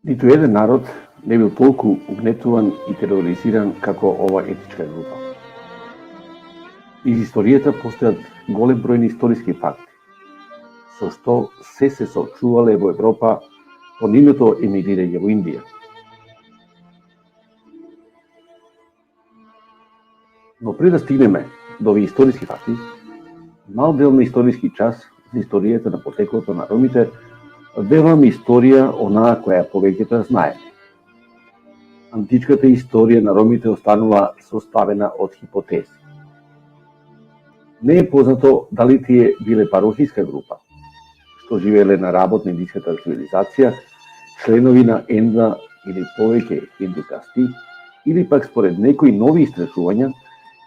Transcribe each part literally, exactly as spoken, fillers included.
Ниту еден народ не бил толку угнетуван и тероризиран како оваа етничка група. Из историјата постојат голем број на историски факти, со што се се соочувале во Европа по нивното емигрирање во Индија. Но пред да стигнеме до овие историски факти, мал дел на историски час за историјата на потеклото на Ромите, велам историја онаа која повеќето знаеме. Античката историја на Ромите останува составена од хипотези. Не е познато дали тие биле парохиска група, што живееле на работ на индиската цивилизација, членови на една или повеќе индукасти, или пак според некои нови истражувања,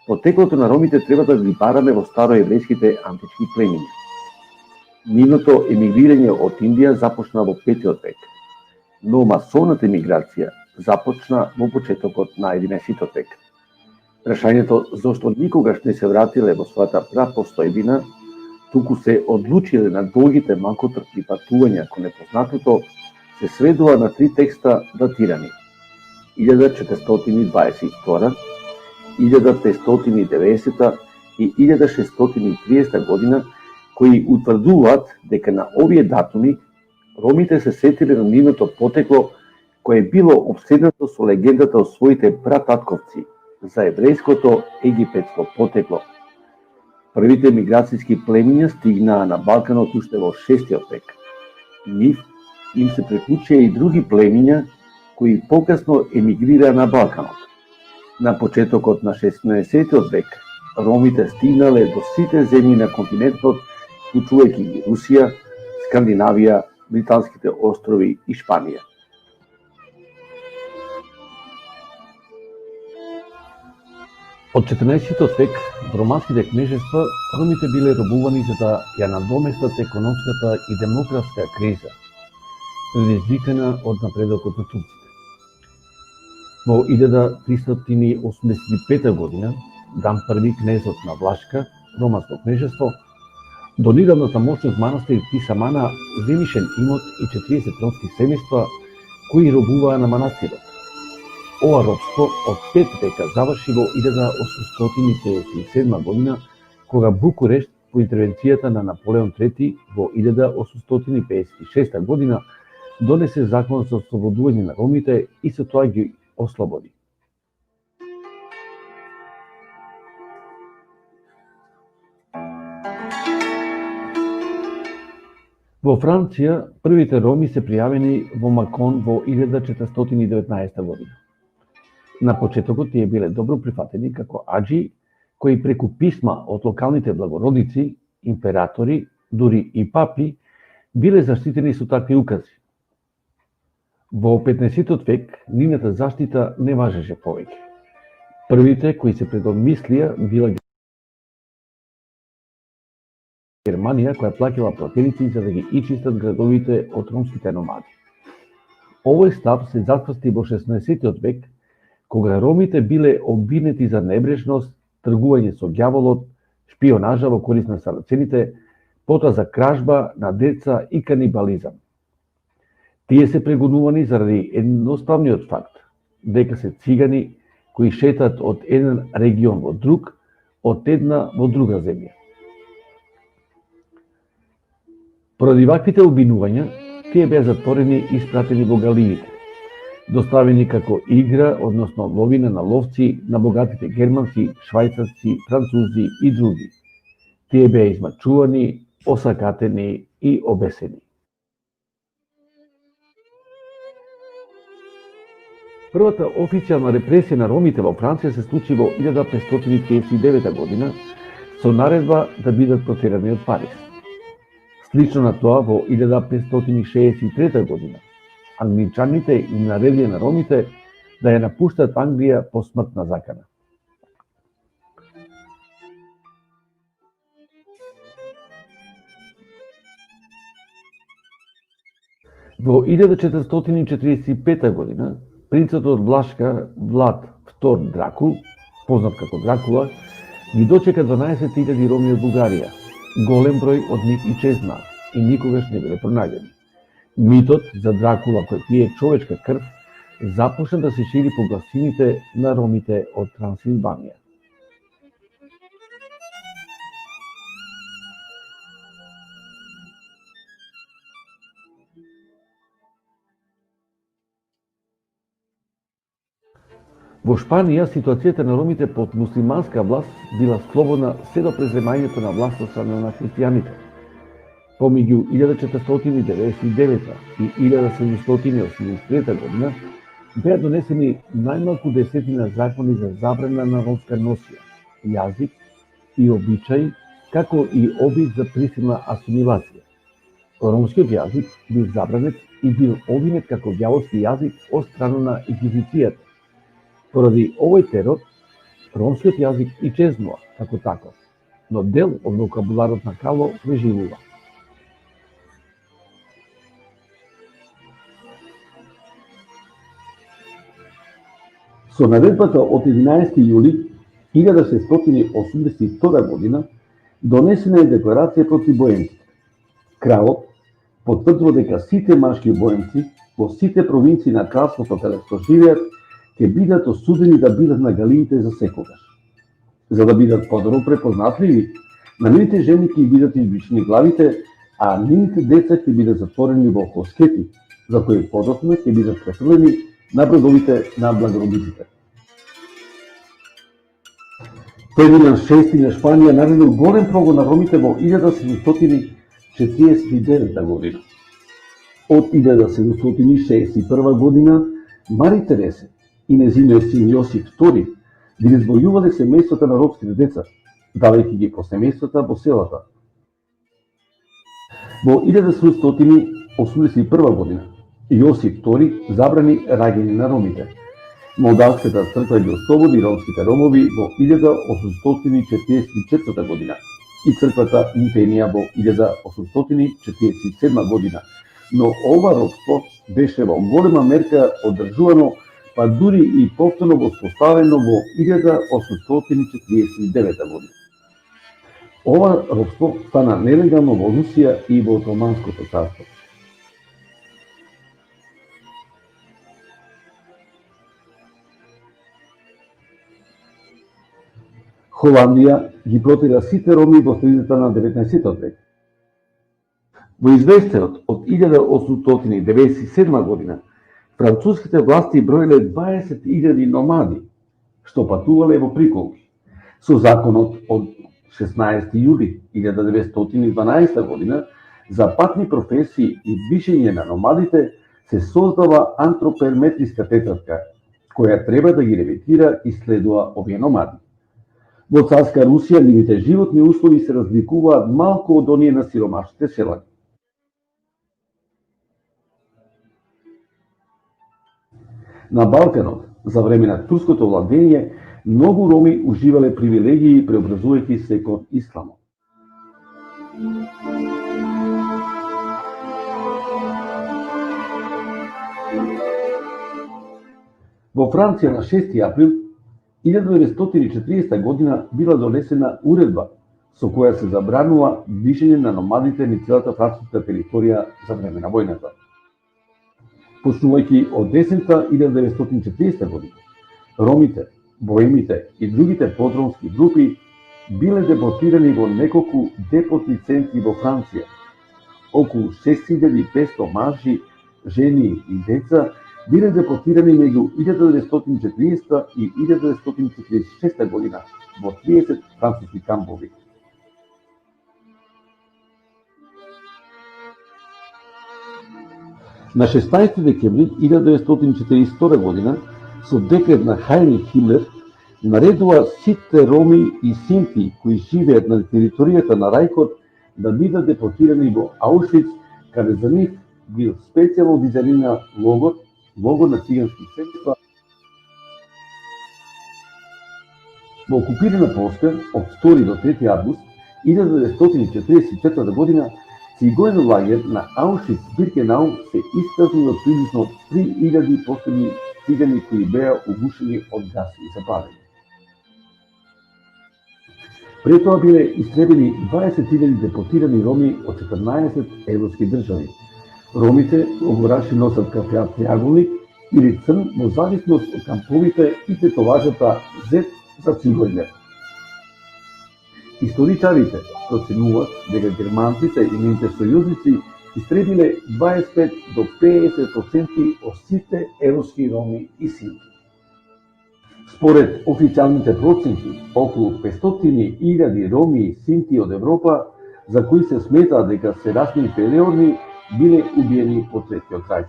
потеклото на Ромите треба да ги бараме во староеврејските антички племиња. Нивното емигрирање од Индија започна во петиот век, но масовната емиграција започна во почетокот на единаесетиот век. Прашањето зошто никогаш не се вратиле во својата прапостојбина, туку се одлучиле на долгите малку трпли патувања кон непознатото, се сведува на три текста датирани: илјада четиристотини дваесет и втора, илјада петстотини и деветдесета и илјада шестстотини и триесета година, кои утврдуваат дека на овие датуми Ромите се сетиле на нивното потекло, кое било обседнато со легендата од своите прататковци за еврејското египетско потекло. Првите миграцијски племиња стигнаа на Балканот уште во шестиот век. Нив им се приклучија и други племиња кои покасно емигрираа на Балканот. На почетокот на шеснаесетиот век Ромите стигнале до сите земји на континентот, вклучувајќи и Русија, Скандинавија, Британските острови и Шпанија. Од четрнаесетиот век во романските кнежества Ромите биле робувани за да ја надоместат економската и демографска криза, предизвикана од напредокот на турците. Во илјада тристотини осумдесет и пета година, Дан Први, кнезот на Влашка, романско кнежество, донидавната моќност манастир Тисамана, земјишен имот и четириесет ромски семејства кои робуваа на манастирот. Ова робство од пет века заврши во илјада осумстотини пеесет и седма година, кога Букурешт, по интервенцијата на Наполеон Трети во илјада осумстотини пеесет и шеста година, донесе закон за ослободување на Ромите и со тоа ги ослободи. Во Франција првите Роми се пријавени во Макон во илјада четиристотини и деветнаесета година. На почетокот тие биле добро прифатени како аџи, кои преку писма од локалните благородници, императори, дури и папи, биле заштитени со такви укази. Во петнаесетиот век нивната заштита не важеше повеќе. Првите кои се предомислија била Германија, која плаќала платерици за да ги ичистат градовите од ромските номади. Овој став се зацрсти во шеснаесетиот век, кога Ромите биле обвинети за небрежност, тргување со ѓаволот, шпионажа во корист на сарацените, потоа за кражба на деца и канибализам. Тие се прегонувани заради едноставниот факт дека се цигани кои шетаат од еден регион во друг, од една во друга земја. Поради ваквите обвинувања, тие беа затворени и испратени во галиите, доставени како игра, односно ловина на ловци на богатите германци, швајцарци, французи и други. Тие беа измачувани, осакатени и обесени. Првата официјална репресија на Ромите во Франција се случи во илјада петстотини триесет и девета година со наредба да бидат протерани од Париз. Слично на тоа, во илјада петстотини шеесет и трета година, англичаните им наредија на Ромите да ја напуштат Англија по смртна закана. Во илјада четиристотини четириесет и пета година, принцот од Влашка, Влад втор Дракул, познат како Дракула, ги дочека дванаесет илјади Роми од Бугарија, голем број од нив и чезна, и никогаш не биле пронајдени. Митот за Дракула кој пие човечка крв започна да се шири по гласините на Ромите од Трансилванија. Во Шпанија ситуацијата на Ромите под муслиманска власт била слободна се до преземањето на власт од страна на христијаните. Помеѓу илјада четиристотини деветдесет и девета и илјада седумстотини осумдесет трета година беа донесени најмалку десетина закони за забрана на ромска носија, јазик и обичаи, како и обид за присилна асимилација. Ромскиот јазик бил забранет и бил обвинет како дјаволски јазик од страна на инквизицијата. Поради овој терор, ромскиот јазик и чезнува како таков, но дел од вокабуларот на Кало преживува. Со наредбата од единаесети јули илјада шестстотини осумдесет и втора година донесена е декларација против Боемците. Кралот потврдува дека сите машки Боемци во сите провинции на кралството каде што живеат ќе бидат осудени да бидат на галиите за секогаш. За да бидат подобро препознатливи, на нивните жени ќе бидат избришени главите, а нивните деца ќе бидат затворени во хоскети, за кои подоцна ќе бидат префрлени на бродовите на благородниците. Фердинанд шести на Шпанија наредил голем прогон на Ромите во илјада седумстотини четириесет и девета година. Од илјада седумстотини шеесет и прва година Мари Тересе и незиниот син Јосиф втори ги извојувале семејствата на ромските деца, давајќи ги по семејствата во селата. Во илјада седумстотини осумдесет и прва година Јосиф втори забрани раѓање на Ромите. Молдавската црква ги ослободи ромските Ромови во илјада осумстотини четириесет и четврта година и црквата Мутенија во илјада осумстотини четириесет и седма година. Но ова робство беше во голема мерка одржувано, па дури и повторно воспоставено во илјада осумстотини четириесет и девета година. Ова робство стана нелегално во Русија и во Отоманското царство. Холандија ги протира сите Роми во средината на деветнаесетот век. Во извештајот од илјада осумстотини деветдесет и седма година, француските власти броиле дваесет илјади номади, што патувале во приколки. Со законот од шеснаести јули илјада деветстотини дванаесета година за патни професии и движење на номадите се создава антроперметриска тетрадка, која треба да ги ревитира и следува овие номади. Во царска Русија нивните животни услови се разликуваат малку од оние на сиромашните селани. На Балканот, за време на турското владење, многу Роми уживале привилегии преобразувајќи се кон исламот. Во Франција на шести април илјада деветстотини четириесета година била донесена уредба со која се забранува движење на номадите низ целата француска територија за време на војната. Почнувајќи од есента илјада деветстотини четириесета година, Ромите, Боемите и другите подромски групи биле депортирани во неколку депортни центри во Франција. Околу шест илјади и петсто мажи, жени и деца биле депортирани меѓу илјада деветстотини четириесета и илјада деветстотини четириесет и шеста година во триесет француски кампови. На шеснаести декември илјада деветстотини четириесет втора година, со декрет на Хајнрих Химлер, наредува сите Роми и Синти кои живеат на територијата на Рајхот да бидат депортирани во Аушвиц, каде за нив бил специјално дизајниран логор, логор на цигански семејства. Во окупирана Полска, од втори до трети август илјада деветстотини четириесет четврта година, цигојно лагер на Аушвиц-Биркенау се испразни од приближно три илјади последни цигани кои беа угушени од газ и запалени. Пред тоа биле истребени дваесет илјади депортирани Роми од четрнаесет европски држави. Ромите логораши носат кафеат триаголник или црн во зависност од камповите и тетоважата Z за цигојлер. Историчарите проценуваат дека германците и нивните сојузници истребиле дваесет пет до педесет проценти од сите европски Роми и Синти. Според официјалните проценки, околу петстотини илјади Роми и Синти од Европа, за кои се смета дека се расни инфериорни, биле убиени по Третиот рајх.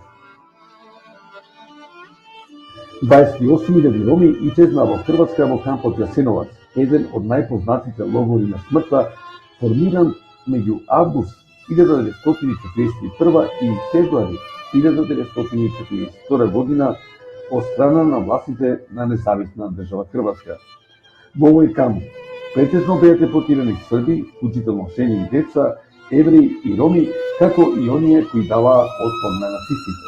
Дваесет и осум илјади Роми исчезна во Хрватска во кампот Јасеновац, еден од најпознатите логори на смртта, формиран меѓу август илјада деветстотини четириесет и прва и февруари илјада деветстотини четириесет и втора година од страна на властите на Независна држава Хрватска. Во овој камп претежно беа депортирани Срби, вклучително жени и деца, Евреи и Роми, како и оние кои даваа отпор на нацистите.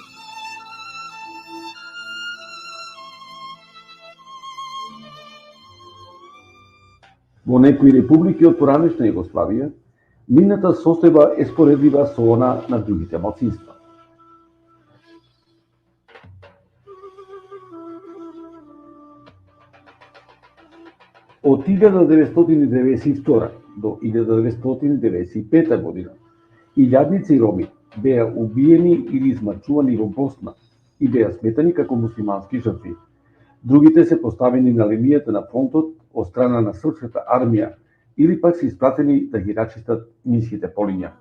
Во некои републики од поранешна Југославија, нивната состојба е споредлива со она на другите малцинства. Од илјада деветстотини деветдесет и втора до илјада деветстотини деветдесет и пета година, илјадници Роми беа убиени или измачувани во Босна и беа сметани како муслимански жртви. Другите се поставени на линијата на фронтот од страна на српската армија или пак се испратени да ги рачистат минските полиња.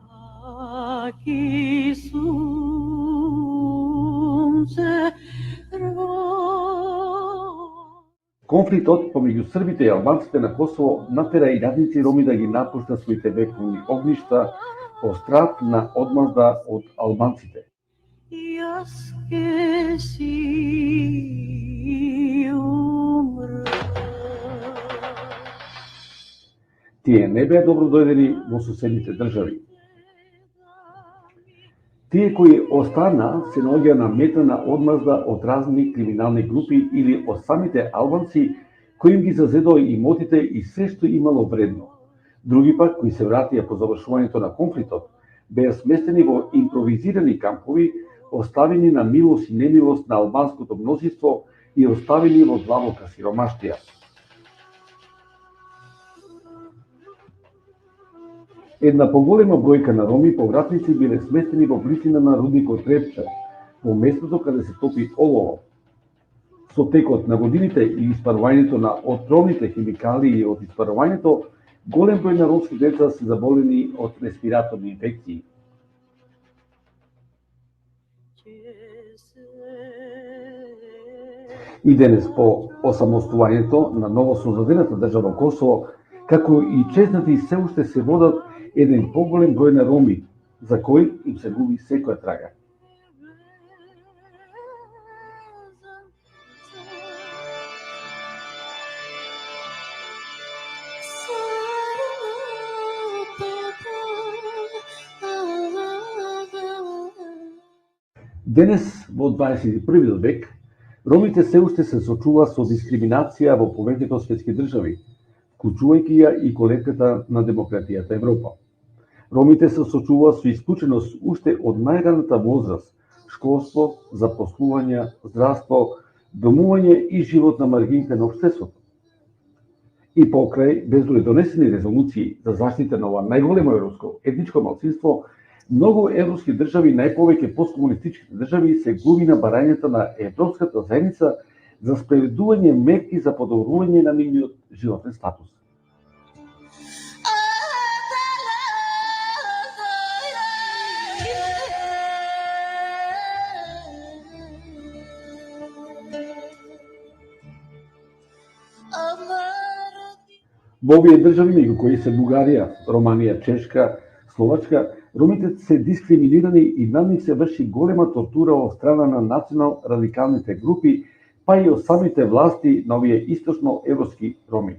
Конфликтот помеѓу србите и албанците на Косово натера илјадници Роми да ги напуштат своите вековни огништа, во страв на одмазда од албанците. Тие не беа добро дојдени во соседните држави. Тие кои остана се наоѓа на мета на одмазда од разни криминални групи или од самите албанци, кои им ги зазедоа имотите и се што имало вредно. Други пак, кои се вратија по завршувањето на конфликтот, беа сместени во импровизирани кампови, оставени на милост и немилост на албанското мнозинство и оставени во длабока сиромаштија. Една поголема бројка на Роми повратници биле сместени во близина на рудникот Трепча, во местото каде се топи олово. Со текот на годините и испарувањето на отровните химикали и од испарувањето, голем број на ромски деца се заболени од респираторни инфекции. И денес, по осамостојањето на новосоздадената држава Косово, како и чезнати, се уште се водат еден поголем број на Роми, за кои им се губи секоја трага. Денес, во дваесет и првиот век, Ромите се уште се сочува со дискриминација во повеќето светски држави, вклучувајќи ја и колевката на демократијата Европа. Ромите се сочува со исклученост уште од најраната возраст, школство, запослување, здравство, домување и живот на маргините на општеството. И покрај безброј донесени резолуции за заштита на ова најголемо европско етничко малцинство, многу европски држави, најповеќе посткомунистичките држави, се глуми на барањата на Европската заедница за спроведување мерки за подобрување на нивниот животен статус. Во овие држави, меѓу кои се Бугарија, Романија, Чешка, Словачка, Ромите се дискриминирани и над нив се врши голема тортура од страна на национал-радикалните групи, па и од самите власти на овие источноевропски Роми.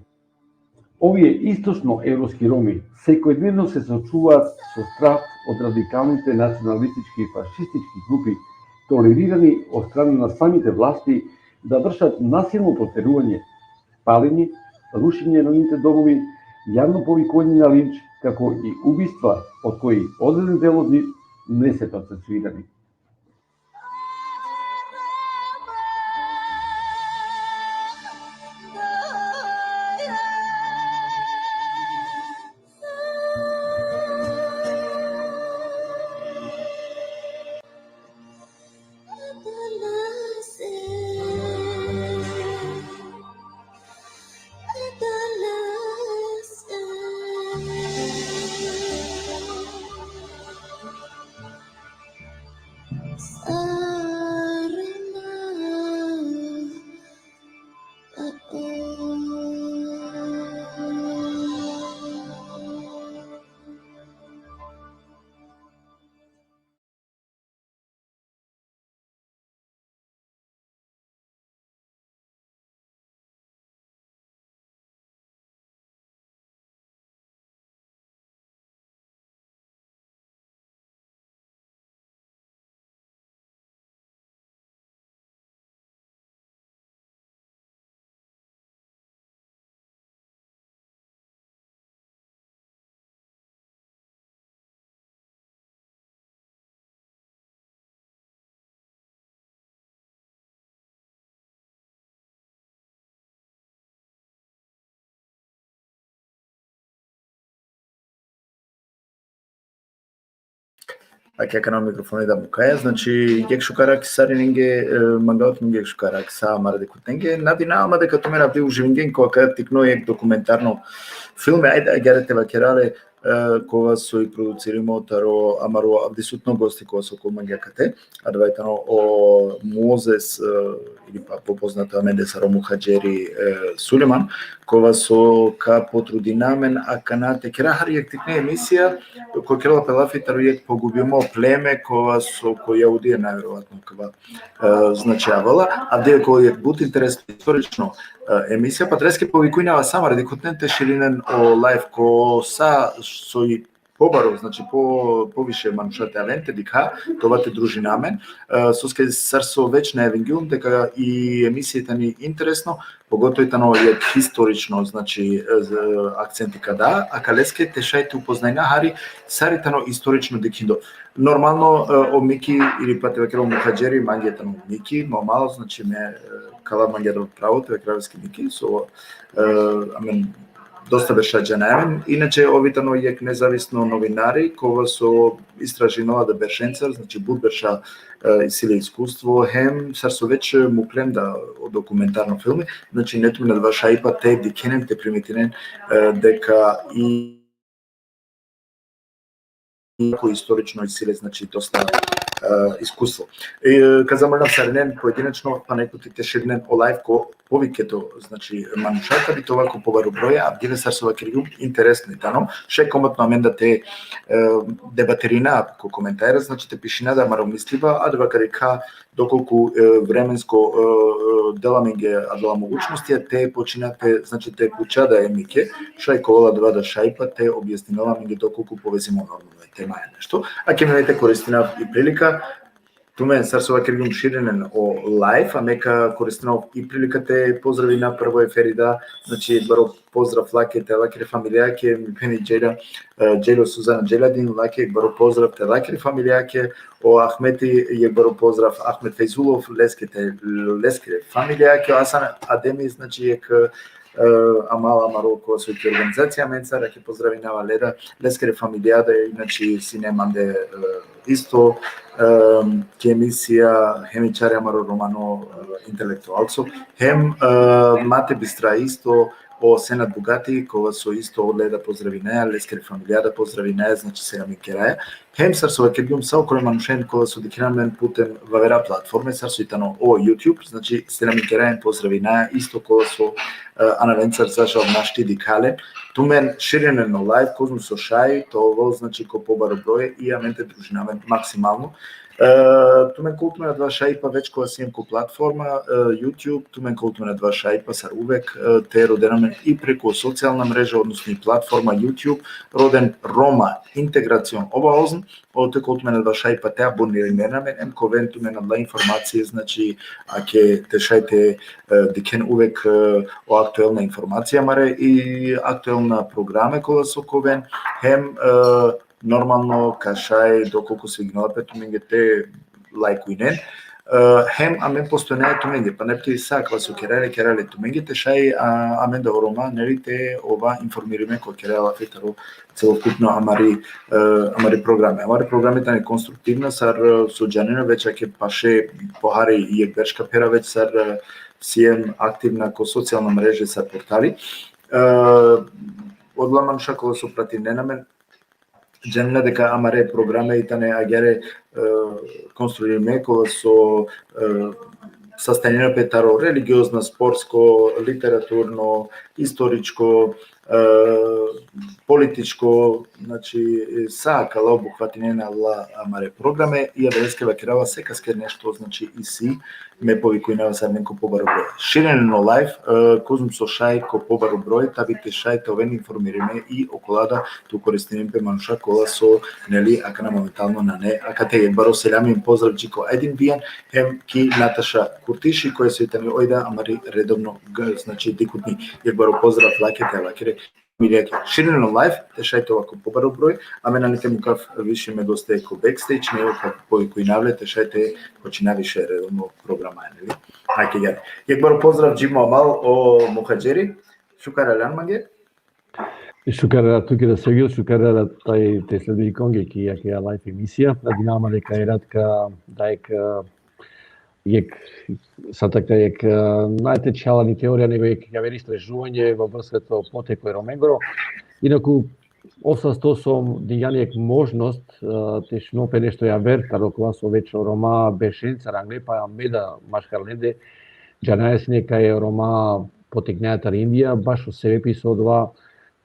Овие источноевропски Роми секојдневно се соочуваат со страх од радикалните националистички и фашистички групи, толерирани од страна на самите власти, да вршат насилно протерување, палење, рушење на нивните домови, јавно повикување на линч, како и убиства, од кои одреден дел од нив не се процесуирани. Ake akana o mikrofoni da mukaja, znači, jekh šukar akhi sarinenge, e, mangava tumen jekh šukar akhi sa amare dikhutnenge. Na dina ama deka tumen avdive uživingen ko akaja tikno jekh dokumentarno filme, ajde, agjaar te vakera le, e, kova so i producirimo taro amaro avdisutno gosti kova so ko mangja kate, adava i tano o Mozes, e, ili pa popoznato amende sar o Muhadžeri, e, Sulejman, kova so ka potrudina amen akana te kera hari jekh tikne emisija, ko kerela pe lafi taro jekh pogubimo pleme, kova so ko Jahudija najverovatno kava, e, značinela, avdive ko jekh but interesno istorično, e, emisija, pa adaleske povikujnava sa amare dikhutnen te širinen o live ko sa so i pobaro, znači, po, poviše manuša te aven te dikha, te ova te družina amen, e, soske sar so već najavingjum deka i emisija tani interesno, pogotovo i tano jekh istorično, znači, e, z-, akcenti ka da, akaleske te šaj te upoznajna hari sar i tano istorično dikhindo. Normalno, e, o Miki ili pa te vakera o Muhadžeri, mange tano Miki, normalno, znači, me, e, kala mange tano pravo te vakera leske Miki, so, e, amen, dosta berša džanaja amen. Inače, ov i tano jekh nezavisno novinari, kova so istražinela da beršencar, znači, but berša, e, isi le iskustvo, hem sar so već muklen da o dokumentarno filmi, znači, ine tumen adava šajipa te dikhinen, te primetinen, e, deka i ko istorično isi le, znači, dosta, e, iskustvo. E, ka zamolinav sarinen pojedinačno, pa neko te, te širinen o live ko poviketo, znači, manuša, ka bi te ova ko pobaro broj, avdive sar so vakergjum interesno i tano, šaj komotno amen da te, e, debatirina ko komentara, znači, te pišina da amaro misliba, adava ka dikha dokolku, e, vremensko, e, e, dela amenge adala mogućnosti, a te počina te, znači, te puča da e Mike, šaj ka ovel adava da šajipa te objasninel amenge dokolku povezimo normalno e temaja nešto. Ake me te koristinav i prilika, tumen sar so vakergjum širinen o live, a me ka koristinav i prilika te pozdravina prvo e Ferida, znači, baro pozdrav lake, te lakere familijake, mi pheni Dželja, e, Dželjo Suzana Dželjadin, lake, baro pozdrav te lakere familijake, o Ahmeti, jekh baro pozdrav, Ahmet Fejzulov, leske te, leskere familijake, o Hasan Ademi, znači, jekh, e, amal amaro kova so ki organizacija amencar, ake pozdravinava le da, leskere familija da, znači, sine mande, e, isto, e, ki emisija, hem i čari amaro romano, e, intelektualco, hem, e, Mate Bistra isto, o Senad Bugati, kova so isto le da pozdravinaja, leskere familija da pozdravinaja, znači, selam i keraja. Hem sar so vakergjum sa okole manušen kola so dikhena amen putem vavera platforme, sar so i tano o YouTube, znači, selam i keraja, pozdravinaja isto kola so, anavencar zašal našti dikhalen. Tumen širinen o live, kozom so šaj, te ovel, znači, ko pobaro broj, i amen te družinamen maksimalno. E, tumen kol tumen adava šajipa već kola siem ko platforma, e, YouTube, tumen kol tumen adava šajipa sar uvek, e, te roden amen i preku socijalna mreža, odnosno i platforma YouTube, roden Roma Integracion Ovaozn, ote kol tumen adava šajipa te abonirinen amen, em ka oven tumen adala informacije, znači, ake te šaj te, e, dikhen uvek, e, o aktuelna informacija amare i aktuelna programe kola so ka oven, hem, e, normalno ka šaj dokolku svignela pe tumenge te lajkujnen. E, hem amen postoinaja tumenge, pa nebke sa kava so kerale, kerale tumenge te šaj, a, amen da o Roma, neli, te ova informirime ko kerela lafi taro celokupno amari, e, amari programe. Amari programe tane konstruktivna, sar, e, so džanena već ake paše pohari jekh berš ka phera već sar, e, siem aktivna ko socijalna mreže sar portali. E, odola manuša kola so pratinena amen, džanena deka amare programe i tane agjaar, e, konstruirime, kola so, e, sastojnena pe taro religiozna, sportsko, literaturno, istoričko, e, političko, znači, sa akala obuhvatinena la amare programe, i adaleske vakerava sekaske nešto, znači, isi, me povikujnava sar amen ko pobaro broj. Širinen o live, e, kozom so šaj ko pobaro broj, ta bi te šaj te oven informirime i okola da te koristinen pe manuša kola so, neli, akana momentalno nane akate. Jekh baro seljami, pozdrav dži ko Ajdin Bijan, hem ki Nataša Kurtiši, koja so i tani oj da amari redovno g-, znači, dikhutni. Jekh baro pozdrav lake, te lake re. Mileke, širinen o live, te šaj te ova ko pobaro broj, amen nane te mukav više me goste ko backstage, nego ka povikujnav le te šaj te počinav više redovno programa, neli? Ajde, ja. Jekh baro pozdrav dži mo amal o Muhadžeri, šukar aljan mange. Šukar tuke da Sevgil, šukar da taj te sledujkonge ki akaja live emisija. Nadinava ma deka erat ka, da ek, e, jekh, sa taka jekh, e, nane te čhava ni teorija, nego jekh javer istražuvanje во врска со потекло e Romengoro. Inaku, ov sasto so dinjan jekh možnost, e, te šunel pe nešto javer taro kova so več o Roma beršencar angle, pa me da maškar lende džanaja sine kaj o Roma poteknea tari Indija, bašo sebepi so odova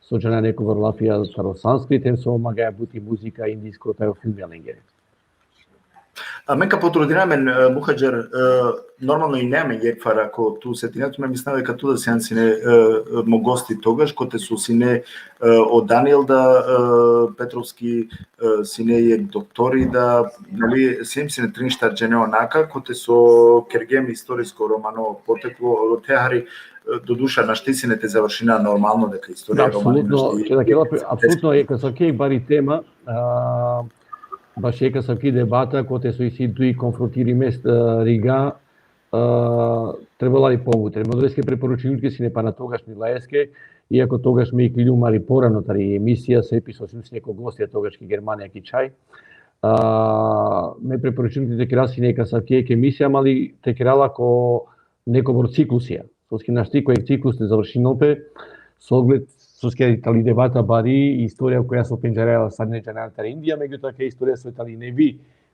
so džanaja nekobor lafija taro sanskrit, hem so mangaja but i muzika indijsko taj o filmija lengere. Amen ka potrudina amen, e, Muhadžer, e, normalno ine amen jekh far, ako tu setinea tu, me mislinav deka tu da sian sine, e, e, mo gosti togaš, kote so sine, e, o Daniel da, e, Petrovski, e, sine jekh doktori da, neli, siem sine trin-štar džene onaka, kote so kergjem istorisko romano poteklo, o, te hari, e, doduša našti sine te završina normalno deka istorija romani. Apsolutno, našti, ke da kerela pe, apsolutno, jekh asavki bari tema, a, baši jekh asavki debata, kote so isi duj konfrontirime, e, riga, e, trebela i pobuter. Odoleske preporučingjum tuke sine pana togaš milaeske, iako togaš me iklum mari porano tari emisija, sebepi so sijum sine ko gostija togaš ki Germanija ki čhaj. A, me preporučingjum tuke te kera sine jekh asavki jekh emisija, mali te kera la ko nekobor ciklusija. Soske našti ko jekh ciklus te završinel pe, s ogled soske tali debata bari, istorija koja so pendžarela sar ne džanaja tari Indija, megjutoa akaja istorija so tali nevi,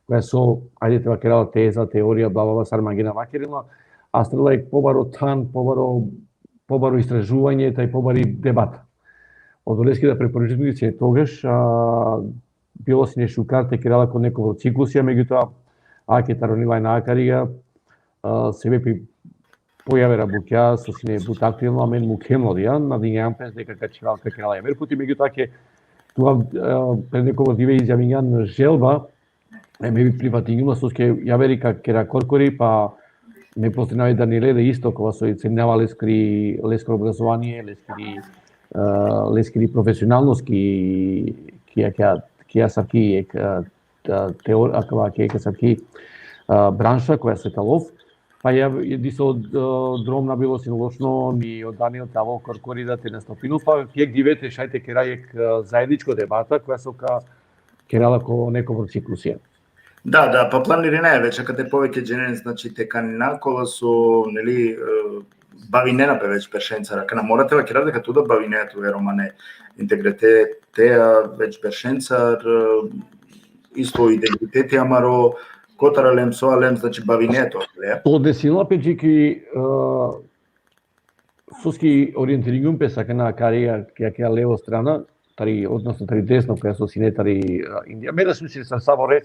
koja so, ajde te vakera la teza, teorija, bla, bla, bla, sar mangena vakeren la, a strela jekh pobaro than, pobaro, pobaro istražuvanje, taj pobari debata. Odoleske da preporučingjum tuke sine togaš, a, bilo sine šukar te kera la ko nekobor ciklusija, megjutoa, ake taro nilajna akariga, a, sebepi po javera bukja, so sine but aktuelno, amen mukhem la odija, nadingjam pe deka ka čhivela, ka kera la javer puti, megjutoa ake tu, a, pred nekobor dive izjavinjan želba, e, me bi prifatingjum la, soske javeri ka kera korkori, pa me pozdravinav i Daniele isto, kova so i ceninava leskiri, leskoro obrazovanie, leskiri, e, leskiri profesionalnost ki, ki, ki, ki asavki jekh, e, te-, teor-, akava ki, ki asavki, e, branša koja so tani ov. Pa ja, diso, e, drom na bilo sine lošno, ni o Daniel te avel korkori da te nastupinel, pa jekh dive te šaj te kera jekh, e, zajedničko debata, koja so ka kera la ko nekobor ciklusija. Da, da, pa planirinaja već, akate poveke dženen, znači, te kanina kola so, neli, e, bavinena pe već beršencar, akana mora te vakerav deka tu da bavinea tu e romane integritetea već beršencar, e, isto identiteti amaro, kotar alem, so alem, znači, bavinea tu, le? To desinela pe dži ki, e, soske orientiringjum pe sa akana kari, ki, ki levo strana, tari, odnosno tari desno, koja so sine tari, a, Indija. Me da sum si sar savore,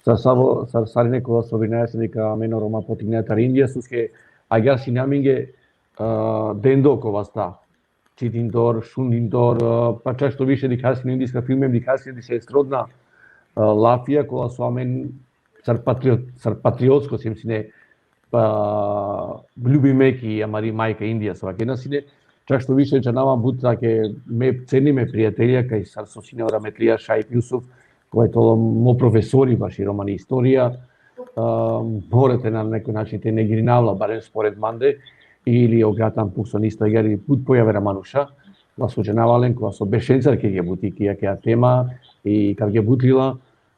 sar savo, sar sarine kola so ovinaja sine ka amen o Roma potignea tari Indija, soske agjaar sine amenge, a, dendo ko vasta. Čitindor, šundindor, a, pa čak što više dikhaja sine indijska filmija, dikhaja sine disa srodna, a, lafija, kola so amen sar patriot-, sar patriotsko sem sine, pa, ljubime ki amari majka Indija, so akana sine, čak što više džanava but, ake me cenime prijatelja, kaj sar so sine o rahmetlija Šaip Jusuf, kova tano mo profesori baši romani istorija, a, mora te na neko način te negirinavla, barem spored mande, ili o Gatan Pukson isto agjaar but pojavera manuša, la so džanava len, kova so bešencar kergje buti ki akaja tema, i kergje but lila,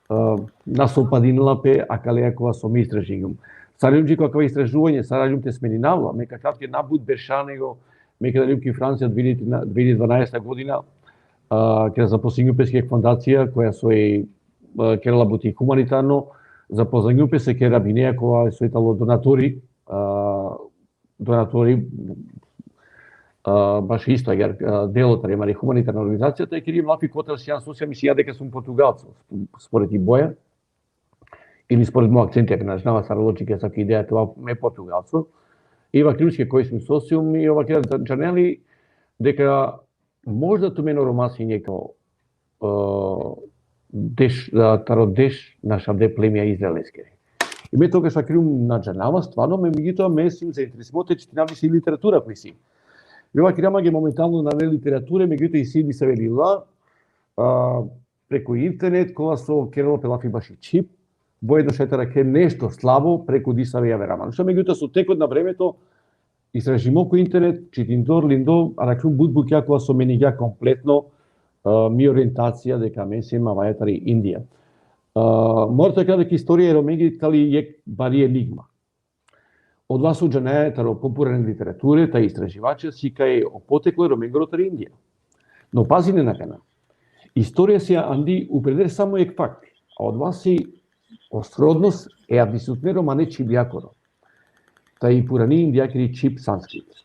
a, na sopadinela pe akaleja kova so me istražingjum. Sar aljum dži ko akava istražuvanje, sar aljum te smeninav la, me ka kratke na but berša nego, me ka daljum ki Francija dve hiljade dvanaesta godina, a, keda zaposlingjum pe ki jekh fondacija koja so i, a, kerela buti humanitarno, zaposlingjum pe ki jekh rabineja kova so i tano donatori, a, donatori, a, baš isto, agjaar, a, delo tari amari humanitarna organizacija, te keri lafi kotar sian, so sian, mislija deka sum Portugalco, spored i boja, ili spored mo akcenti, akana na džanava sar logički, sa ki ideja te ovav me Portugalco. I vakergjum leske koj sum, so sum, i ov vakergja, džanea li deka možda tumen o Roma sine jekh, e, deš, a, taro deš našavde plemija izraeleskere. I me togaš vakergjum na džanava stvarno, me, megjutoa me sum zainteresimo te čitinav isi literatura koj isi. I ov vakergja mange momentalno nane literature, megjutoa isi disave lila, a, preku internet, kola so kerela pe lafi baši čhib, voedno šaj te arakhe nešto slabo preku disave javera manuša. Megjutoa so tekot na vremeto istražimo ko internet, čitindor, lindor, arakljum but bukja kola so meningja kompletno, a, mi orientacija deka amen siem avaja tari Indija. A, mora te kera deka istorija e Romenge tali jekh bari enigma. Odova so džanaja taro popurane literature, taj istraživača, si kaj o poteklo e Romengoro tari Indija. No pazinen akana. Istorija si andi upreder samo jekh fakti, a odova si o srodnost e avdisutne romane čhibjakoro. Taj i purani Indijakeri čhib sanskrit.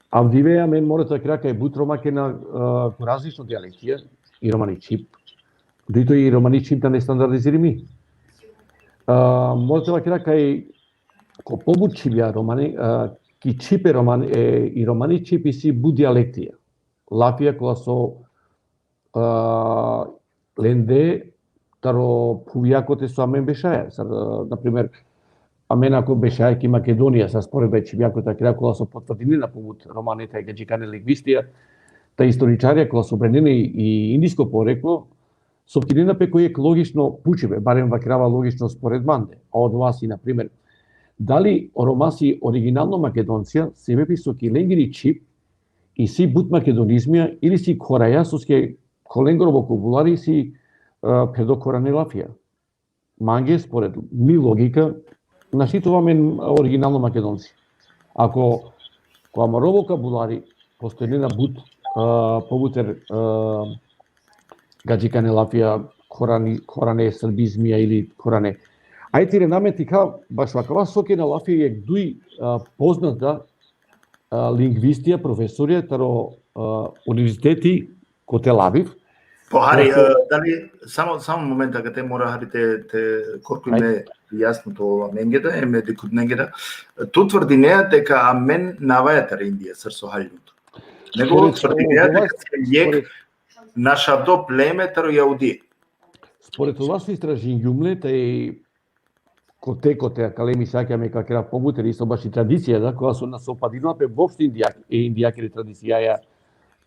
Avdive amen mora te vakera kaj but Roma kerena, e, ko različno dijalektija, i romani čhib. Dujto i romani čhib tane standardizirimi. E, mora te vakera kaj ko pobut čhibja romani, e, ki čhib e romani, e, i romani čhib isi but dijalektija. Lafija kola so, e, lende taro phuvja kote so amen bešaja. Sar, e, na primer, amen ako bešaja ki Makedonija, sar spored e čhibjakoro, te vakera, kola so potvrdinena pobut romane taj gadžikane lingvistija, taj istoričarja kola so brenena i indijsko poreklo, so kinena pe ko jekh logično pučibe, barem vakerava logično spored mande, a odova si, na primer, dali o Roma si originalno Makedoncija, sebepi so ki lengiri čhib isi but makedonizmija ili si khoraja, soske ko lengoro vokabulari si, e, pherdo khorane lafija. Mange, spored mi logika, našti te ova amen originalno Makedonci. Ako ko amaro vokabulari postojnena but, e, pobuter, e, gadžikane lafija, khorani, khorane srbizmija ili khorane. Ajde, irena amen te dikha bašo akava, so kerena lafi jekh duj, e, poznata, e, lingvistija, profesorija taro, e, univerziteti ko Tel Aviv. Po hari, Prosto- e, dali, samo, samo moment, akate mora hari te, te korkujme jasno to amenge da, em e dikhutnenge da. Tu tvrdinea deka amen na avaja tari Indija, sar so haljum tu. Nego Spored, tvrdinea spored, deka siem jekh spored našavdo pleme taro Jahudije. Spored odova so istražingjum le, taj kote, kote akale misake me ka kera pobuter, isto baši tradicija, da, koja so na sopadinela pe voopšto Indijak-, e, Indijakere tradicijaja,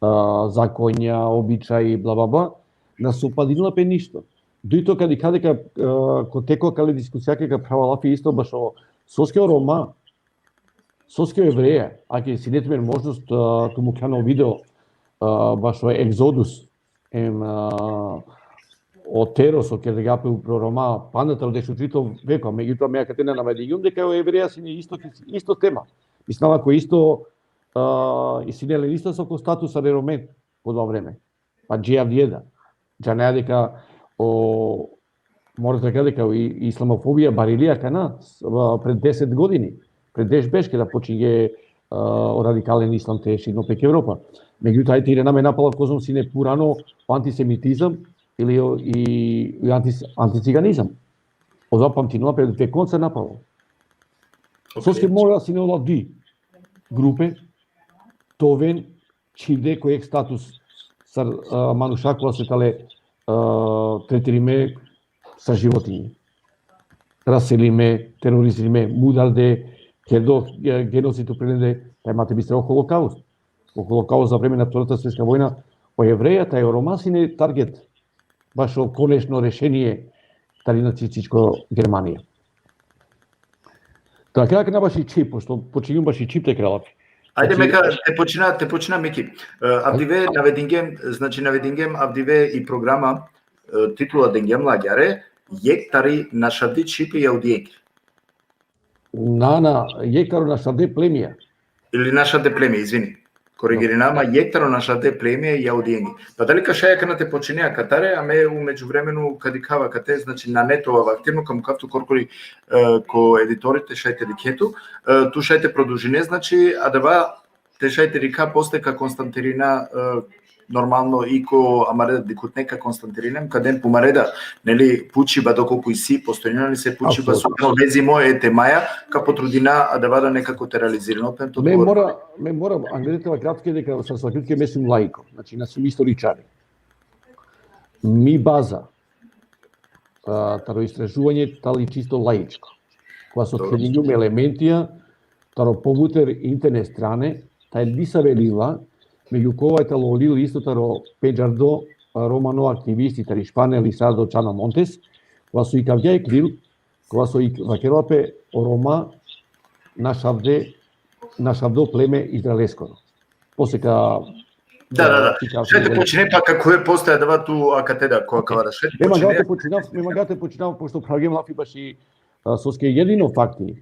a, zakonja, običaji, bla, bla, bla, na sopadinela pe ništo. Dujto, ka dikha deka, a, kote ko akale diskusijake ka prava lafi isto bašo, soske o Roma, soske o Evreja, ake sine tumen možnost, a, te mukhen o video, a, bašo Egzodus, em, a, o tero so kergja pe upro Roma, panda taro dešutrito veko, megjutoa me akate na navedingjum deka o Evreja sine isto, isto tema. Mislinava ko isto, a, i sine len isto so ko status sar e Romen, ko odova vreme. Pa dži avdive da. Džanaja deka o, mora te vakera deka i-, islamofobija barili akana, s-, a, pred deset godini, pred deš berš, keda počingje, o radikalen islam te širino pe ki Evropa. Megjutoa, ajde te irina amen napalal kozom sine purano o antisemitizam ili o, i, i antis-, anticiganizam. Odova pamtinela pe vekonca napalal. Soske mora sine ola duj grupe te oven čhivde ko jekh status sar, a, manuša kola so tane, a, tretirime sar životinje. Raselime, terorizime, mudarde, kerdo, e, genocid upri lende, taj ma te bistra o holokaust. O holokaust za vreme na Vtorata svetska vojna, o Evreja, taj o Roma sine target bašo konečno rešenie tari nacističko Germanija. Te kera akana baši čhib, pošto počingjum baši čhib te kera lafi. Ajde, znači, me ka, te počina, te počina, Miki. E, avdive navedingjem, znači, navedingjem avdive i programa, e, titula dengjem la agjaar, jekh tari našavde čhib e jahudijenki. Na, na, jekh taro našavde plemija. Ili našavde plemija, izvini. Korigirina ma, jekh taro našavde plemija e jahudijenki. Pa dali ka šaj akana te počine akatare, a me u međuvremenu ka dikhava akate, znači, nane te ovav aktivno, ka mukhav tut korkori, e, ko editori te šaj te dikhe tut, e, tu šaj te produžine, znači, adava te šaj te dikha posle ka konstatirina, e, normalno i ko amare dikhutne ka konstatirina, ka den pumare da, neli, pučiba, dokolku isi, postojnela li se pučiba, apsolutno, so tano vezimo e temaja, ka potrudina adava da nekako te realizirinel pe, to me mora, me mora, anglete la kratke deka sa, sa kratke, me sum laiko, znači, na sum istoričari. Mi baza, a, taro istražuvanje tali čisto laičko. Kova so, dobro, khelingjum elementija taro pobuter internet strane, taj disave lila, megju kova talo lil isto taro pendžardo, a, romano aktivisti tari Španija, Lisardo Čano Montes, kova so ikavgja jekh lil, kova so ik-, vakerela pe o Roma našavde, našavdo pleme izraeleskoro. Posle ka, da, da, da, e, šaj te počine, pa kako je posle adava tu akate da, ko, e, akava da, šaj te počine. Me mangava te počinav, me mangava te počinav, pošto pravgjem lafi baši, a, soske jedino fakti,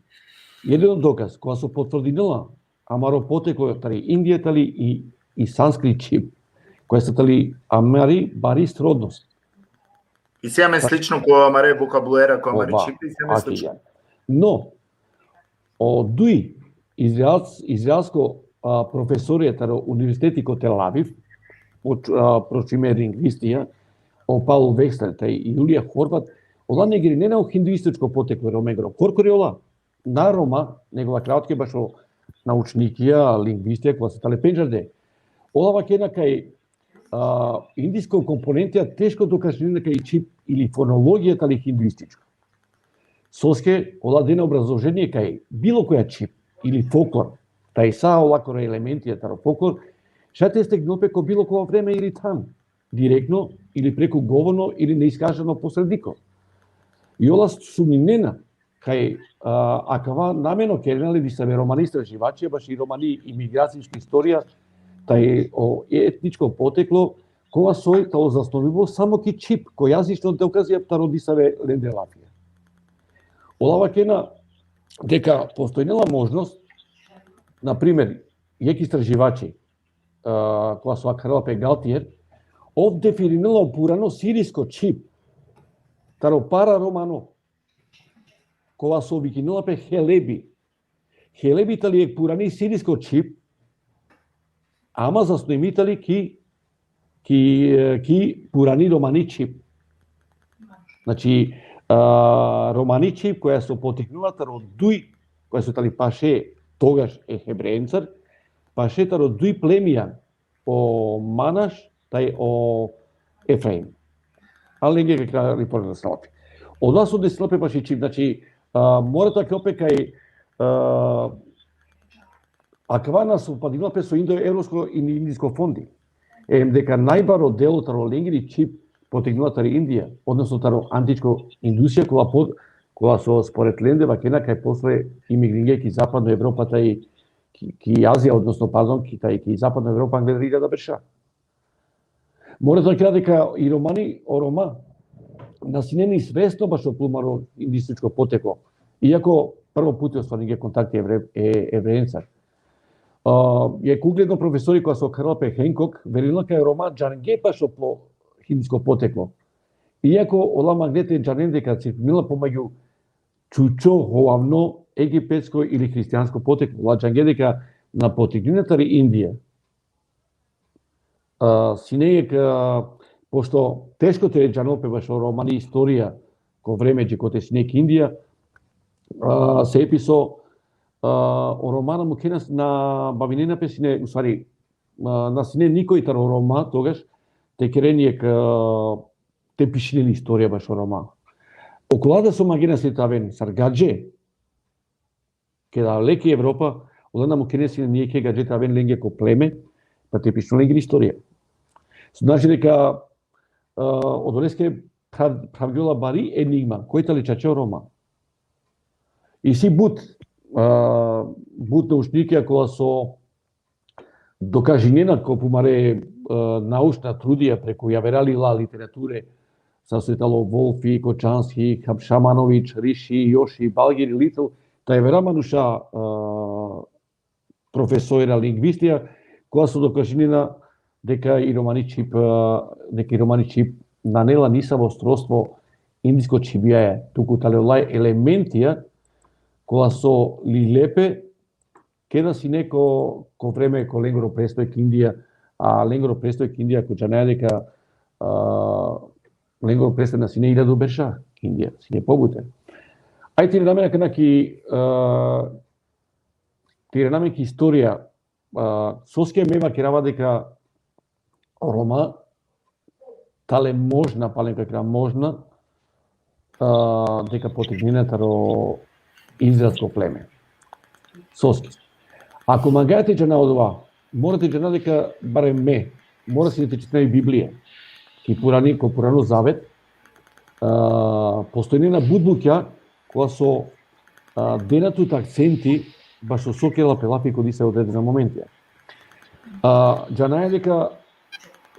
jedino dokaz, kova so potvrdinela amaro poteklo tari Indija tali i, i sanskrit čhib, koja so tali amari bari srodnost. Isi amen slično ko amare vokabulera, ko amari čhib, isi amen slično. No, o duj izraels-, izraelsko, a, profesorija taro Univerziteti ko Tel Aviv, po č-, a, pročime lingvistija, o Paul Wechsler, taj i Julija Horvat, ola negirinena o hinduističko poteklo romengoro. Korkori ola, na Roma, nego la kratke bašo naučnikija, lingvistija, kova so tale pendžarde. Ola vakena kaj, a, indijsko komponentija teško dokažinena kaj čhib ili fonologija tali hinduističko. Soske ola dena obrazloženie kaj bilo koja čhib ili folklor, taj sa olakoro elementija taro folklor, šaj te steknel pe ko bilo kova vreme ili than, direktno ili preku govorno ili neiskažano posredniko. I ola sumninena kaj, a, akava namerno kerena le disave romani istraživači, baši romani imigracijačko istorija, taj o etničko poteklo, kova soj talo zasnovibo samo ki čhib, ko jazično dokazija taro disave lende lafija. Ola vakena deka postojnela možnost, na primer, jekh istraživači, a, kova so akharela pe Galtier, ov defininela o purano sirisko čhib taro para romano, kova so vikinela pe helebi. Helebi tali jekh purani sirisko čhib, ama zasnoimi tali ki, ki, e, ki purani romani čhib. Znači, a, romani čhib koja so poteknela taro duj, koja so tali paše togaš e Hebreencar, paše taro duj plemija, o Manaš, taj o Efraim. A lenge ka, ka riporta sa lafi. Ola so desnela pe baši čhib, znači, a, mora te vakerel pe kaj, a, akava na sovpadinela pe so indoevropsko i indijsko fondi. Em deka najbaro delo taro lengiri čhib poteknela tari Indija, odnosno taro antičko Indusija, kola po-, kola so spored lende vakena kaj posle imigringje ki Zapadno Evropa, taj ki, ki Azija, odnosno, pardon, ki, taj, ki Zapadno Evropa, angleder iljada berša. Mora te vakera deka i romani, o Roma, na sine ni svesno bašo pumaro industričko poteklo. Iako prvo puti ostvaringje kontakti evre-, e, Evreencar. A, jekh ugledno profesori kova so akharela pe Hancock, verela kaj Roma džangje bašo po hindusko poteklo. Iako ola mangle te džanen deka cirkulinela pomegju čučo, hovavno, egipetsko ili hristijansko poteklo. Ola džangje deka na potignina tari Indija. A, sine jekh, a, pošto teško te džanol pe bašo romani istorija, ko vreme dži kote sine ki Indija, a, sepi so, a, o Roma na mukhena s-, na bavinena pe sine, u stvari, a, na sine nikoj taro Roma togaš te keren jekh, a, te pišinen istorija bašo Roma. Okola da so mangena sine te aven sar gadže, keda avle ki Evropa, ola na mukhena sine nijekhe gadže te aven lenge ko pleme, pa te pišinen lengiri istorija. Znači deka, a, odoleske phrav-, phravgjola bari enigma, koj tale čače o Roma. Isi but, a, but naučnikija kola so dokažinena ko pumare, a, naučna trudija preku javera lila literature, sar so i talo Wolfi, Kočanski, Šamanović, Riši, Joši, Balgir, Litl, ta javera manuša, a, profesora lingvistija, kola so dokažinena deka i romani čhib, a, deka i romani čhib nane la nisavo srodstvo indijsko čhibijaja, tuku tale ola elementija, kola so lile pe, keda sine ko, ko vreme ko lengoro prestoj ki Indija, a lengoro prestoj ki Indija, ko džanaja deka, a, lengoro prestoj na sine iljadu berša ki Indija, sine pobuter. Ajde, te irana amen akana ki, a, te irana amen ki istorija, a, soske me vakerava deka o Roma tale možna, palem ka kera možna, a, deka potignena taro izraelsko pleme. Soske. Ako mangaja te džana odova, mora te džana deka barem me, mora sine te čitinav i Biblija. Ki purani, ko Purano Zavet, a, postojnena but bukja, kola so, a, dena tut akcenti bašo so kerela pe lafi ko disa odredena momentija. A, džanaja deka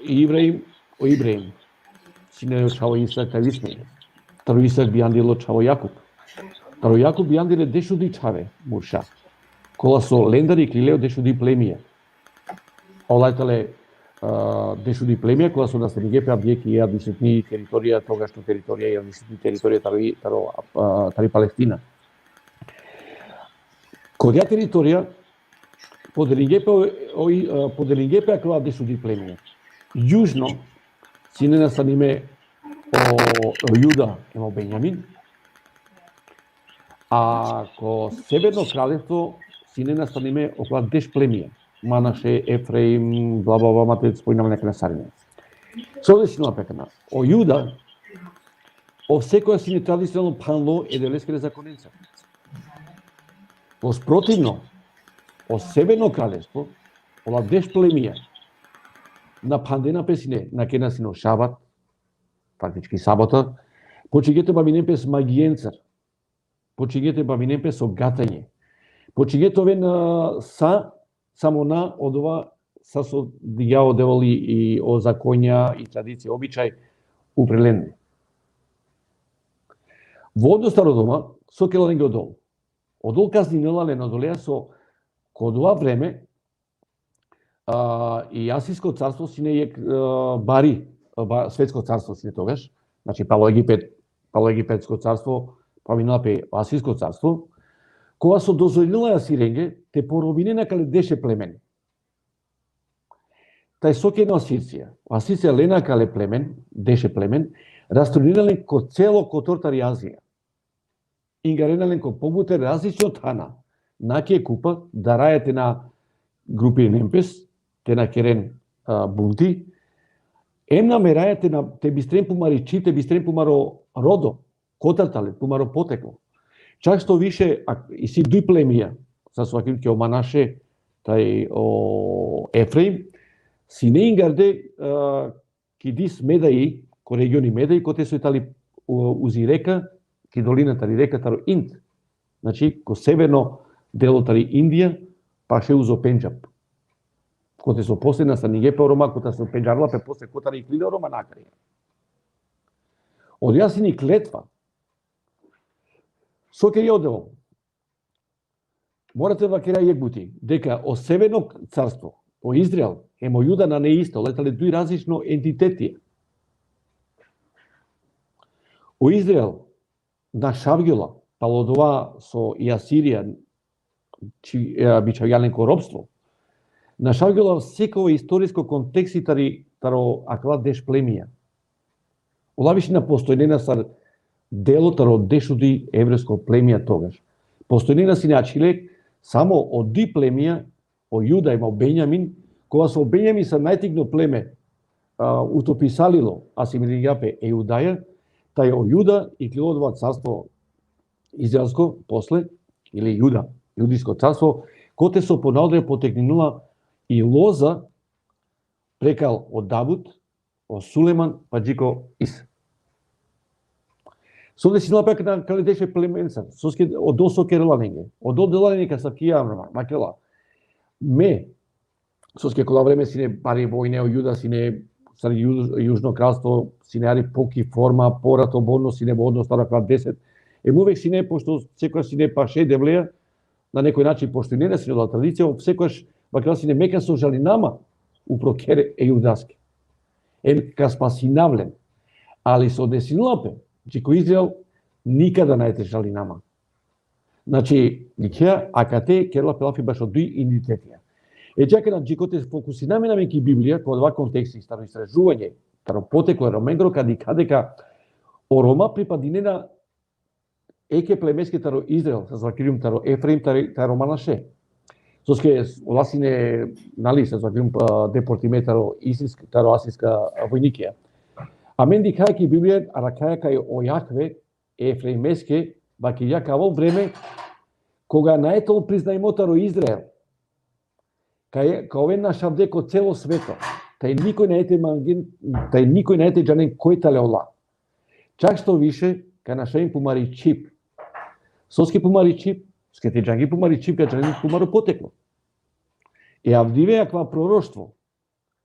Ibrahim, o Ibrahim, sine o čhavo Isak taro Ismail. Taro Isak bijandilo čhavo Jakub. Taro Jakub bijandile dešuduj čhave murša. Kola so lendar iklile o dešuduj plemija. Ola tale, a, dešuduj plemija, kola so nastaningje pe avdive ki jadisutni teritorija, togašno teritorija, jadisutni teritorija taro, taro, a, tari Palestina. Ko odija teritorija, podelingje pe o, o, a, podelingje pe akala dešuduj plemija. Južno, sine nastanime o, o Juda, em o Benjamin, a ko Severno kraljevstvo sine nastanime okola deš plemija. Manaše, Efraim, bla, bla, bla, ma te spomninav neka na sarine. So desinela pe akana? O Juda, o sekoja sine tradicionalno phanlo e Devleskere zakonenca. Posprotivno, o Severno kraljevstvo, ola deš plemija, na phandena pe sine, na kena sine o šabat, faktički sabota, počingje te bavinen pe s magijencar, počingje te bavinen pe so gatanje, počingje te oven, a, sa, samo na odova sa so dingja o Devel i, i o zakonja i tradicija, običaj upri lende. Vo odnos taro doma, so kerela lenge odol? Odol kazninela len odoleja so ko odova vreme, a, i Asirsko carstvo sine jekh, a, bari, a, ba-, svetsko carstvo sine togaš, znači palo Egipet, palo Egipetsko carstvo, pa minela pe Asirsko carstvo, kova so dozvolinela Asirenge te porobinen akale deše plemen. Taj so kerena o Asircija? O Asircija lena akale plemen, deše plemen, rasturninena len ko celo kotor tari Azija. Ingarena len ko pobuter različno thana. Na ki Kupa, daraja te na grupinen pes, te na keren, a, bunti, em nameraja te na, te bistren pumari čhib, te bistren pumaro rodo, kotar tale, pumaro poteklo. Čak što više, a, isi duj plemija, sa so vakergjum, o Manaše, taj o Efraim, sine ingarde, a, ki dis Medai, ko regioni Medai, kote so i tali, o, uzi reka, ki dolina tari reka taro Ind. Znači, ko severno delo tari Indija, paše uzo Pendžab. Kote so posle nastaningje pe o Roma, kote so pendžarla pe posle, kote iklile o Roma nakari. Odija sine i kletva. So kergja o Devel? Mora te vakera jekh buti, deka o Severno carstvo, o Izrael, em o Juda nane isto, ola tale duj različno entitetija. O Izrael našavgjola, palo odova so i Asirija či, e, bičhavgja len ko ropstvo. Našavgjola sekova istorijsko konteksti tari, taro akala deš plemija. Ola više na postojnena sar delo taro dešuduj evrejsko plemija togaš. Postojnena sine ačhile samo o duj plemija, o Juda i o Benjamin, kova so o Benjamin sar najtigno pleme, a, utopisalilo, asimilingja pe e Judaja, taj o Juda iklilo odova carstvo izraelsko posle, ili Juda, judijsko carstvo, kote so ponadre potekninela i loza prekal o Davud, o Sulejman, pa dži ko Isa. So desinela pe akana kale deše plemenca, soske odol so kerela lenge, odol dela lenge kasavki amrama, vakerela: Me, soske kola vreme sine bari vojne, o Juda sine, sar ju-, južno kralstvo, sine hari poki forma, porat o bono, sine bo odnos taro akala deset. E, mu vek sine, pošto sekoja sine paše devleja, na nekoj način poštujnena sine ola tradicija, sekojaš vakerela sine: Me ka so žalinama upro kher e Judaske. Em ka spasinav len. Ali so desinela pe, dži ko Izrael, nikada nane te žalinama. Znači, dikhea, akate kerela pe lafi bašo duj identitetija. E, džakana, dži kote fokusinami amen ki Biblija, ko odova konteksti, taro istražuvanje, taro poteklo e Romengoro, ka dikha deka o Roma pripadinena eke plemeske taro Izrael, sa so vakergjum taro Efraim, taro, taro Manaše. Soske ola sine, nali, sa so vakergjum, a, deportime taro Isis, taro asirska vojnikija. Amen dikhaja ki Biblija, arakhaja kaj o Jahve e Efraimeske vakergja ka avol vreme koga nane te ol priznajmo taro Izrael. Ka, ka oven našavde ko celo sveto. Taj nikoj nane te mangen, taj nikoj nane te džanen koj tale ola. Čak što više, ka našaven pumari čhib. Soske pumari čhib? Soske te džangje pumari čhib, ka džangje pumaro poteklo. E avdive akava proroštvo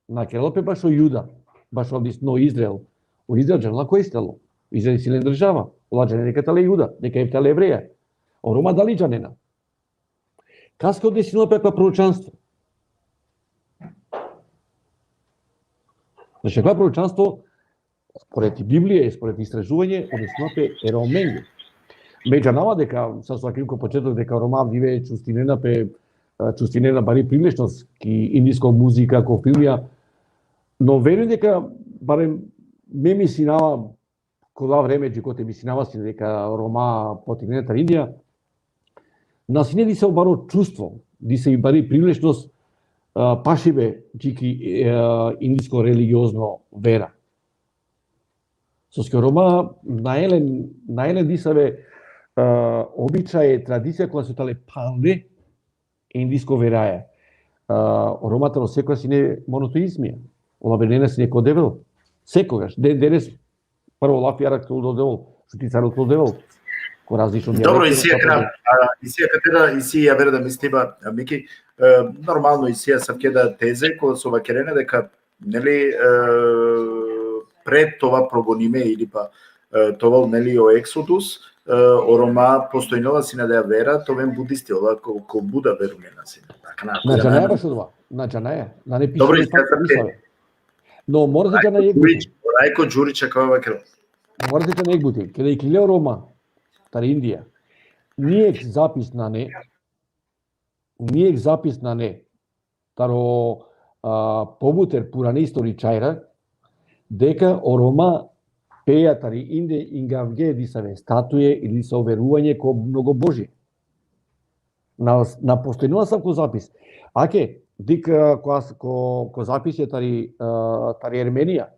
na kerela pe bašo Juda, bašo avdisno Izrael. O Izrael džanela koj tano. Izrael si len država. Ola džanena deka tale Juda, deka tale Evreja. O Roma dali džanena? Kaske so desinela pe akava proročanstvo? Znači, akava proročanstvo, spored i Biblija i spored istražuvanje, o desinela pe e Romenge. Me džanava deka, sa so vakergjum ko početok, deka Roma avdive čustinena pe, a, čustinena bari privlečnost ki indijsko muzika, ko filmija, no verujnava deka, barem me mislinava, kola vreme dži kote mislinava sine deka Roma poteknena tari Indija, na sine disavo baro čustvo, disavo bari privlečnost, a, pašibe dži ki, a, indijsko religiozno vera. Soske Roma nane len, nane len disave, a, običaje, tradicija koja so tale phanle indijsko veraja. A, o Roma taro sekoja sine monoteizmija. Ola verujnena sine ko Devel. Sekogaš, de-, denes, prvo lafi arakh tut o Devel, šuti taro tut o Devel. Ko različno... Dobro, isi akana, a, isi akate da, isi javere da misliba, a, Miki, e, normalno isi asavke da teze, ko so vakerena deka, neli, e, pred tova progonime ili pa, e, te ovel, neli, o Eksodus, e, o Roma postojnela sine adaja vera, te oven budisti, ola ko, ko Buda verujnena sine. Akana, na džanaja bašo odova, na džanaja, nane piše. Dobro, isi akate. No, mora te džana jekh buti. Rajko Đurić, Rajko Đurić, akava vakerela. Mora te džana jekh buti. Keda iklile o Roma tari Indija, nijekh zapis nane, nijekh zapis nane taro, a, pobuter purane istoričarja, deka o Roma peja tari Indija, ingavge disave statuje ili disavo veruvanje ko mnogobožje. Na, na postojnela asavko zapis. Ake, dikh, a, ko as-, ko, ko zapisja tari, a, tari Ermenija,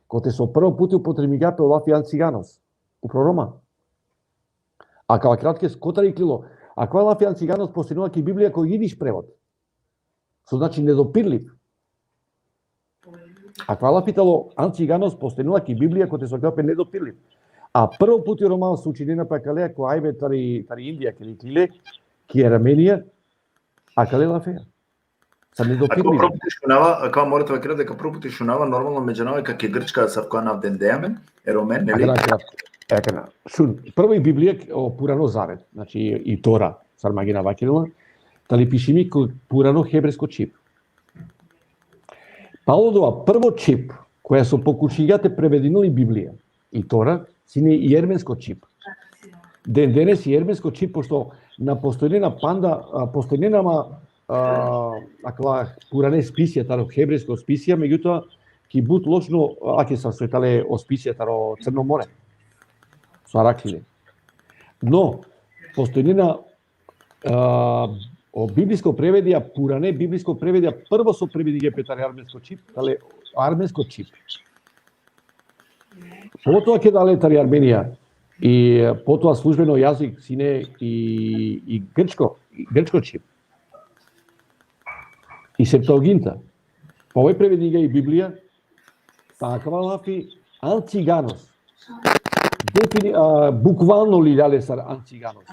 kote so prvo puti upotrebingja pe o lafi anciganos upro Roma. A ka vakerav tuke kotar iklilo. Akava lafi anciganos postojnela ki Biblija ko jidiš prevod. So znači nedopirljiv. Akava lafi tano anciganos postojnela ki Biblija, kote so vakerela pe nedopirljiv. A prvo puti o Roma so učinena pe akaleja ko ajbe tari, tari Indija, keda iklile ki Ermenija, akale lafeja. Sa nedopirljiv. Akava prvo puti šunava, akava mora te vakerav deka prvo puti šunava, normalno me džanava kaj ki Grčka asavko anav dendea amen, e Romen, neli? Akana, akana, akana. Šun, prvo i Biblija, o Purano Zavet, znači i Tora, sar mangina vakerela, tani pišimi ko purano hebrejsko čhib. Palo odova, prvo čhib, koja so pokušingja te prevedinel i Biblija, i Tora, sine i ermensko čhib. Dendenes i ermensko čhib, pošto na postojnena panda, a, postojnena ma, a, akala purane spisija, taro hebrejsko spisija, megjutoa ki but lošno, a, ake sa so tale o spisija taro Crno more. So arakhile. No, postojnena, a, o biblijsko prevedija, purane biblijsko prevedija, prvo so prevedinge pe tari armensko čhib, tale armensko čhib. Potom ke dale tari Armenija, i potom službeno jazik sine i, i grčko, i grčko čhib. I Septuaginta. Pa oj prevedinge i Biblija, takva lafi anciganos. Defini-, a, bukvalno liljale sar anciganos.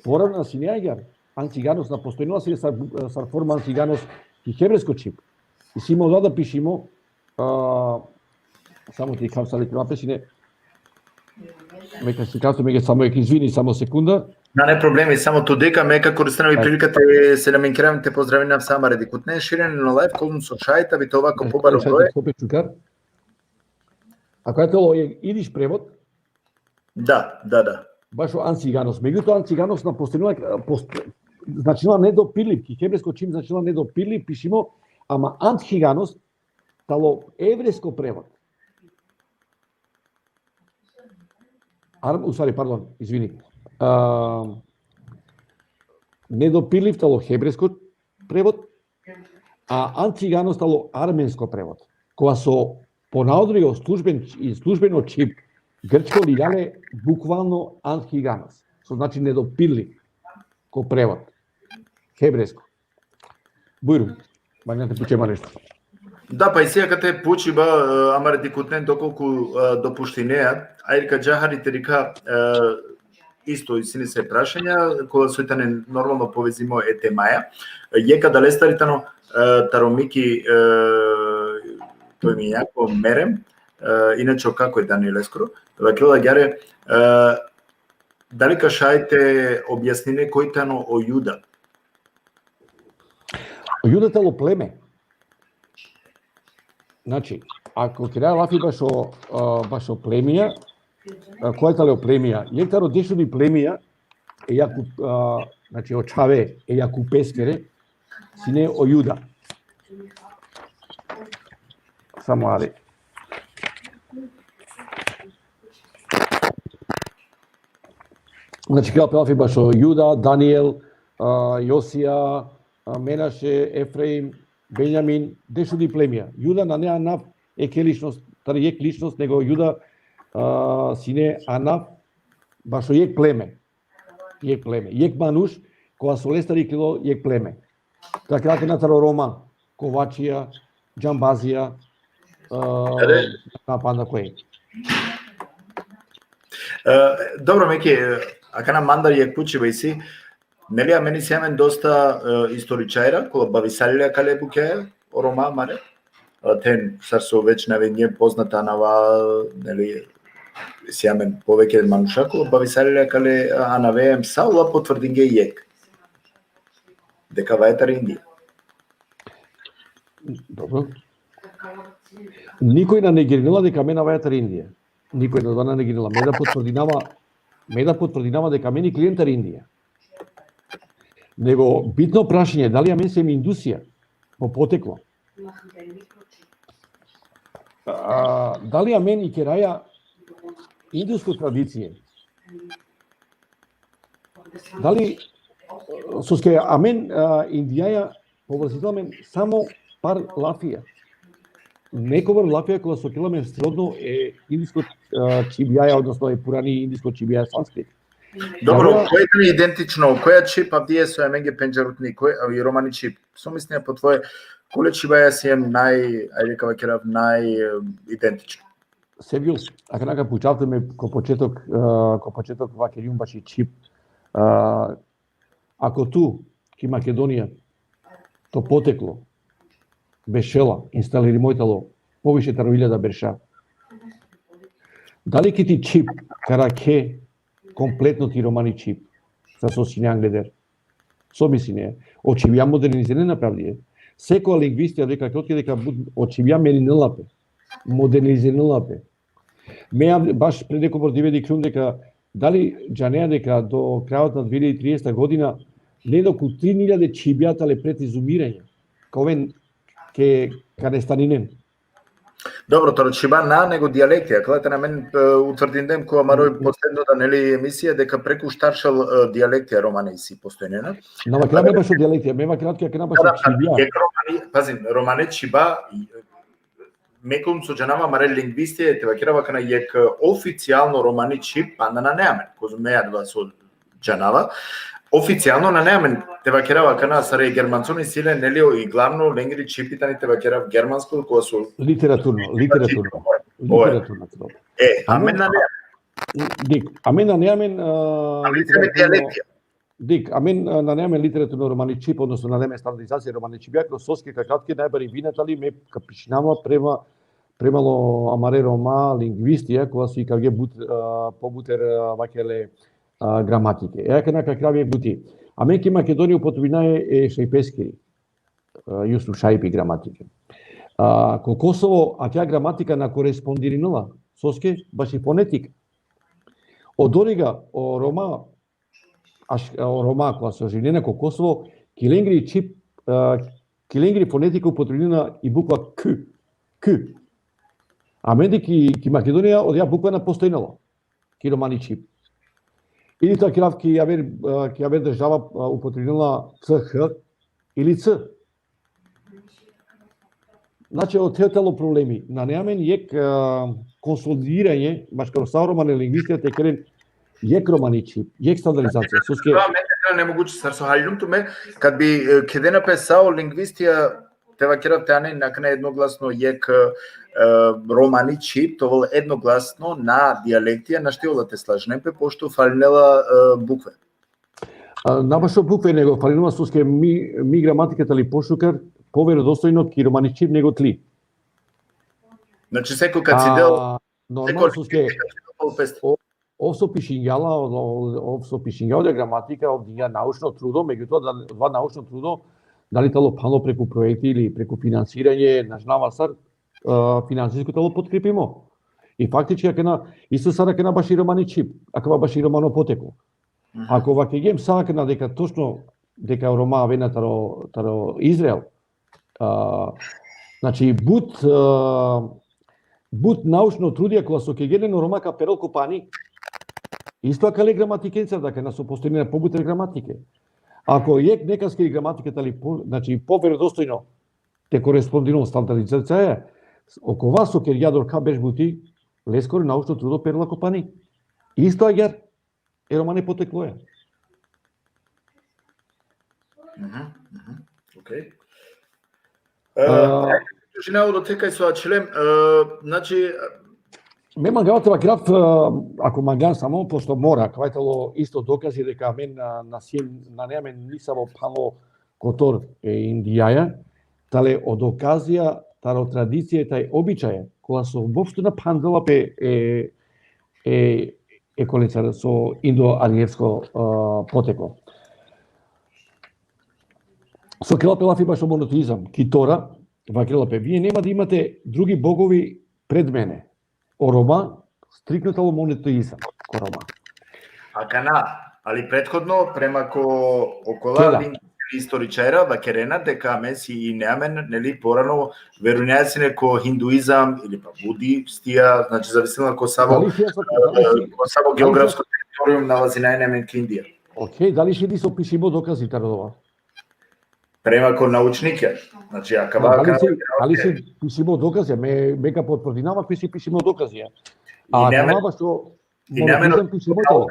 Poravna sine agjar, anciganos na postojnela sine sar, sar forma anciganos ki hebrejsko čhib. I simo da pišimo, a, samo ti kam sa likrila pe sine. Me ka sikav tu, me ke samo ek izvini, samo sekunda. Nane problemi, samo tu deka, me ka koristinav i prilika te selaminkeram, te pozdravinav sa amare dikhutne, širen o live, kolum so šaj te avi te ova ko pobaro broj. Sope Čukar. Ako je to o idiš prevod? Da, da, da. Bašo anciganos. Megjutoa anciganos na postojnela, post-, značinela nedopirliv, ki hebrejsko čhib značinela nedopirliv, pišimo, ama antiganos talo evrejsko prevod. Ar-, u stvari, pardon, izvini. A, nedopirliv talo hebrejsko prevod, a anciganos talo armensko prevod. Kova so ponaodri o služben-, i službeno čhib grčko liljale bukvalno antiganos. So znači nedopirliv ko prevod hebrejsko. Bujrum, manjate puče ma nešto. Da, pa isi akate pučiba, e, amare dikhutnen dokolku, e, dopuštinea, a ili ka dža hari te dikha, e, isto isi nese prašanja, kola so tane normalno povezimo e temaja. Jekh adalestar tano, e, taro Miki, e, to mi jako Merem, e, inače o kako e Danieleskoro, vakerela agjaar, e, dali ka šaj te objasnine koj tano o Juda? O Juda talo pleme. Znači, ako kera lafi bašo, a, bašo plemija, a, koja tale o plemija? Jekh taro dešudi plemija, e Jakup, a, znači, o čhave, e Jakupeskere, sine o Juda. Samo are. Znači, kera lafi bašo Juda, Daniel, a, Josija, a, Menaše, Efraim, Benjamin, dešudi plemija. Juda nane anav ek ličnost, tari jekh ličnost, nego Juda, a, sine anav bašo jekh pleme. Jekh pleme. Jekh manuš, kova so lestar iklilo jekh pleme. Ka kera akana taro Roma, kovačija, džambazija, a, na panda koj. E, dobro, Miki, e, akana mandar jekh pučiba isi, neli, amen isi amen dosta, e, istoričarja, kola bavisalile akale bukjaja, o Roma amare, a, ten, sar so već navedinge, poznata anava, neli, isi amen poveke manuša, kola bavisalile akale, a, anave, em sa ola potvrdinge jekh. Deka avaja tari Indija. Dobro. Nikoj na negirinela deka amen avaja tari Indija. Nikoj na, na negirinela. Me da potvrdinava, me da potvrdinava deka amen ikliljem tari Indija. Nego bitno prašanje, dali amen siem Indusija po poteklo? A, dali amen ikeraja indusko tradicije? Dali, soske amen, a, Indijaja povrzitela amen samo par lafija. Nekobor lafija kola so kerela amen srodno e indisko, a, čhibjaja, odnosno e purani indisko čhibjaja sanskrit. Dobro, koja je identično, koja čhib avdive so amenge pendžarutni, koja, a, i romani čhib? So misline po tvoje, kole čhibaja siem naj, ajde ka vakerav, naj, e, identično? Sergius, akana ka pučav tut, me ko početok, e, ko početok vakergjum baši čhib. E, ako tu, ki Makedonija, to poteklo bešela, instalirimo tano poviše taro iljada berša, dali ki ti čhib ka arakhe kompletno ti romani čhib, sar so sine angleder? So misline? O čhibja modernizirena pe avdive. Sekoja lingvistija deka, kotke deka but, o čhibja meninela pe, modernizirela pe. Me av-, baš pre nekobor dive dikhljum deka Dali džanea deka do krajot na dve hiljade trieseta godina negde oko tri hiljade čhibja tale pred izumiraње? Ka oven ke, ka nestaninen. Dobro, taro čhiba na, nego dijalekti. Akala tane amen, e, utvrdindem ko amaro posledno da, neli, emisija, deka preku štar šel, e, dijalekti romane isi postojnena. Na, ma, kera me bašo dijalekti, me ma kratko, kera bašo čhibja. Jek romani, pazin, romane čhiba, me koliko so džanava amare lingvistija, te vakerava akana jek oficijalno romani čhib, panda nane amen, kozom me adava so džanava. Oficijalno nane amen, te vakerava akana sare germanconi sile, neli, o, i glavno lengri čhibi tani, te vakerav, germansko, kova so literaturno, literaturno. Literaturno, dobro. E, amen nane amen. Dik, amen nane amen, a, amen literaturno. Dijalekti. Dik, amen, a, nane amen literaturno romani čhib, odnosno nane amen standardizacija romani čhibja, kroz soske ka kratke najbari vina tali me ka pišinava prema, prema lo amare Roma lingvistija, kova so ikavge but, a, pobuter, a, vakele, a, gramatike. E, akana ka krav jek buti. Amen ki Makedonija upotrebinaja e Šajpeskiri, a, Jusuf Šajpi gramatike. A, ko Kosovo, akja gramatika na korespondirinela, soske, baši fonetika. Odoriga, o Roma, aš-, o Roma, kova so živinena ko Kosovo, ki lengri čhib, a, ki lengri fonetika upotrebinena i bukva K. K. Amende ki, ki Makedonija, odija bukva na postojnela ki romani čhib. Ili ta kirav ki aver, a, ki aver država, a, upotrebinela C H ili C. Znači, o telo problemi. Nane amen jek, a, konsolidiranje, maškaro sa romane lingvistija te keren jek romani čhib, jek standardizacija. Soske... Da, me, ne, nemoguće, sar so haljum tumen, kad bi, e, kedena pe sa o lingvistija, te vakerav, te anen akana jednoglasno jek, e, romani čhib, te ovel jednoglasno na dijalektija, našti ola te slažnen pe, pošto falinela, e, bukve. A, na bašo bukve, nego falinela soske mi, mi gramatika tali pošukar, poverodostojno ki romani čhib nego tli. Znači, seko kad si del, a, normalno, seko soske, kad si del pol peste. O, ov so pišingja la, o, ov so pišingja oda gramatika, ov dingja naučno trudo, međutoa, da, odova naučno trudo, dali talo phanlo preku projekti ili preku finansiranje, na džanava sar, a, finansisko talo potkrepimo. I faktički, akana, isto sar akana baši romani čhib, akava baši romano poteko. Mhm. Ako vakegjem sa akana deka točno, deka Roma avena taro, taro Izrael, a, znači, but, a, but naučno trudija kola so kegjen o Roma ka perel ko pani, isto akale gramatikenca, dakle, na so postojnena pobuter gramatike. Ako jek nekaske gramatike tali po, znači, poverodostojno te korespondirol standardizacija, okova so kergja dorka berš buti, leskoro naučno trudo perela ko pani. Isto agjaar e romane potekloja. Mhm, mhm, okej. E, a, ajde, dužina odote kaj so ačhilem, e, znači, me mangava te vakerav, e, ako mangan samo, pošto mora, kava talo isto dokazi deka amen na, na siem, nane amen nisavo phanlo kotor e Indijaja, tale o dokazija taro tradicija, taj običaja, kola so voopšto na phandela pe e, e, e kolencar so indo-arijevsko, a, poteko. So kerela pe lafi bašo monoteizam, ki Tora, vakerela pe, vije nema da imate drugi bogovi pred mene. O Roma, striktno talo monoteizam ko Roma. Akana, ali prethodno, prema ko okola, da, istoričara, vakerena deka amen si i ne amen, neli, porano verujnaja sine ko hinduizam ili pa budistija, znači, zavisno ko savo, dali si, e, dali si, ko savo, dali si geografsko teritorijum nalazinaja amen ki Indija. Okej, dali si diso pišimo dokazi taro dova? Prema ko naučnike. Znači, akava, da, dali si, dali si pišimo dokazi? Me, me ka potvrdinava koj si pišimo dokazi. A i ne amen, akava što i ne amen monoteizam pišimo talo.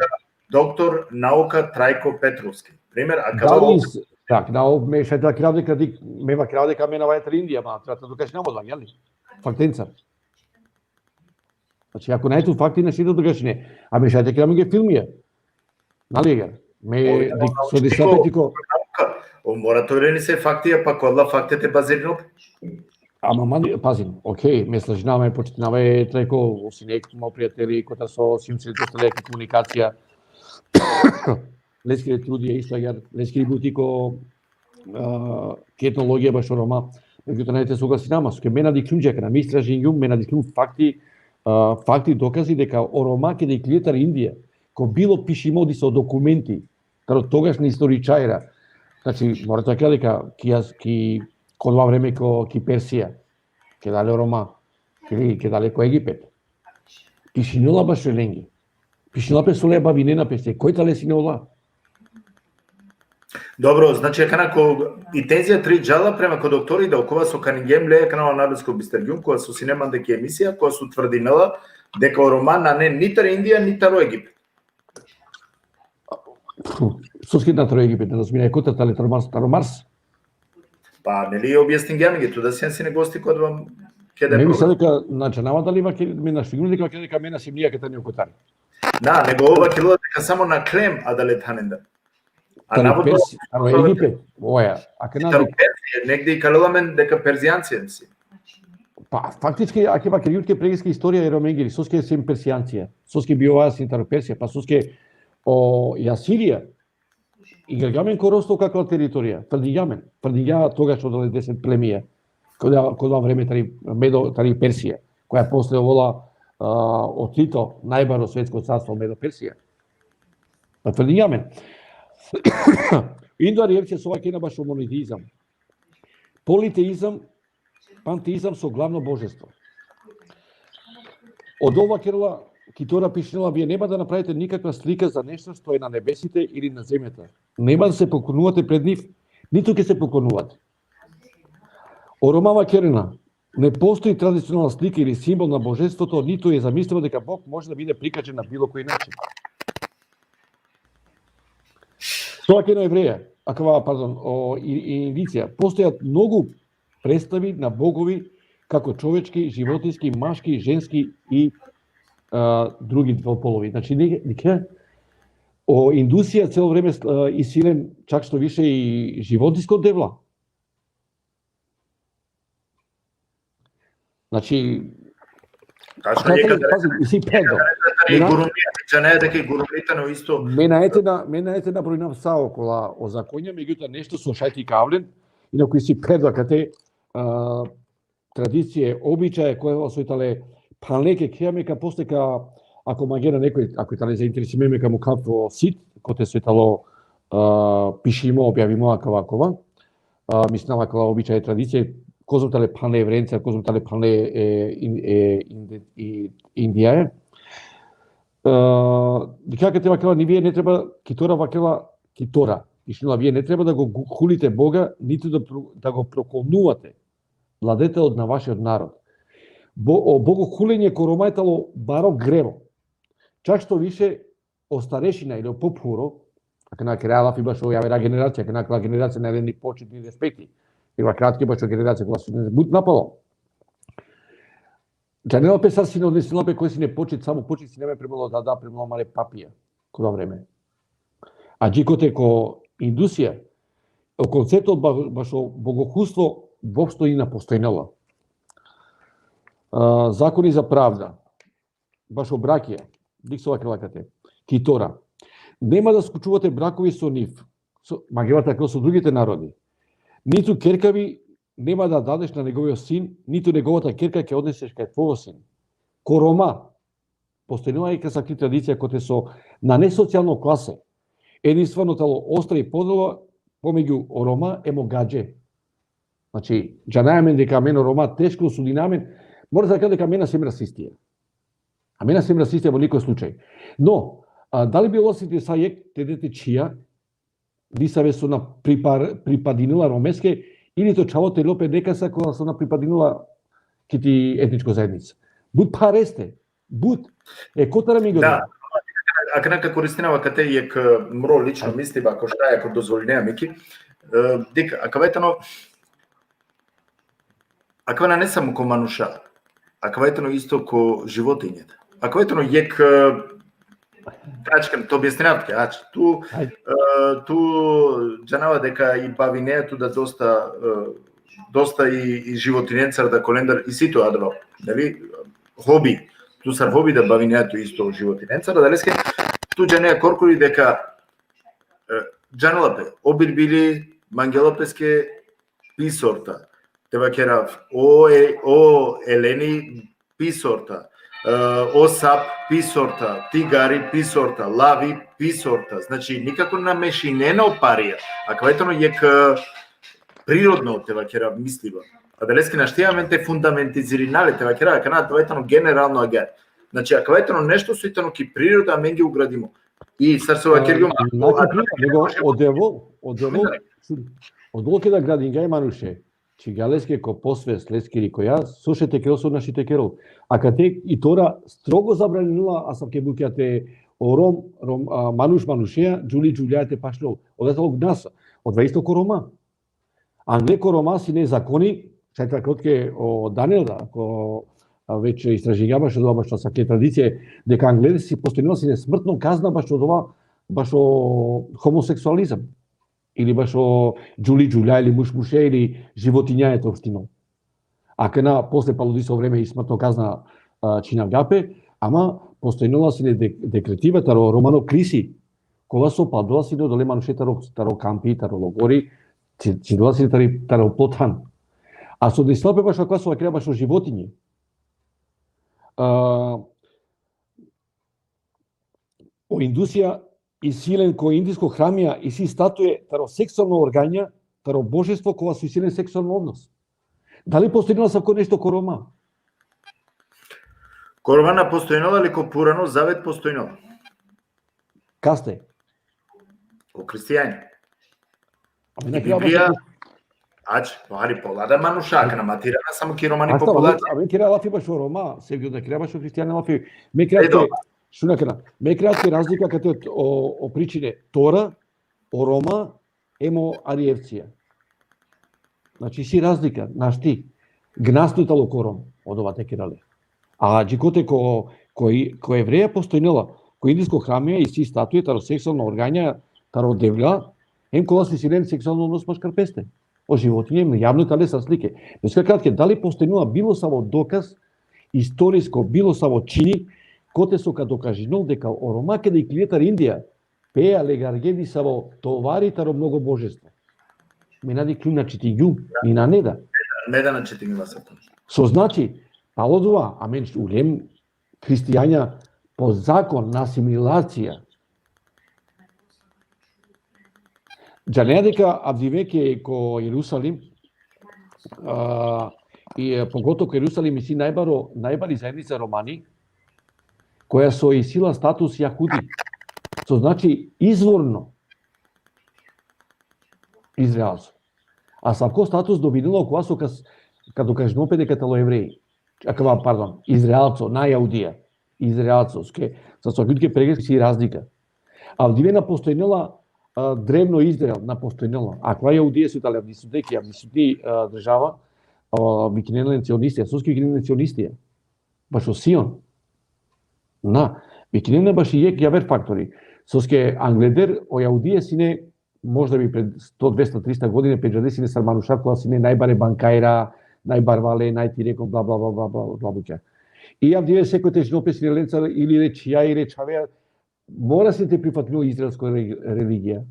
Doktor nauka Trajko Petrovski. Primer, akava. Dali s-, tak, na, ov me šaj da vakerav deka dik-, me vakerav deka me na vaja tari Indija, ma, treba da dokažinav odova, jeli? Faktenca. Znači, ako nane tu fakti, našti da dokažine. A me šaj da vakerav amenge filmija. Nali, agjaar? Me, dik-, so disapetiko. Ov mora te ovel nesave faktija, pa ko adala faktija te bazirinol pe. Ama man, pazin, okej, me slažinava, me počitinav e Trajko, ov sine jek mo prijateli, kotar so sijum sreto tale ki komunikacija. Leskere trudija isto agjaar, leskiri buti ko, a, ki etnologija bašo Roma. Međutim, nane te soglasinav, soske me na dikhljum dži akana, me istražingjum, me na dikhljum fakti, a, fakti, dokazi deka o Roma keda iklile tari Indija, ko bilo pišimo diso dokumenti, taro togašna istoričarja. Znači, mora te vakera deka ki, ki, ko dova vreme ko, ki Persija, kedale o Roma, ki, kedale ko Egipet. Pišinela bašo lenge. Pišinela pe so le bavinena pese. Koj tale sine ola? Dobro, znači, akana ko, i tenzija tri džala prema ko doktori, da okova so kaningjem le, akana o Nabesko Bistergjum, kova so sine mande ki emisija, kova so tvrdinela deka o Roma nane ni tari Indija, ni taro Egipet. Soske na taro Egipet, na razumina, e kotar tale, taro Mars, taro Mars. Pa, neli, objasningjem, tu da sian sine gosti kod vam keda. Me misla deka, znači, nama dali vake, me naštigum deka, deka mena simnija ke tani okotar. Na, nego ova vakerela deka samo na klem adale thanenda. A Tari navodno Persi-, taro Egipet, oja, akana taro deka Persija, negde i kalela amen deka Perzijancija si. Pa, faktički, ake vakergjum tuke pregreske istorija e Romengiri, soske sine Persijancija, soske bijovaja sine taro Persija, pa soske o, i Asirija, i grgjamen ko rosto kakva teritorija, tvrdingjamen, tvrdingja togaš o deset plemija, koda, koda vreme tari, Medo, tari Persija, koja posle ovola, a, o Tito, najbaro svetsko carstvo Medo Persija. Pa tvrdingjamen. Indo-Arijevcija so vakena bašo monoteizam. Politeizam, panteizam so glavno božestvo. Odova vakerela, ki Tora pišinela, вие нема да направите никаква слика за нешто што е на небесите или на земјата. Нема да се поклонувате пред нив, ниту ќе се поклонувате. O Roma vakerena, не постои традиционална слика или символ на божеството, ниту е замислено дека Бог може да биде прикажен на било кој начин. So vakerena o Evreja, akava, pardon, o, i, i Indicija, postojat mnogo представи на богови како човечки, животински, машки, женски и, а, други двополови. Znači, не, не, o Indusija celo vreme, a, isi len, čak što više, i životinsko devla. Znači, Tačno, kada je tani, kada pazi, isi pedro. I Na- gurumija, džanaja deka i gurumija tano isto. Me naete na, me naete na brojna sa okola o zakonja, međutim nešto so šaj te ikavlen, inaku isi pedro kate, a, tradicije, običaje, koje so tale phanle ke kheja me ka posle ka, ako mangena nekoj, ako tale zainteresime me ka mukhav o sit, kote so talo, a, pišimo, objavimo akava, akava, a, mislinava akala običaje, tradicije, kozom tale phanle Evrenca, kozom tale phanle, e, in-, e, inde-, i-, Indijaja. A, dikha kate vakerela, ni вие не треба, ki Tora vakerela, ki Tora, pišinela, вие не треба да го гу-, хулите Бога, ниту да про-, да го проклонувате, владетелот на вашиот народ. Бо-, o bogohuljenje ko Roma je talo baro grevo. Čak što više, o starešina ili o popuro, akana keraja lafi bašo javera generacija, akana kala generacija na ni počit ni respekti. Ili kratki bašo generacija, kola su but napalo. Džanela pe sar sine, odnesila pe koj sine počit, samo počit sine me prema o dada, prema o mare papija, kola vreme. A dži kote ko Indusija, o koncepto ba-, bašo bogohulstvo uopšto i na postojnela. A, zakoni za pravda, bašo brakija, dik so vakerela kate, ki Tora. Нема да склучувате бракови со нив, со, мангела така со другите народи. Ниту керка ви нема да дадеш на неговиот син, ниту неговата керка ќе однесеш кај твојот син. Ко Рома, постојнува и касакти традиција коте со на несоцијално класе, единствено тало остра и подела помеѓу Рома е могаџе. Znači, džanaja amen deka amen o Roma teško osudina amen, mora da kažem deka amen na sem rasistija. Amen na sem rasistija vo nikoj slučaj. No, a, dali bi ola sine sa jek te dete čhija, disave so na pripar-, pripadinela romeske, ili to čhavo te lope nekasa kola so na pripadinela kiti etničko zajednica. But phareste, but, e, kotara mi go. Da, akana ka koristinava kate jek, e, mro lično misliba, ako šaj, ako dozvolinea, Miki. E, dik, akava tano, akava nane samo ko manuša, akava tano isto ko životinjeta. Akava tano jek, e, tačka, to objasninav tuke, ač, tu, Ajde. e, tu džanava deka i bavinea tu da dosta, e, dosta i, i životinencar da kolendar isi to adava, neli, hobi, tu sar hobi da bavinea tu isto životinencar, adaleske tu džanea korkori deka, e, džanela pe, o birbili mangela peske pi sorta, te vakerav, o, e, o eleni pi sorta, o sap pi sorta, tigari pi sorta, lavi pi sorta. Znači, nikako na mešinena o parija. Akava tano jekh, e, prirodno, te vakera, misliba. Adaleske našti amen te fundamentizirina le, te vakera, akana, akava tano generalno agjaar. Znači, akava tano nešto so tano ki priroda amenge ugradimo. I sar so vakergjum, Znači, priroda, nego o Devel, o Devel, o Devel keda gradingja e manuše, čhivgja leske ko posvest leskiri koja, so šaj te kerel, so našti te kerel. Akate i Tora strogo zabraninela asavke bukja te, o Rom, Rom, a, manuš manušea, džuli džuljaja te pašljol. Odova tano gnasa, odova isto ko Roma. Angle ko Roma sine zakoni, šaj te vakerel tuke o Daniel da, ko, a, već istražingja bašo odova, bašo asavke tradicije, deka angle si postojnela sine smrtno kazna bašo odova, bašo homoseksualizam. Ili bašo džuli džulja, ili muš muše, ili životinjaja te opštinol. Akana posle palo diso vreme i smrtno kazna, a, čhinavgja pe, ama postojnela sine de-, dekretiva taro romano klisi, kova so paldela sine odole manuše taro, taro kampi, taro logori, či-, čhidela sine tari, taro po than. A so desila pe bašo akava so vakergja bašo životinje. A, o Indusija isi len ko indisko hramija, isi statue taro seksualno organja, taro božestvo kova so isi len seksualno odnos. Dali postojnela asavko nešto ko Roma? Ko Roma na postojnela, ali ko Purano Zavet postojnela. Kaste? Ko hristijanja. Amen I na kerela Biblija, bašo, ač, hari pola da manuša, akana ma tira na samo ki romani a šta, populacija. amen, amen kera lafi bašo Roma, se da kera bašo hristijanja lafi. Me kera E, te, dobro. šun akana, me kera te razlika kate o, o pričine Tora, o Roma, em o Arievcija. Znači, si razlika, našti, gnasno tano ko Rom, odova te kera le. A dži kote ko, ko, i-, ko Evreja postojnela, ko indisko hramija isi statue taro seksualno organja, taro devlja, em kola so isi len seksualno odnos maškar peste. O životinje, em javno tale sa slike. Peske kratke, dali postojnela bilo savo dokaz, istorisko, bilo savo čini, kote so ka dokažinol deka o Roma keda iklile tari Indija, pe alegargje disavo tovari taro mnogo božestvo. Me na dikhlum, na čitingjum, ni nane da. Me da na čitingjum sa to. So znači, palo odova, amen ulem hristijanja po zakon na asimilacija. Džanea deka avdive ke ko Jerusalim, a, i, e, pogotovo ko Jerusalim isi najbaro, najbari zaednica Romani, koja so isi la status Jahudi. So znači izvorno Izraelco. A asavko status dobinela kova so kas-, ka dokažinol pe deka tano Evreji. Akava, pardon, Izraelco, na Jahudija. Izraelco, ske, sa so ljudke pregreski si razlika. Avdive na postojnela, a, drevno Izrael, na postojnela. Akava Jahudija so tale avdisutne, avdisutni, a, država, a, vikinena len cionistija, soske vikinena len cionistija. Bašo Sion. Na, vikinena baši jekh javer faktori. Soske angleder, o Jahudija sine, možda bi pred sto, dvesta, trista godine, pe džade sine sar manuša kola sine najbare bankajra, najbarvale, najtirekon, bla, bla, bla, bla, bla, bla, bla. I avdive sekoj te džanol pe sine lencar ili re čhija, ili re čhave, mora sine te prifatinol izraelsko re-, religija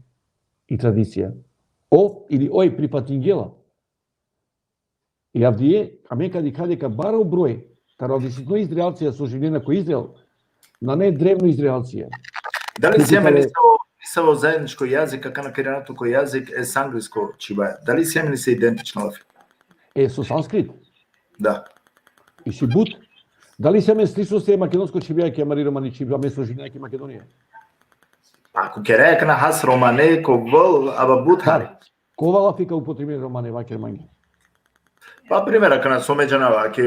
i tradicija. Ov ili oj prifatingje la. I avdive, amen ka dikha deka baro broj taro avdisutno Izraelcija so živinena ko Izrael, nane drevno Izraelcija. Dali Tuke si amen tale- nisavo, nisavo zajedničko jazik, akana kerena tu ko jazik, e, s anglesko čhibaja? Dali si amen nisavo identično lafi? E, so sanskrit? Da. Isi but. Dali si amen slično se makedonsko čhibaja ki amari romani čhibaja, amen so živinena ki Makedonija? Ako kere akana has romane, ko vol, aba but hari. Kova lafi ka upotrebini romane, vaker mange? Pa primer, akana so me džanava, ke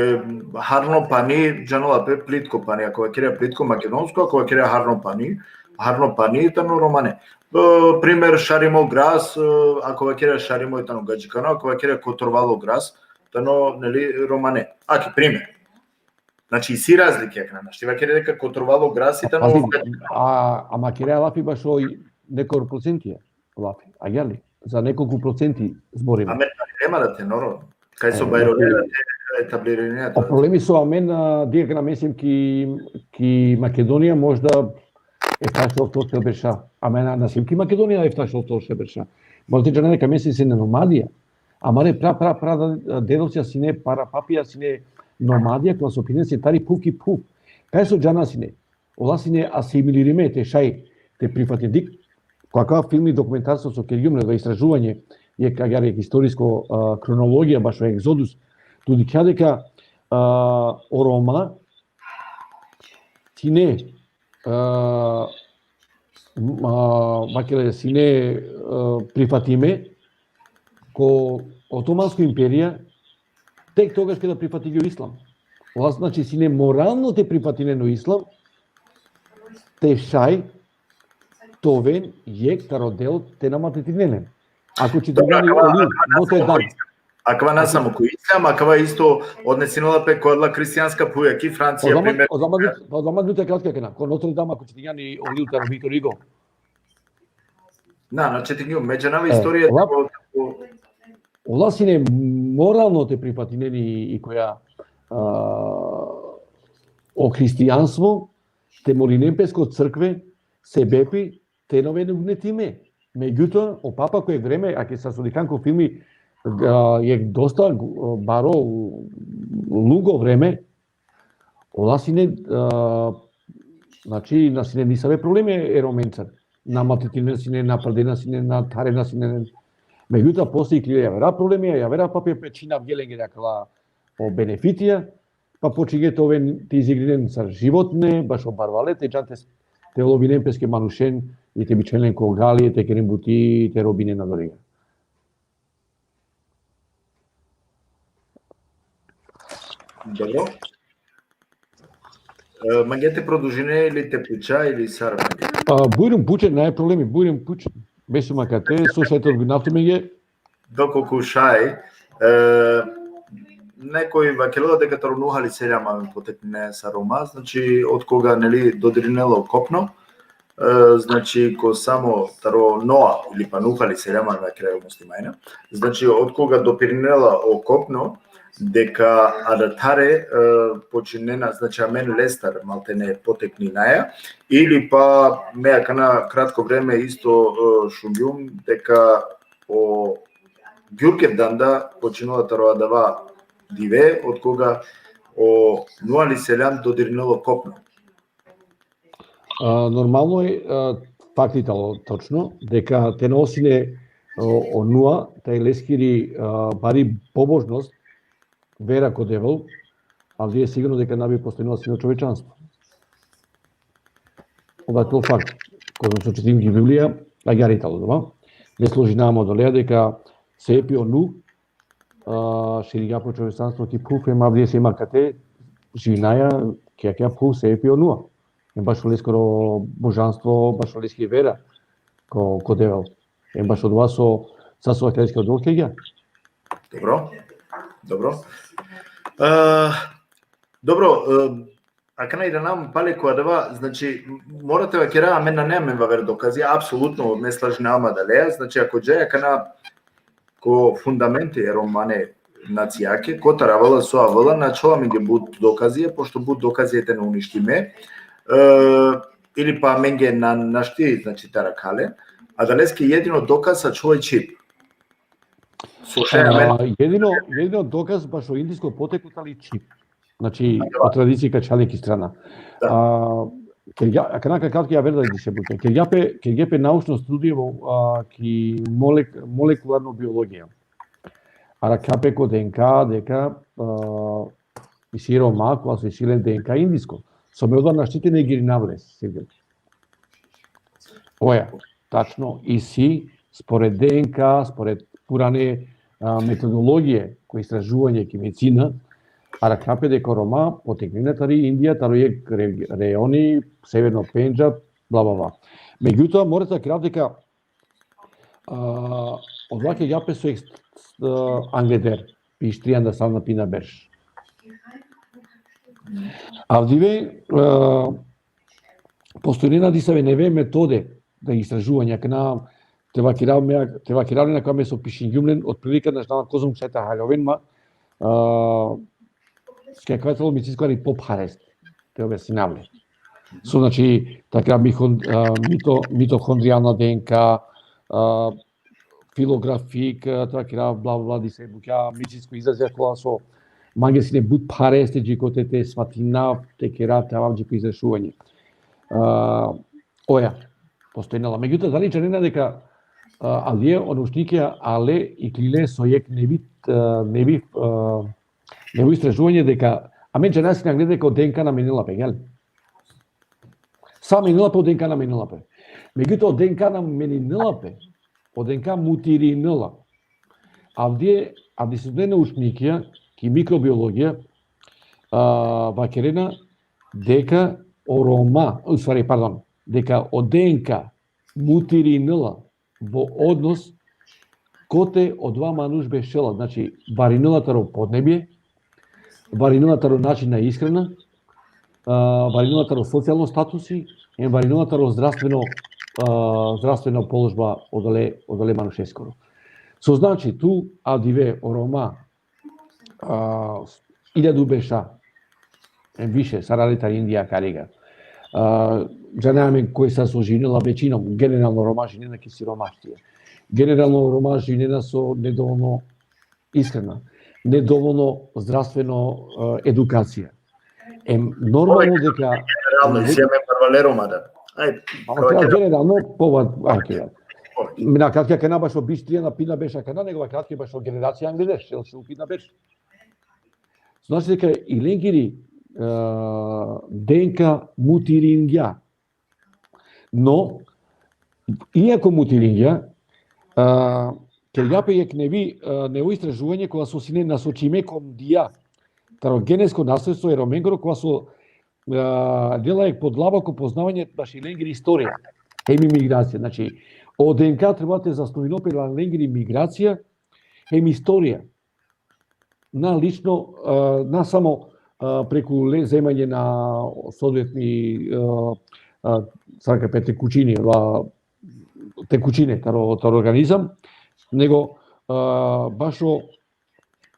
harno pani, džanela pe plitko pani, ako vakere plitko makedonsko, ako vakere harno pani, harno pani tano romane. E, primer, šarimo gras, e, ako vakere šarimo tano gadžikano, ako vakere kotorvalo gras, tano, neli, romane. Aki, primer. Znači, isi razlike, akana, našti vakere deka kotorvalo gras i tano Pazi, gadžikano. a, ama kere lafi bašo nekor procentija, lafi, agjaar li? Za nekolku procenti zborime. Amen, nema da te, noro. Kaj so E, bajrole, znači, etablirine. O problemi so amen, a, deka na, me siem ki, ki Makedonija, možda efta šov to šel berša. Amen na, na siem ki Makedonija efta šov to šel berša. Mora te džane deka me siem sine nomadija. Amare pra, pra, pra, da, dedovcija sine, para papija sine nomadija, kola so phene sine tari phuv ki phuv. Kaj so džana sine? Ola sine asimilirime te šaj te prifatin. Dik, ko akava filmi dokumentarstvo so kergjum le, istražuvanje, jekh agjaar jekh historisko, a, hronologija bašo Egzodus, tu dikhja deka, a, o Roma sine, a, m-, a, vakere sine, a, prifatime ko Otomansko imperija, tek togaš keda prifatingje o islam. Ola, znači, sine moralno te prifatinen o islam, te šaj te oven jekh taro del te na maltretirinen len. Ako čitingjan i o Lil, Notre Dame. Akava na samo ko islam, akava isto odnesinela pe ko adala hristijanska phuja, ki Francija, primer. Ozaman, ozaman, ozaman, te kratko akana, ko Notre Dame, ako čitingjan i o Lil taro Victor Hugo. Na, na čitingjum, me džanava istorija. Ola, ola sine moralno te prifatinen i, i koja, a, o hristijanstvo, te molinen pes ko crkve, sebepi te na oven ugnetime. Megjutoa, o papa ko jekh vreme, ake sar so dikhan ko filmi, a, jekh dosta, a, baro, lungo vreme, ola sine, a, znači, na sine nisave problemi e Romencar. Na maltretirena sine, na prdena sine, na tharena sine. Megjutoa, posle iklile javera problemi, javera pape, pe čhinavgje lenge akala o benefitija, pa počingje te oven, te izigrinen sar životne, bašo barvale, te džan te, te lovinen peske manušen, i te bičhalen len ko gali, te keren buti, te robinen adoriga. Dobro. E, mange te produžine ili te puča ili sar mange? A, bujrum, puče, nane problemi, bujrum, puče. Bešum akate, so šaj te odgovorinav tumenge. Dokolku šaj, e, nekoj vakerela deka taro Nuh alejhi selam amen poteknine sar Roma, znači, od koga, neli, dodirinela o kopno, e, znači, ko samo taro Noa ili pa Nuh alejhi selam, na kraju muslimanja, znači, od koga dopirinela o kopno, deka adathare, e, počinena, znači, amen lestar maltene potekninaja, ili pa me akana kratko vreme isto, e, šungjum, deka o Gjurgevdan da počinela taro adava dive, od koga o Nuh alejhi selam dodirinela o kopno. A, normalno e, a, fakti tano točno, deka te na sine o, o Nua, taj leskiri, a, bari pobožnost, vera ko Devel, ali je sigurno deka na bi postojnela sine o čovečanstvo. Ova to fakt, kozom so čitim ki Biblija, agjaar i tano dova. Me složinava man odoleja deka sepi o Nuh, a, širingja po čovečanstvo ki phuv, em avdive siem akate, živinaja, ki akaja phuv sepi o Nua. Em bašo leskoro božanstvo, bašo leskiri vera ko, ko Devel. Em bašo dova so, sa so akate leskoro dol kegja. Dobro, dobro. E, dobro, e, akana iranam pale ko adava, znači, mora te vakera, amen nane amen vaver dokazija, apsolutno me slažinava man adaleja, znači, ako džaja akana ko fundamenti e romane nacijake, kotar avela, so avela, na ačhola amenge but dokazija, pošto but dokazija tane uništime, e, ili pa amenge na, našti, znači, te arakha le, adaleske jedino dokaz ačhola i čhib. So šaj amen. A, jedino, jedino dokaz bašo indijsko poteklo tali čhib. Znači, o tradicija ka čhalen ki strana. Da. A, kergja, akana ka kratko javer da diše buke. Kergja pe, kergja pe naučno studija, a, ki molek-, molekularno biologija. Arakha pe ko D N K, deka, a, isi Roma, kola so isi len D N K indijsko. So me odova našti te negirinav le, Sergej. Oja, tačno, isi, spored D N K, spored purane, a, metodologije ko istražuvanje ki medicina, arakha pe deka o Roma poteknena tari Indija, taro jekh re-, reoni, severno Pendžab, bla, bla, bla. Megjutoa, mora te vakerav deka, a, odova kergja pe so jekh, a, angleder, piš trianda, sanda, pinda berš. Avdive, a, postojnena disave neve metode da istražuvanja, akana te vakerav me, te vakerav len akava me so pišingjum len, otprilike na džanav kozom šaj te haljoven ma, a, kaj, kaj tano medicinsko hari pop harest, te objasninav le. So, znači, taka mihon-, a, mito-, mitohondrijalna D N K, a, filografik, a, te vakerav, bla, bla, bla, dise bukja, medicinsko izrazija kola so mange sine but phare este dži kote te svatinav, te kerav, te avav dži ko izrešuvanje. A, oja, postojnela. Međutim, dali džanena deka, a, avdive o naučnikija ale iklile so jekh nevi, a, nevi, a, nevo istražuvanje deka, amen džanena sine angle deka o D N K na menela pe, jel? Sa menela pe, o D N K na menela pe. Međutim, o D N K na menela pe, o D N K mutirinela. Avdive, avdisutne naučnikija ki mikrobiologija, a, vakerena deka o Roma, u stvari, pardon, deka o D N K mutirinela vo odnos kote odova manuš bešela, znači, varinela taro podnebje, varinela taro način na ishrana, a, varinela taro socijalno statusi, em varinela taro zdravstveno, a, zdravstveno položba odole, odole manušeskoro. So znači, tu avdive o Roma, a, iljadu beša, em više, sar ale tari Indija akariga. A, džanea amen koj sa so živinela većinom, generalno Roma živinena ki siromaštija. Generalno Roma živinena so nedovoljno ishrana, nedovoljno zdravstveno, a, edukacija. Em, normalno deka... Generalno, isi amen barvale Roma da. Ajde. Ama kao generalno, pova, ajde, ja. Mina kratke kana bašo biš trijanda pina beša kana, nego kratke bašo generacija angleder, šel šel pina beša. Znači deka i lengiri, a, D N K mutiringja. No, iako mutiringja, a, kergja pe jekh nevi, a, nevo istražuvanje kova so sine nasočime kon dija, taro genetsko nasledstvo e Romengoro, kova so, a, dela jekh podlaboko poznavanje baši lengiri istorija, hem i migracija. Znači, o D N K treba te zasnovinol pe lengiri migracija, hem istorija. Na lično, a, na samo, a, preku le-, zemanje na soodvetni, a, a, sar ka pe tekućini, la, tekućine taro, taro organizam, nego, a, bašo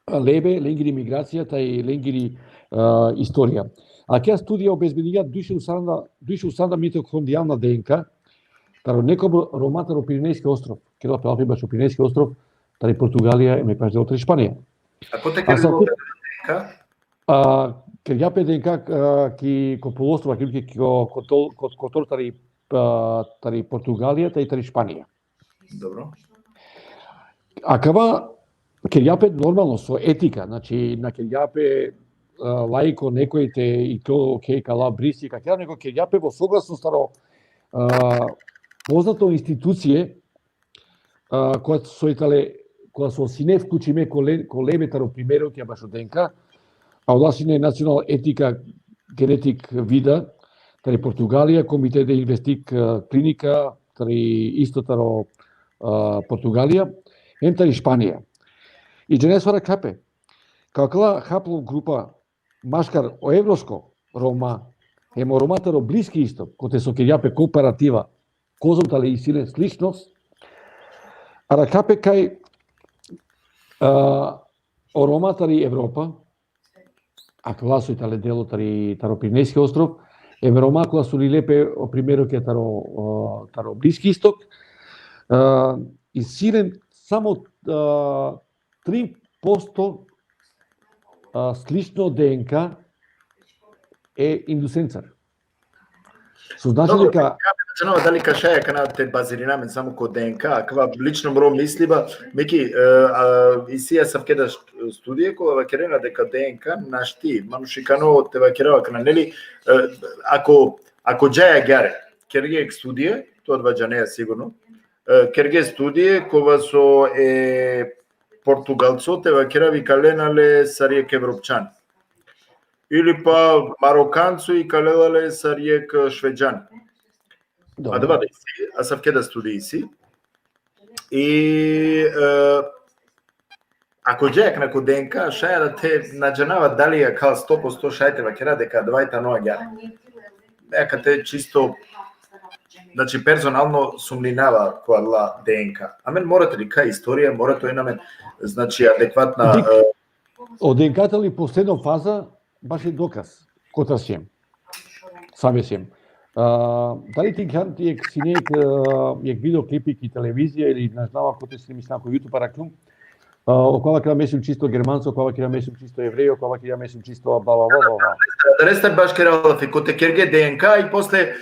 lebe, lengiri migracija, taj lengiri, a, istorija. Akaja studija obezbedingja duj šel saranda, duj šel saranda mitohondrijalna D N K, taro nekobor Roma taro Pirinejski ostrov, keda pe alfi bašo Pirinejski ostrov, tari Portugalija, em baš delo tari Španija. A kote kergja sa tu-, D N K? A, kergja pe D N K, a, ki, ko poluostrov, ki, ki, ko, kotor, ko, kotor tari, a, tari Portugalija, tari, tari Španija. Dobro. Akava kergja pe normalno so etika, znači, na kergja pe, a, laiko nekoj te iklol, okej, ka lav briski, ka kerav, nego kergja pe vo soglasnost taro, a, poznato institucije, a, koja so i tale, koja so sine vklučime ko le-, ko lebe taro primero ki bašo D N K, a ola sine Nacional Etika Genetik Vida, tari Portugalija, Komite de Investik, a, Klinika, tari isto taro, a, Portugalija, em tari Španija. I džane so arakha pe, kaj akala haplogrupa maškar o evropsko Roma, em o Roma taro Bliski Istok, kote so kergja pe komparativa, kozom tale isi len sličnost, arakha pe kaj, a, o Roma tari Evropa, akala so i tale delo tari, taro Pirinejski ostrov, em Roma kola so lile pe o primero ki taro, a, taro Bliski Istok, a, isi len samo, a, tri posto, a, slično D N K e Indusencar. So znači deka... Dobro, dali ka šaj akana te bazirina amen samo ko D N K, akava lično mro misliba, Miki, e, a, isi asavke da š-, studije kola vakerena deka D N K našti, manušikano te vakerava akana, neli, e, ako, ako džaja agjaar, kerge jekh studije, tu adava džanea sigurno, e, kerge studije, kova so e Portugalco, te vakerav, ikalena le sar jekh Evropčan. Ili pa Marokanco, ikalela le sar jekh Šveđan. Dobro. Adava da isi, asavke da studije isi. I, e, ako džaja akana ko D N K, šaj da te na džanava dali akava sto posto šaj te vakera deka adava i tano agjaar. Neka te čisto, znači, personalno sumninava ko adala D N K. Amen mora te dikha istorija, mora te oven amen, znači, adekvatna, dik, e, o D N K tali posledno faza, baši dokaz, kotar siem. Save siem. A, dali te dikhljan jekh sine jekh, a, jekh video klipi ki televizija ili na džanav kote sine, mislim, ko YouTube arakhlum, A, okova kira, mislim, čisto Germanco, okova kira, mislim, čisto Evrejo, okova kira, mislim, čisto bla, bla, bla, bla, bla. Da restar baš kera lafi, kote kerge D N K i posle, e,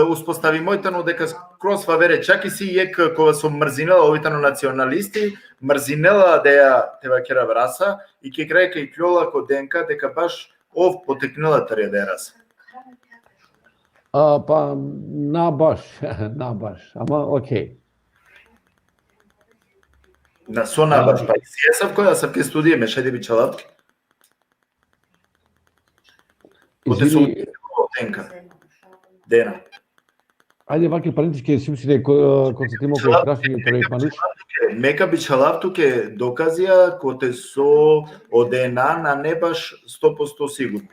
uspostavimo i tano deka skroz favere, čak i si jek kova so mrzinela, ovi tano nacionalisti, mrzinela da ja te vakera vrasa, i ke kraj ke ikljola ko D N K deka baš ov poteknela tari adava rasa. A, pa, na baš, na baš, ama okej. Na so na baš, pa isi asavko, asavke studije, me šaj da bičhalav tuke. Kote so Izvini, D N K. D N A. ajde, vake parantezi, ke sum sine ko-, koncentrimo ko prašanje taro jek manuš. Me ka bičhalav tuke dokazija kote so o D N A nane baš sto posto sigurno.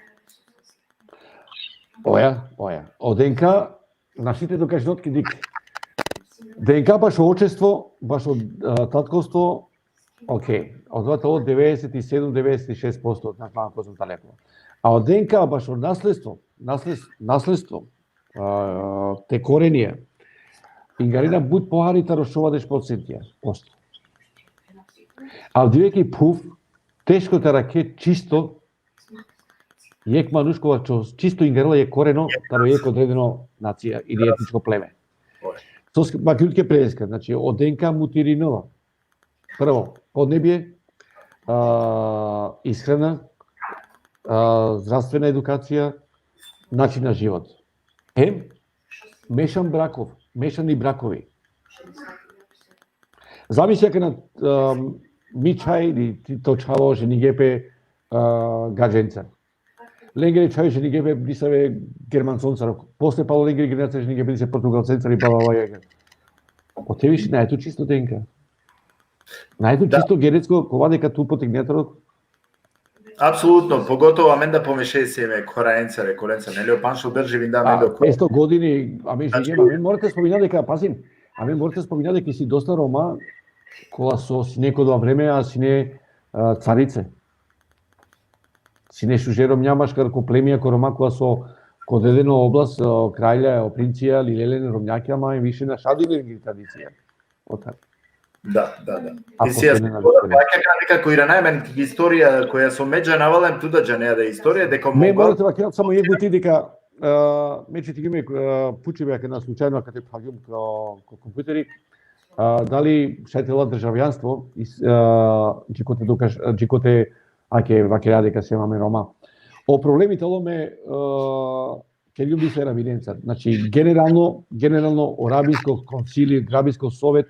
Oja, oja. O D N K, našti te dokažinot ki dik. D N K bašo očestvo, bašo, a, tatkostvo, okej. Odova tano devedeset i sedum, devedeset i šest posto, na plan ko sum taleko. A o D N K bašo nasledstvo, nasledstvo, nasledstvo, a, te korenija, ingarina but pohari taro šovardeš procentija, posto. Avdive ki phuv, teško te arakhe čisto jek manuš kova čo-, čisto ingarela jek koreno taro jek odredeno nacija ili etničko pleme. Soske, vakergjum tuke preska, znači, o D N K mutirinela. Prvo, podnebje, a, ishrana, a, zdravstvena edukacija, način na život. Hem, mešan brakov, mešani brakovi. Zamisli akana, a, mi čhaj ili ti-, to čhavo ženingje pe, a, gadženca. Lengere čhaj ženingje pe disave Germanconcar. Posle palo lengere generacija ženingje pe disave Portugalcencar i bla, bla, bla, jager. Ote više nane tu čisto D N K. Nane tu Da. Čisto genetsko, kova deka tu potegnea taro. Apsolutno, pogotovo amen da pomeše si me korencar, korencar, neli, o Panšo drži vinda amen A, do ko- petsto godini, a mi Znači- živimo, amen mora te spomina deka, pazin, amen mora te spomina deka si dosta Roma, kola so sine ko dova vreme, a sine, a, carice. Sine šuže romnja, maškar ko plemija, ko Roma, kola so ko odredeno oblast, o kralja, o princija, lilele len romnjake, ama više našadujle len tradicija. Otar. Da, da, da. A I si ja posebno na pa ja nekako irana amen istorija koja so me džanava len, tu da džanea da istorija, deka Me Mongol- mora te vakerav samo jek buti deka, a, me čitigjum, a, pučibe akana slučajno, kate phravgjum ko, ko kompjuteri, a, dali šaj te la državljanstvo, is-, a, dži kote dokaž-, dži kote ake vakera deka siem amen Roma. O problemi talo me, a, kergjum disave rabinenca. Znači, generalno, generalno o rabinsko konsili, rabinsko sovet,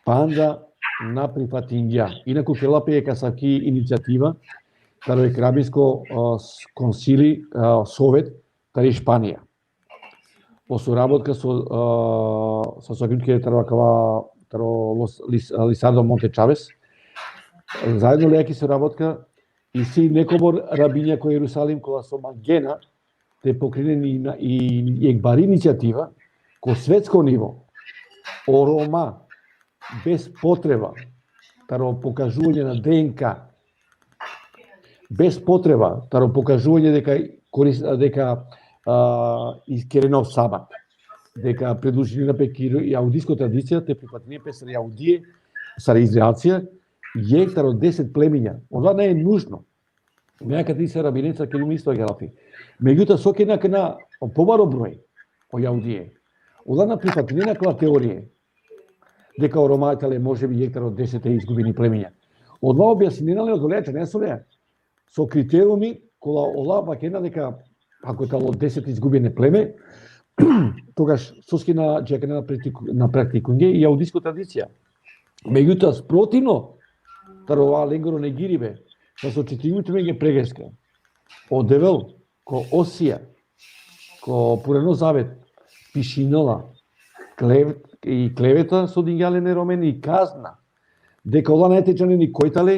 panda na prifatingja. Inaku kerela pe jek asavki inicijativa, taro jek rabinsko, a, s-, konsili, a, sovet, tari Španija. O sorabotka so, a, so, so kerela taro akava, taro Los-, Lis-, Lisardo Monte Chavez. Zaedno lea ki sorabotka, isi nekobor rabinja ko Jerusalim, kola so mangena te pokrinen i na, i jek bari inicijativa, ko svetsko nivo, o Roma, bez potreba, taro pokažuvanje na D N K, bez potreba, taro pokažuvanje deka koris-, deka, a, iskerena o sabat, deka pridružinena pe ki ro-, jaudisko tradicija, te prifatinen pe sar jaudije, sar Izraelcija, jek taro deset pleminja. Odova nane nužno. Me akate disave rabinenca kergjum isto akava lafi. Megjutoa, so kerena akana o pobaro broj o jaudije, ola na prifatinena akala teorije deka o Roma tale može bi jek taro deset izgubini pleminja. Odova objasninena len odoleja, džanea so lea. So kriteriumi, kola ola vakerena deka ako talo deset izgubini pleme, togaš soske na džakena na praktiku-, na praktikunge i jaudisko tradicija. Megjutoa, sprotivno taro ova lengoro negiribe, sa so čitigjum tumenge pregreska. O Devel, ko Osija, ko Purano Zavet, pišinela klev-, i kleveta so dingja len e Romen i kazna. Deka ola nane te džanen ni koj tale,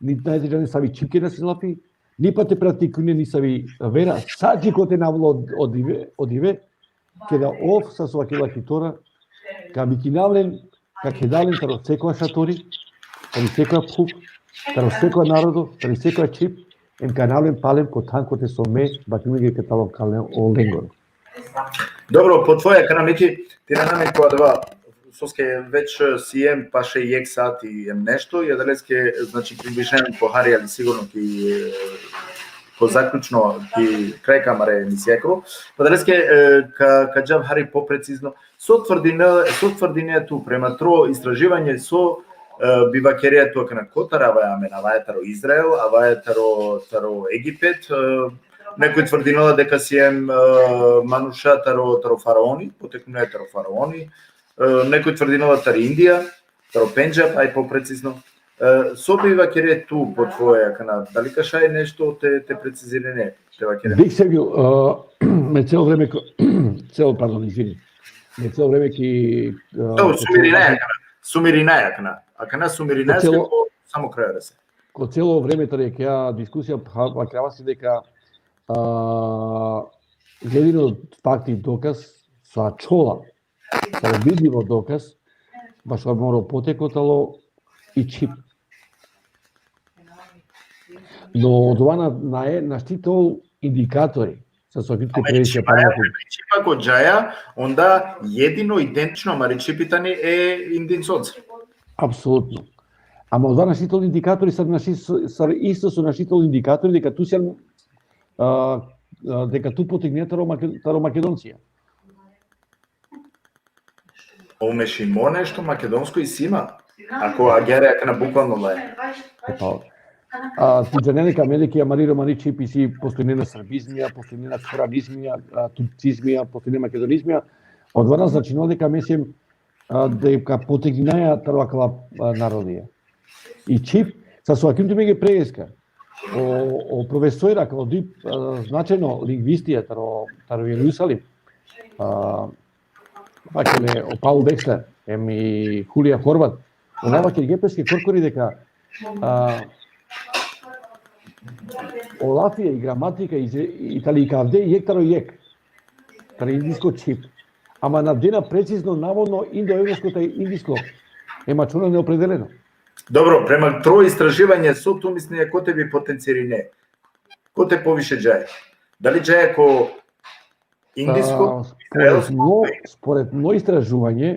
ni nane te džanen savi čhib kerena sine lafi, ni pa te praktikinen nisavi vera, sa dži kote na avela o dive, o dive, keda ov, sa so vakerela ki Tora, ka vikinav len, ka khedav len taro sekoja šatori, tari sekoja phuv, taro sekoja narodo, tari sekoja čhib, em ka anav len palem ko than kote so me, bakljum ege ke talo kale o lengoro. Dobro, po tvoja, kana neki, ti na nami ko adava, soske već, e, siem paše jekh sati em nešto, i adaleske, znači, približujem po hari, ali sigurno ki, e, ko zaključno, ki kraj amare emisijako. Pa adaleske, e, ka, ka džav hari poprecizno. So tvrdine, so tvrdine tu, prema tro istraživanje, so, e, bi vakerea tu akana, kotar avaja amen, avaja taro Izrael, avaja taro, taro Egipet, e, nekoj tvrdinela deka siem, e, manuša taro, taro faraoni, poteknina taro faraoni, e, nekoj tvrdinela taro Indija, taro Pendžab, aj poprecizno. E, so bi vakere tu po tvoje akana, dali ka šaj nešto te, te precizirine, te vakere? Dik, Sergio, e, me celo vreme, ko-, celo, pardon, izvini. Me celo vreme ki, e, Dobro, ko sumirinaja celo akana. Sumirinaja akana. Akana sumirinaja, ko celo, ko samo kraja da se. Ko celo vreme tari akaja diskusija, pa, vakerava si deka, a, jedino fakti, dokaz, so ačhola, so vidlivo dokaz, bašo moro poteklo tano i čhib. No, odova na, na e, našti te ol indikatori. Sa so akit ke previše pa, ako džaja, onda jedino identično amari čhipi tani e Indincos. Apsolutno. Ama odova našti te ol indikatori, sar našti, sar isto so našti te ol indikatori, deka tu sian, a, a, deka tu potegnea taro Make-, taro Makedoncija. O mešimo nešto makedonsko isi ma? Ako agjaar akana bukvalno laja. E pa, a, tu džane deka amen ki amari romani čhib isi, postojnena srbizmija, postojnena koranizmija, a, turcizmija, postojnena makedonizmija, odova na značinela deka amen siem, a, deka potegninaja taro akala, a, narodija. I čhib, sa so akana tu menge pregeska. O, o profesor, akala duj, a, značajno lingvistija taro, taro Jerusalim, a, pa kele o Paul Wexler, em i Julija Horvat, ona vakergje peske korkori deka, a, o lafija i gramatika i, i tali i ka avde jekh taro jekh, taro indisko čhib. Ama na avdena precizno, navodno, indoevropsko taro indisko, em ačhona neopredeleno. Dobro, prema tro istraživanje, so tu misline, kote bi potencirine? Kote poviše džaja? Dali džaja ko indisko, a, spored izraelsko? Mo, spored mo istraživanje,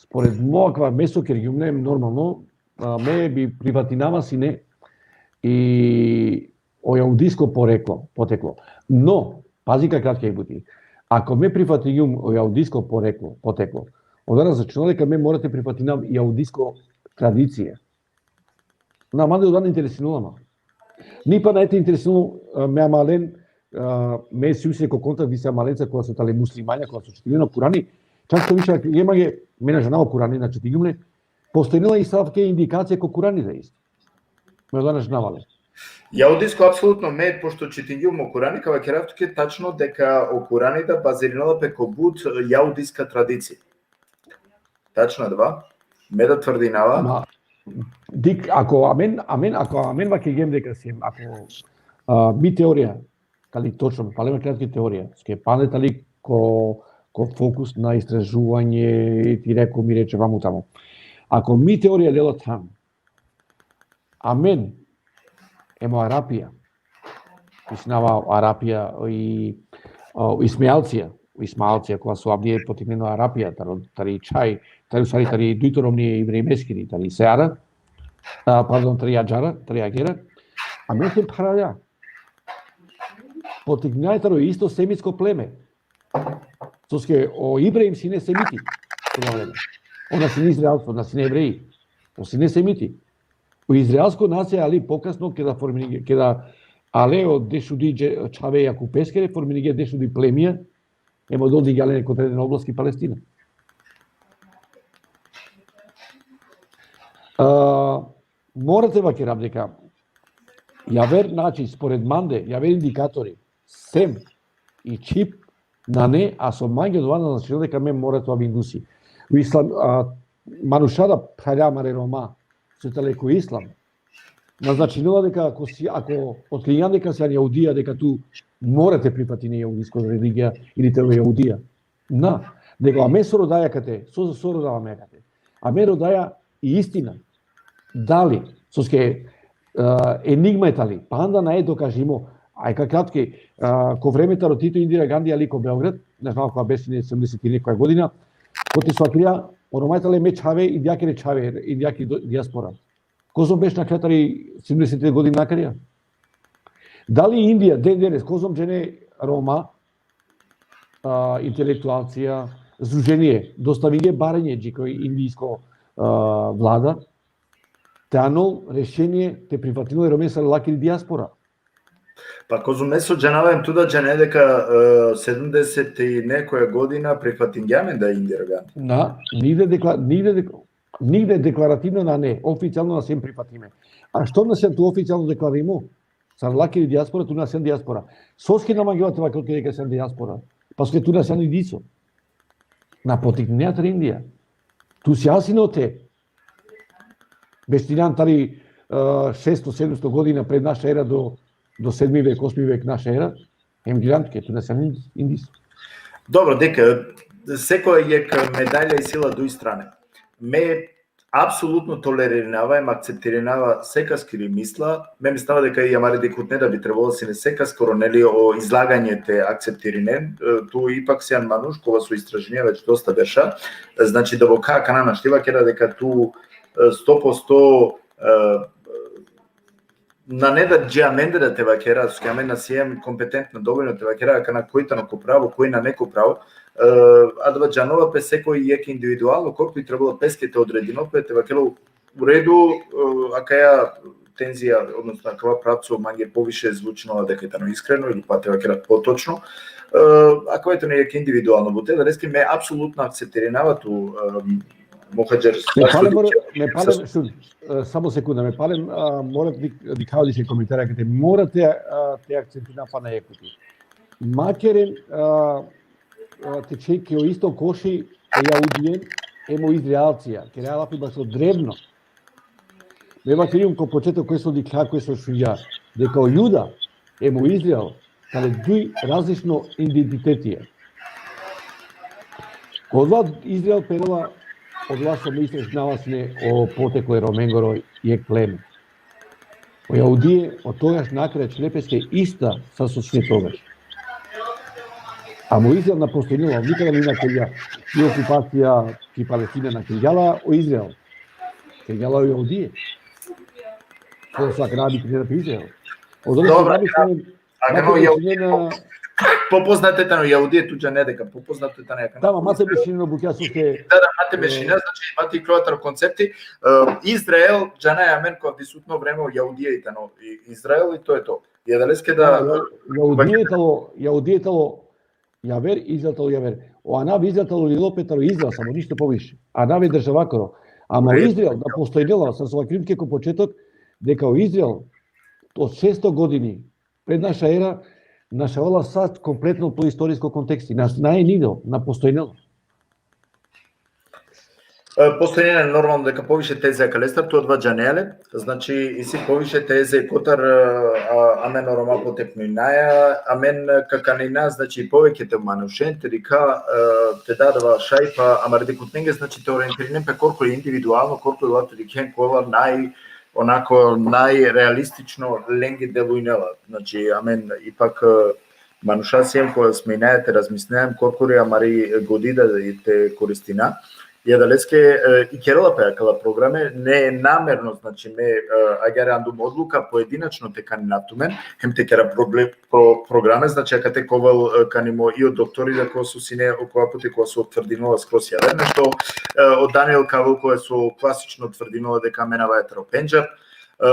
spored mo akava me so kergjum le, normalno, a, me bi prifatinava sine i o jaudisko poreklo, poteklo. No, pazi ka kratke i buti. Ako me prifatingjum o jaudisko poreklo, poteklo, odova na značinela deka me mora te prifatinav i jaudisko tradicija. Na, mande odova na interesinela ma. Ni pana e te interesinela, e, me amalen, e, me sijum sine ko kontakt isi amalenca kola so tale muslimanja, kola so čitinena Kurani, čak so više, e mange, me na džanava o Kurani, na čitingjum le, postojnela i asavke indikacija ko Kurani da isto. Me odova na džanava le. Jaudisko, apsolutno, me, pošto čitingjum o Kurani, ka vakerav tuke tačno deka o Kurani da bazirinela pe ko but, e, jaudiska tradicija. Tačno adava? Me da tvrdinava? Ma, dik, ako amen, amen, ako amen vakergjem deka siem, ako, a, mi teorija, tali točno, palem kratki teorija, soske panda tali ko, ko fokus na istraživanje, i ti reko mi reče vamu tamu. Ako mi teorija lela than, amen, em o Arapija, mislinava o Arapija i, o, Ismaelcija, o Ismaelcija, kola so avdive potegnena o Arapija, taro, tari čhaj, tari, u stvari, tari dujto romni e Ibrahimeskiri, tari Seara, a, pardon, tari Adžara, tari Agera, amen siem phralja. Potegninaja taro isto semitsko pleme. Soske o Ibrahim sine semiti. On na sine izraelco, na sine evreji. On sine semiti. O izraelsko nacija ali pokasno keda formini-, keda ale o dešudi dže-, čhave Jakupeskere, forminingje dešudi plemija, em odol dingja len ko odredena oblast ki Palestina. A, mora te vakerav deka javer, znači, spored mande, javer indikatori, sem i čhib, nane, a so mange odova na značinela deka me mora te ovav indusi. U islam, a, manuša da, phralja amare Roma, so tale ko islam, na značinela deka ako si, ako otklinjan deka sian jaudija, deka tu mora te prifatine jaudisko religija ili te ove jaudija. Na, nego amen so rodaja kate, so, so rodaja amen kate. Amen rodaja i istina. Dali, soske, e, enigma e tali, panda nae dokažimo. Aj ka kratke, e, ko vreme taro Tito, Indira Gandhi ali ko Beograd, na znam kova beše, sedamdeset i nekoja godina, kote so akija O Roma tale me čhave, Indijake re čhave, Indijake do-, dijaspora. Kozom beš nakhle tari sedumdeset godina nakarja? Dali Indija, den danas, kozom džene Roma, a, intelektualcija, združenie, dostavinge baranje dži ko indijsko, a, vlada, te anol rešenie te prifatinol e Romen sar lakiri dijaspora. Pa kozom me so džanava, em tu da džane deka, e, sedumdeset i nekoja godina prifatingja amen da Indira Gandhi. Na, nigde dekla-, nigde dek-, nigde deklarativno nane, oficijalno na sien prifatime. A što na sien tu oficijalno deklarimo? Sar lakiri dijaspora, tu na sien dijaspora. Soske na mangela te vakerel deka sien dijaspora? Paske tu na sien Indico. Na potikninea tari Indija. Tu sijam sine ote. Beštinjan tari, e, šesto, sedumsto godina pred naša era do, do sedmi vek, osmi vek naša era. Em giran tuke, tu na sien Indico. Dobro, deka, sekoj jekh medalja isi la duj strane. Me apsolutno toleririnava, em akceptirinava sekaskiri misla, me mislinava deka i amare dikhutne da bi trebalo sine sekaskoro, neli, o izlaganje te akceptirinen, e, tu ipak sian manuš kova so istražinea već dosta berša, e, znači da bo ka kana našti vakera deka tu, e, sto posto, e, nane da dži amende da te vakera, soske amen na siem kompetentna dovoljno te vakera kana koj tano ko pravo, koj nane ko pravo, e, adava džanela pe sekoj jekh individualno, korkori trebela peske te odredinol pe, te vakerel u redu, e, akaja tenzija, odnosno akava pravco mange poviše zvučinela deka tano iskreno ili pa te vakera potočno. E, akava tano jekh individualno bute, adaleske me apsolutno akceptirinava tu, e, Muhadžer. Me palem, mora, me palem, šun, e, samo sekunda, me palem, a, mora dik-, dikhav diše komentara kate mora te, a, te akcentina pana jekh puti. Makeren, a, a, te čhej ki o isto koši o Jahudien em o Izraelcija, keraja lafi bašo drevno. Me vakerijum ko početok koj so dikha, koj so šunđa, deka o Juda em o Izrael tale duj različno identitetija. Odova Izrael perela, odova so me istražinava sine o poteklo e Romengoro jekh pleme. O Jahudie, o togaš nakere ačhile peske ista sar so sine togaš. Amo Izrael na postojnela, nikada ni nakelja, ki okupacija, ki Palestina nakelja la o Izrael. Kelja la o Jahudie. Ko sa krabi krenat Izrael. Odova so Dobro, krabi ja. sine Akana o Jahudije, popoznate tano Jahudije, tu džane deka popoznate tano akana. Tamo, ma te mešinena bukja soske. Da, da, ma te mešinena, znači, ma te iklova taro koncepti. E, Izrael, džanaja amen ko avdisutno vreme o Jahudije i tano i Izrael i to je to. I adaleske da... Jahudije talo, Jahudije talo javer, Izrael talo javer. O anav Izrael talo lilo pe taro Izrael, samo ništo poviše. Anav e državakoro. Amo Izrael na postojnela, sar so vakerijum tuke ko početok, deka o Izrael od šesto godini pred naša era, našavela sa kompletno to istorijsko konteksti. Na, na e nido, na postojnela. E, postojnela, normalno deka poviše teze akalestar, tu adava džanea le, znači, isi poviše teze kotar, e, a, amen o Roma potepninaja, amen ka kanina, znači, poveke te manušen, te dikha, e, te da adava šajpa amare dikhutnenge, znači, te orientirinen pe korkori individualno, korkori la te dikhen kola naj, onako, najrealistično lenge delujnela. Znači, amen ipak, e, manuša siem koja smeinaja te razmislinea korkori amari godi da te koristina. I adaleske, e, i kerela pe akala programe, ne namerno, znači, me, e, agjaar andum odluka pojedinačno te kaninav tumen, hem te kera proble-, pro-, programe, znači, akate ka ovel, e, kanimo i o doktori da kova so sine, okova puti kova so utvrdinela skroz javer nešto, e, o Daniel ka ovel kova so klasično utvrdinela deka amen avaja taro Pendžab, e,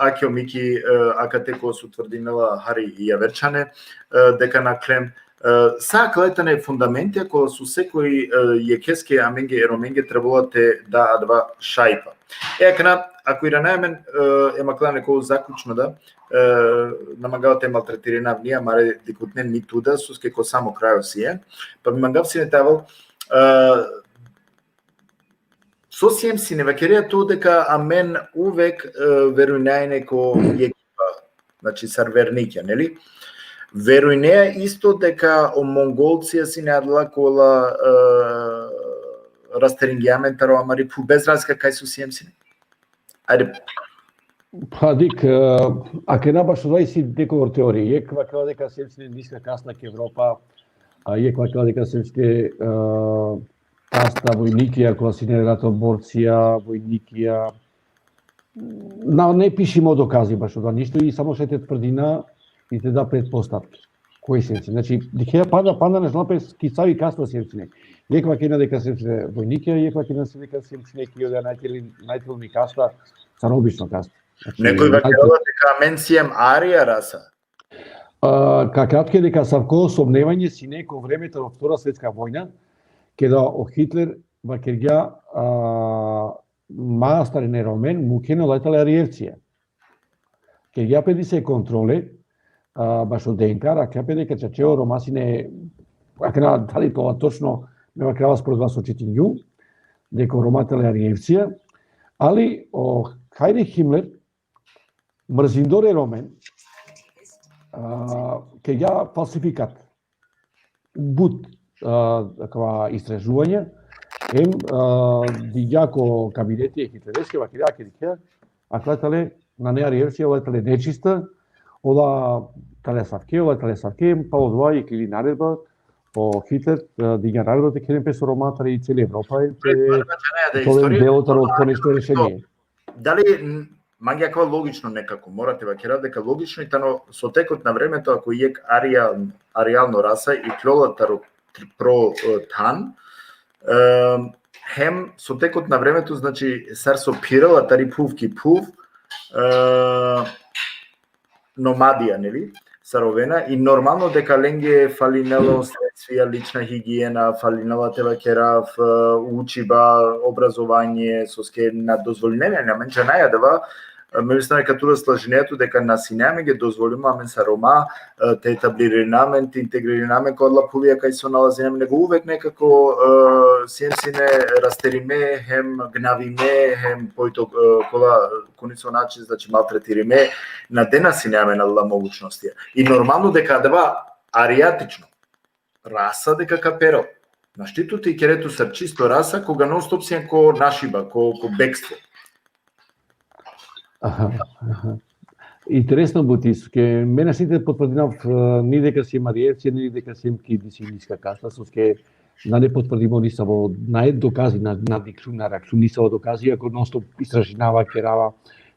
ake o Miki, e, akate kova so utvrdinela hari i javer čhane, e, deka nakhlem, e, sa akala tane fundamentija kola so sekoj, e, jekheske amenge e Romenge trebela te da adava šajpa. E, akana, ako irana amen, e, em akala neko zaključno da, e, na mangava te maltretirinav ni amare dikhutne ni tu da, soske ko samo krajo sien, pa bi mangav sine te avel, e, so siem sine, vakerea tu deka amen uvek, e, verujnajne ko jekhiba, znači sar vernikja, neli? Verujnea isto deka o Mongolcija sine adala kola, e, rasteringja amen taro amari phuv, bez razlika kaj so siem sine. Ajde. Pa dik, e, akana bašo adava isi nekoliko teorije. Jekh vakela deka siem sine niska kasta ki Evropa, a jekh vakela deka siem sine, e, kasta vojnikija, kola sine ratoborcija, vojnikija. Na, ne pišimo dokazi bašo dova ništo i samo šaj te tvrdina i te da pretpostavki. Koj siem sine? Znači, dikheja panda, panda na džanela pes ki savi kasta siem sine. Jekh vakerena deka siem sine vojnikija, jekh vakerena deka siem sine ki oda najteli-, najtelumni kasta, sar obično kasta. Znači, Nekoj najtel- vakerela deka amen siem arija rasa. A, ka kratke deka asavko sobnevanje sine ko vreme taro Vtora svetska vojna, keda o Hitler vakergja, a, ma astarine Romen, mukhena, ola tale Arijevcija. Kergja pe dise kontrole, a, bašo D N K, vakergja pe deka čače o Roma sine, akana dali tola točno, me vakerava sporo dova so čitingjum, deka o Roma tale Arijevcija, ali o Heinrich Himmler, mrzindor e Romen, a, kergja falsifikat. But, a, akava istražuvanje, hem, a, digja ko kabineti e Hitlereske, vakergja, ke dikhea, akala tale nane Arijevcija, ola tale nečista, ola tale asavke, ola tale asavke, hem palo dova iklili naredba, o Hitler, a, digja naredba te kheren pes o Roma tari celi Evropa, hem te, Dobro, znači, ne, da te oven istorija delo taro konačno rešenie. Dali, m, mange akava logično nekako, mora te vakera deka logično i tano so tekot na vremето, ako jekh arija-, arijalno rasa ikljola taro tr-, pro, e, than, e, hem so tekot na vremето, znači, sar so phirela tari phuv ki phuv, e, nomadija, neli? Sar ovena, i normalno deka lenge falinela o sredstvija, lična higiena, falinela te vakerav, e, učiba, obrazovanje, soske na dozvolinena, amen džanaja dava, e, me mislinav deka tu da slažinea tu deka na sine amenge dozvolimo amen sar Roma, e, te etablirina amen, te integririna amen ko adala phuvija kaj so nalazina amen, nego uvek nekako, e, siem sine rasterime, hem gnavime, hem pojto, e, kola, ko niso način, znači, maltretirime, na dena sine amen adala mogućnostija. I normalno deka adava arijatično rasa deka ka perel. Našti tu te ikere tu sar čisto rasa, koga non stop sien ko našiba, ko, ko bekstvo. Aha, aha. Interesno buti, soske me našti te potvrdinav, e, ni deka siem Arijevcija, ni deka siem ki disi niska kasta, soske nane potvrdimo nisavo, nane dokazi, na, na dikhljum, na rakhljum nisavo dokazi, ako non stop istražinava, kerava,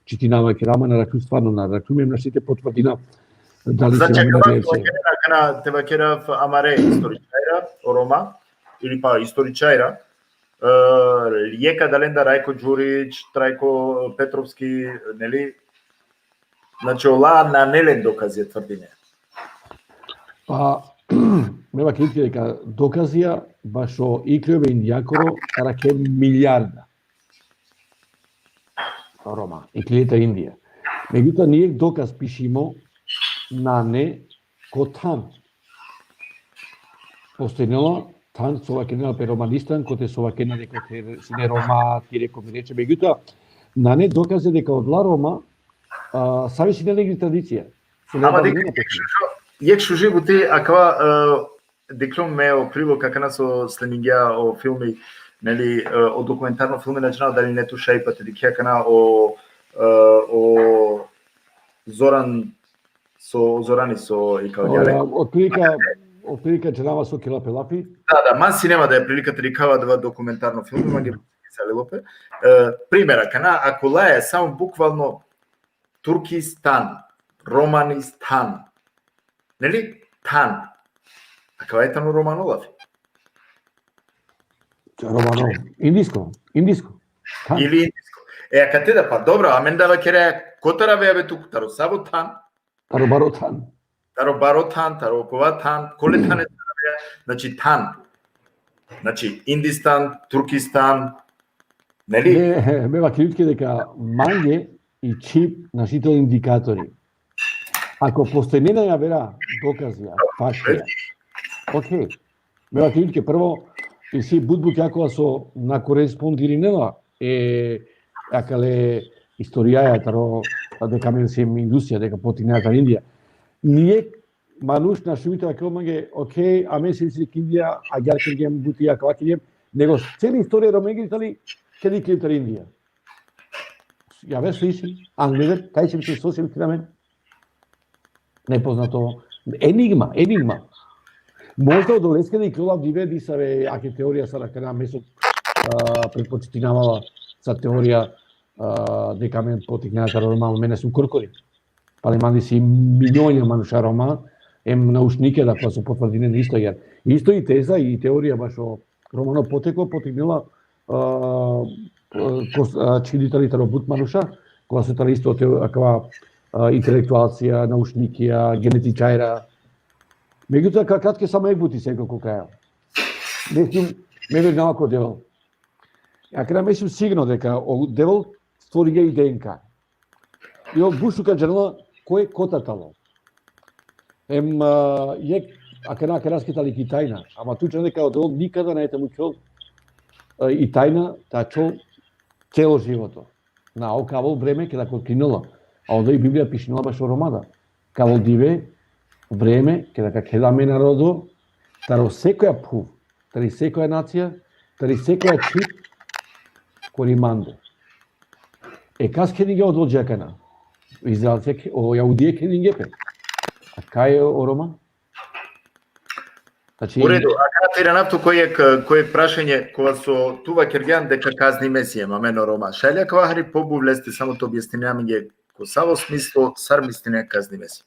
čitinava, kerava, na rakhljum, stvarno na rakhljum, em našti te potvrdinav dali siem Arijevcija. Znači, akava so vakera, akana te vakera amare istoričarja, o Roma, ili pa istoričarja, e, jekh adalendar Rajko Đurić, Trajko Petrovski, neli? Znači, ola nane len dokazija, tvrdinea. Pa, me vakeri deka dokazija bašo ikljobe indijakoro, taro jekh milijarda Roma iklile tari Indija. Međutoa, ni jekh dokaz pišimo nane ko than. Postojnela than so vakerena pe Romanistan, kote so vakerena deka te sine Roma, tire ko mireče. Međutoa, nane dokaze deka odola Roma, a, savi sine lengri tradicija. Sine Ama Roma deka, nane jekh šuži, jekh šuži buti, akava, e, dikhljum me o prilog akana so snimingja o filmi, neli, e, o dokumentarno filmi, na džanav dali ine tu šaj pa te dikhe akana o, e, o Zoran, so, Zorani so i kao O, djale. Ja, otprilika, otprilika džanava so kerela pe lafi. Da, da, man sinema da e prilika te dikhava adava dokumentarno filmi, mange sa lelo pe. E, primer, akana, ako laja samo bukvalno Turkistan, Romanistan. Neli? Than. Akava i tano romano lafi. Romano, indisko, indisko. Than. Ili indisko. E, akate da, pa dobro, amen da vakera, kotar avea be tu, taro savo than? Taro baro than. Taro baro than, taro kova than, kole thane than avea, znači than. Znači, Indistan, Turkistan, neli? Me, me vakeri tuke deka mange i čhib našti te ovel indikatori. Ako postojnena javera dokazija, faktija. Okej. Me vakeri tuke prvo, isi but bukja kola so na korespondirinena e akale istorijaja taro deka amen siem Indija, deka potignea tari Indija. Ni jekh manuš našti te vakerel mange, okej, amen siem ki Indija, agjaar kergjem buti, akava kergjem, nego celi istorija Romengiri tali, ked iklem tari Indija. Javer so isi, angleder, kaj siem, so siem amen. Nepoznato, enigma, enigma. Možda odoleskere ikljola dive disave, ake teorija sar akana me so, a, pretpočitinava sa teorija, a, deka amen potignea taro Roma, amen sum korkori. Pale mande isi milionja manuša Roma, em naučnikija da pa so potvrdinen isto, jer isto i teza i teorija bašo romano poteklo potignela, a, a, kos-, a, čhidi tali taro but manuša, kola so tali isto te-, akava, a, intelektualcija, naučnikija, genetičarja. Međutim, ka-, kratke samo jek buti seko ko krajo. Međutim, me vernava ko Devel. Akana me sum sigurno deka o Devel stvoringe i D N K. I ov but šukar džanela koj kotar tano. Em, a, jek, akana, akana ke tali ki tajna. Ama tu džane deka o Devel nikada nane te mukhel, a, i tajna te ačhol celo životo. Na, ov ka avol vreme keda ka otkrinela. A onda i Biblija pišinela bašo Roma da. Ka avol dive, vreme, keda ka khela amen narodo, taro sekoja phuv, tari sekoja nacija, tari sekoja čhib, kori mande. E kas kheninge o Devel dži akana? Izraelcija khe-, o Jahudije kheninge pe. A kaj o Roma? Znači, u redu, a kada te iranav tu koj jek, koj jek prašanje, kova so tu vakergjan deka kaznime siem amen o Roma. Šaj li akava hari pobuv leste samo te objasnine amenge ko savo smislo, sar misline kaznime siem?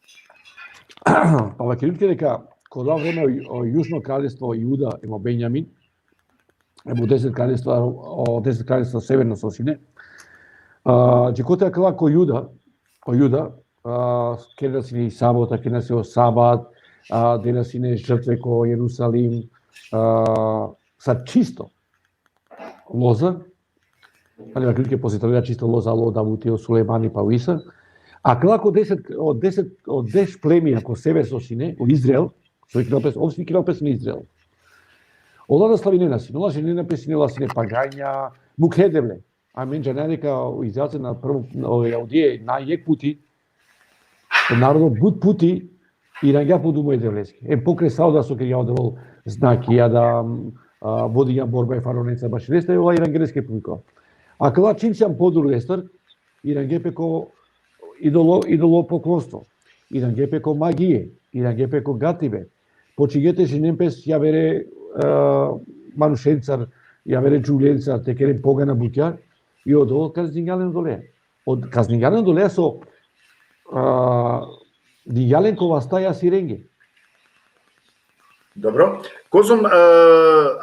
Pa vakergjan deka ko odola vreme o, o Južno kraljestvo Juda, em o Benjamin, em o deset kraljestva, o deset kraljestva severno so sine. A, dži kote akala ko Juda, o Juda, a, kerena sine i sabota, kerena sine o sabat, a, dena sine žrtve ko Jerusalim, a, sa čisto loza, ali vakergjan deka posle toga čisto loza alo o Davuti, o Sulejmani, pa o Isa. Akala ko deset, o deset, o deš plemija ko sever so sine, o Izrael, so ikerena pes, ov so ikerena pes sine Izrael. Ola da slavinena sine, ola ženena pe sine, ola sine paganja, mukhle e Devle. Amen džanaja deka o Izraelcija na prvo, o Jahudije na jek puti, o narodo but puti irangja po dumo e Devleske. Em pokraj sa odola so kergja o Devel znakija da, a, vodingja borba e faraonencar baši leste, ola irangje leske pumko. Akala čim sijam podur lestar, irangje pe ko idolo-, idolopoklonstvo, irangje pe ko magie, irangje pe ko gatibe. Počingje te ženen pes javere, a, manušencar, javere džuvljencar, te keren pogana bukja, i o Devel kazningja len odolea. Od, kazningja len odolea so, a, dingja len ko vasta ja sirenge. Dobro. Kozom, e,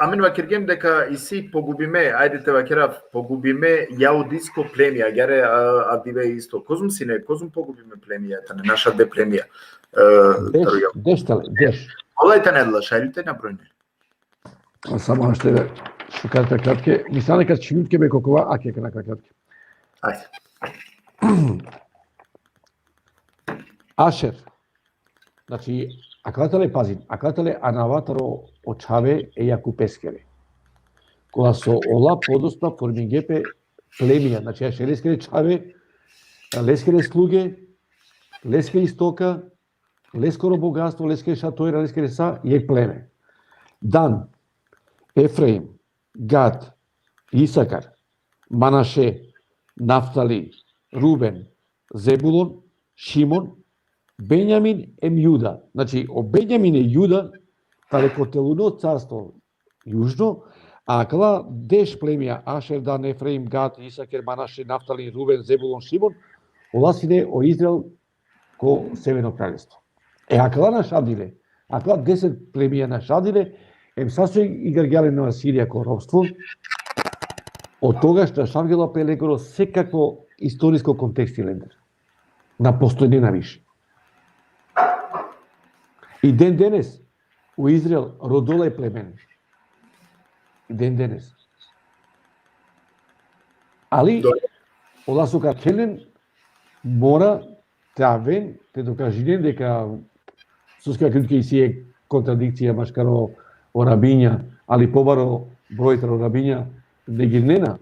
amen vakergjem deka isi pogubime, ajde te vakerav, pogubime jahudijsko plemija, agjaar, e, avdive isto. Kozom sine, kozom pogubime plemija tane, našavde plemija. E, deš, taro jahu-, deš tale, deš. Kola tane adala, šaj li te nabrojne? A samo aštere, šukar kratke. Mislam deka čhivutke be kokova, ake kana kratke. Ajde. Ašer. Znači, akala tale, pazin, akala tale anava taro o čhave e Jakupeskere. Kola so ola podosna forminge pe plemija, znači, Ašer leskere čhave, leskere sluge, leskere stoka, leskoro bogatstvo, leskere šatora, leskere sa, jek pleme. Dan, Efraim, Gad, Isakar, Manaše, Naftali, Ruben, Zebulon, Šimon, Benjamin em Juda. Znači, o Benjamin e Juda, tale ko teluno carstvo južno, a akala deš plemija, Ašer, Dan, Efraim, Gad, Isakar, Manaše, Naftali, Ruben, Zebulon, Šimon, ola sine o Izrael ko Severno kraljestvo. E, akala našavdile, akala deset plemija našavdile, em sa so igargja len o Asirija ko ropstvo, od togaš našavgjola pe lengoro sekakvo istorijsko konteksti lendar. Na postojnena više. I den denes, o Izrael rodola e plemen. I den denes. Ali, dobro, ola so ka keren, mora te aven, te dokažinen deka, soske akate isi jek kontradikcija maškaro o rabinja, ali pobaro broj taro rabinja negirnena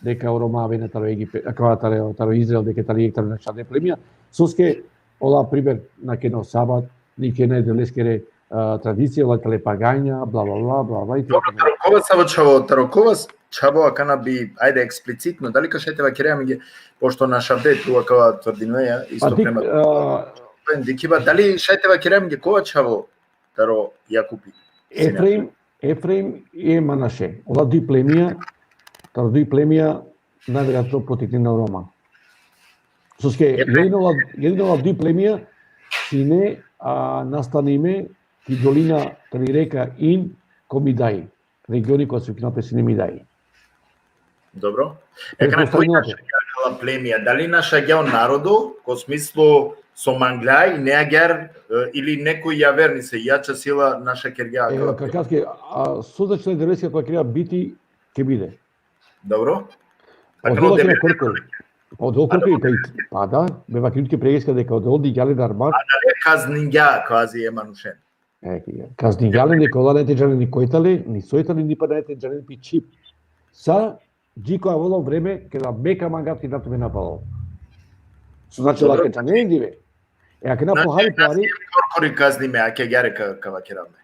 deka o Roma avena taro Egipe-, akava taro, taro Izrael, deka taro jek taro našavde plemija, soske ola primer na kena o sabat, ni kena e Devleskere, a, tradicija, ola tale paganja, bla, bla, bla, bla, bla, i tako. Dobro, taro kova savo čhavo, taro kova s-, čhavo akana bi, ajde, eksplicitno, dali ka šaj te vakere amenge, pošto našavde tu akava tvrdinea, isto pa dik-, prema, a, dikhiba, dali šaj te vakere amenge kova čhavo taro Jakupi. Efraim, Efraim i Manaše. Ola duj plemija, taro duj plemija, najverojatno poteknena o Roma. Soske, Efraim. Jedino ola, jedino ola duj plemija sine, a, nastanime ki dolina tari reka Ind, ko Midai. Regioni kova so vikinela pe sine Midai. Dobro. E, akana, koj našagja akala plemija? Dali našagja o narodo, ko smislu so mangla i ne agjaar, e, ili nekoj javer nisi jača sila našakergja akala plemija? Kaske, a, so značinela e Devleske kova kergja biti, ke bide. Dobro. Odova kergja korkori. Odova korkori, pa, pa da, me vakergja tuke pre jekh sati deka odova dingja len armat. A dali kazningja kvazi e manušen? E, kazningja len deka ola nane te džanen ni koj tale, ni soj tale, ni pa nane te džanen pi čhib. Sa, dži ko avela o vreme, keda me ka mangav te dav tumen napalal. So znači, ola ka džanen dive. E, akana pohari, pohari. Korkori kaznime, ake agjaar ka, ka vakerav me.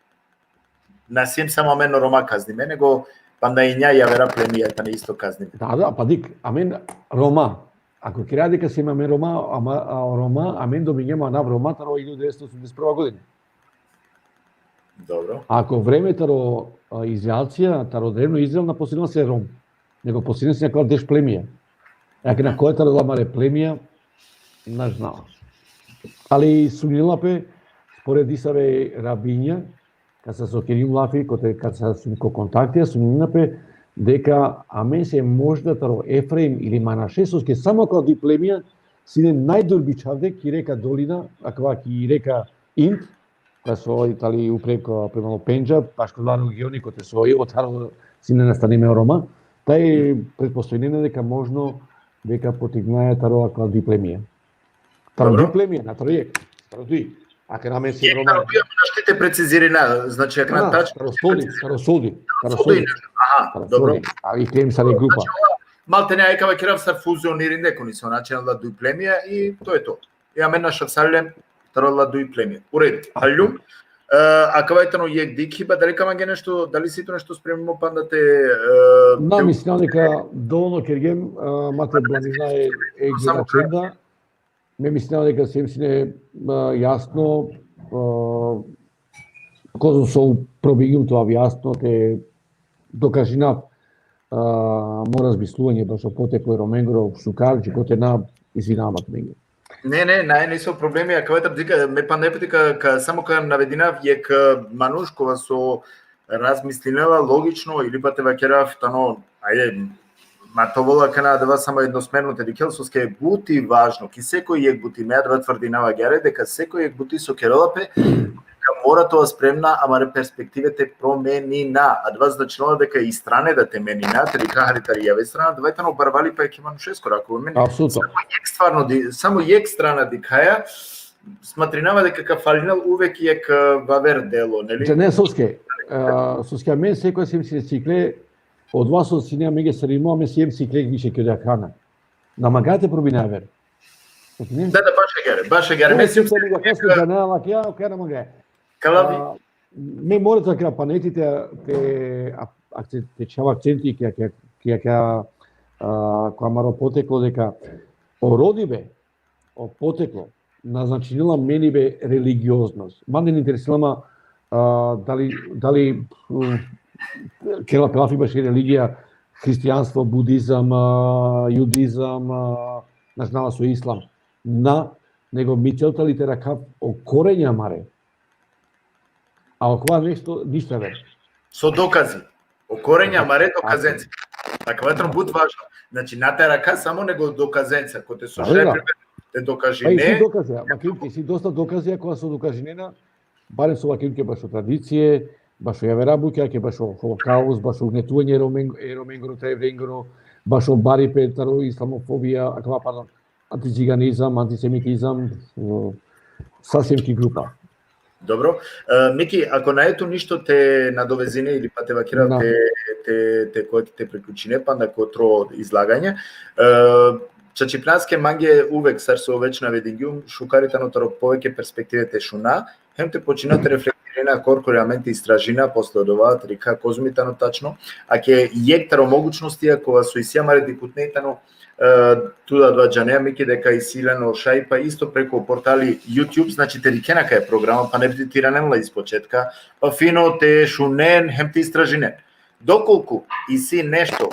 Na siem samo amen Roma kaznime, nego panda inja javera plemija tane isto kaznime. Da, da, pa dik, amen Roma. Ako kera deka siem amen Roma, ama, a, Roma, amen dobingjem anav Roma taro iljadu devetsto osumdeset prva godina. Dobro. Ako vreme taro, a, Izraelcija, taro drevno Izrael, na postojnela sine Rom, nego postojnela sine akala deš plemija. E, akana koja taro amare plemija, na znava. Ali sunela pe, spored disave rabinja, kasa so kerim lafi, kote, kasa sum ko kontaktija, sunela pe, deka amen siem možda taro Efraim ili Manaše, soske samo akala duj plemija sine najdur bičhavde ki reka Dolina, akava ki reka Ind, koja so i tali upre ko, prema o Pendžab, bašo kola regioni kote so i otharo sine nastanime o Roma, taj pretpostavljena deka možno deka poteknaja taro akala duj plemija. Taro duj plemija, na taro jekh, taro duj. Akana amen siem Roma. Taro duj, ama našti te precizirina, znači, akana tačno. Taro sodi, taro sodi, taro sodi. Aha, dobro. A i tem sar i grupa. Znači, maltene, ake vakerav sar fuzionirinde, ko niso način, ola duj plemija i to je to. I amen našavsarljam taro ola duj plemija. U redu. Haljum. E, akava tano jekh dikhiba, dali ka mange nešto, dali si tu nešto spremimo panda te, e, na, te... Mislinava deka dovolno kergjem, e, ma te blamina e, e gledačenda. Me mislinava deka siem sine, e, jasno, e, kozom so probingjum te ovav jasno, te dokažinav, e, mo razmisluvanje bašo poteklo e Romengoro, šukar, dži kote na, izvinava tumenge. Ne, ne, na, niso problemi, akava tano dikh, me panda jekh puti ka, ka, samo ka navedinav jekh, e, manuš kova so razmislinela logično ili pa te vakerav tano, ajde, ma te ovel akana adava samo jednosmerno te dikhel, soske but i važno, ki sekoj jekh buti, me adava tvrdinava agjaar, deka sekoj jekh buti so kerela pe, ka mora te ova spremna amare perspektive te promenina. Adava značinela deka i strane da te menina, te dikha hari tari jave strana, adava tano barvalipa jekhe manušeskoro, ako me... Apsolutno. Samo jekh stvarno di-, samo jekh strana dikhaja, smatrinava deka ka falinel uvek jekh, e, vaver delo, neli? Džane soske, e, soske amen sekoja siem sine cikle, odova so sine amenge sarimo, amen siem cikle više ki odjakana. Na mangaja te probina aver. Da, da, baš agjaar, baš agjaar. Amen siem sine, kaske džanava, ja, kaj na mangaja. Kalavi. A, me mora te vakerav, pa neti te, te, a, akce-, te čhav akcenti ki, ki, ki, ki, a, ko amaro poteklo deka o rodibe, o poteklo, na značinela menibe religioznost. Mande na interesinela ma, a, dali, dali, mm, kerela pe lafi baši religija, hristijanstvo, budizam, a, judizam, a, na znava so islam. Na, nego mi cel tani te rakhav o korenja amare. A okova nešto, ništa ver. So dokazi. O korenja amare dokazenca. Akava tano but važno. Znači, na te rakha samo nego dokazenca. Kote so šaj, primer, te dokažine. Pa isi dokazi, ma ki, isi dosta dokazi, kova so dokažinena, barem so vakergjum tuke bašo tradicije, bašo javera bukja, ke bašo holokaust, bašo ugnetuvanje e Romen-, e Romengoro, te Evrengoro, bašo baripe taro islamofobija, akava, pardon, antičiganizam, antisemitizam, e, sasvim ki grupa. Dobro. E, Miki, ako nane tu ništo te nadovezine ili pa te vakera, te, te, te, ko-, te priključine, panda ko tro izlaganje. E, čačipnaske mange uvek, sar so već navedingjum, šukar i tano taro poveke perspektive te šuna, hem te počina te reflektira Irena, korkori amen te istražina, posle odova te dikha kozom i tano tačno, ake jekh taro mogućnostija kova so isi amare dikhutne i tano, e, tu da adava džanea, Miki, deka isi len o šajipa isto preko portali YouTube, znači te dikhena kaj programa, pa ne bi te iranen la iz početka, pa fino te šunen, hem te istražinen. Dokolku isi nešto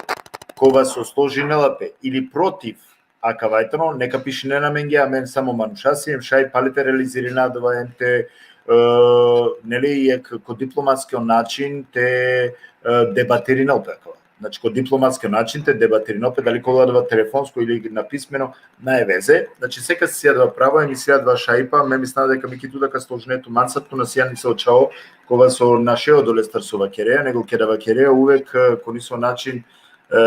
kova so složinela pe ili protiv akava i tano, neka pišinen amenge, amen samo manuša siem, šaj pale te realizirina adava, em te, e, neli, jekh ko diplomatsko način te, e, debatirinel pe akava. Znači, ko diplomatsko način te debatirinel pe, dali ka ovel adava telefonsko ili na pismeno, nae veze. Znači, sekas isi adava pravo, em isi adava šajipa, me mislinav deka, Miki, tu da ka složine tu man sar tu na sian nisavo čhavo kova so našeo odolestar so vakerea, nego keda vakerea uvek, e, ko nisavo način, e,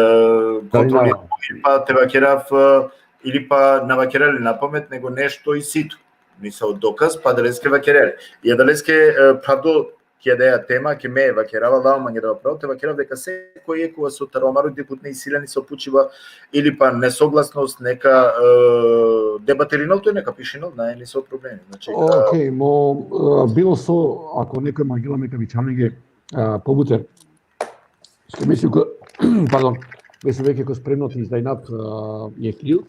kontrolira, ili pa te vakerav, e, ili pa na vakerea le na pamet, nego nešto isi tu. Nisavo dokaz, pa adaleske vakerea le. I adaleske, e, pravdo ki adaja tema, ki me vakerava, lavo mange adava pravo, te vakerav deka sekoj jekh kova so taro amaro dikhutne isi len nisavo pučiba, ili pa nesoglasnost, neka, e, debatirinel tu, neka pišinel, nae nisavo problemi. Znači, e, Okej, mo, e, bilo so, ako nekoj mangela me ka vičav lenge, e, pobuter. Što mislim ko, pardon, me sum veke ko spremno te izdajnav, e, jekh lil.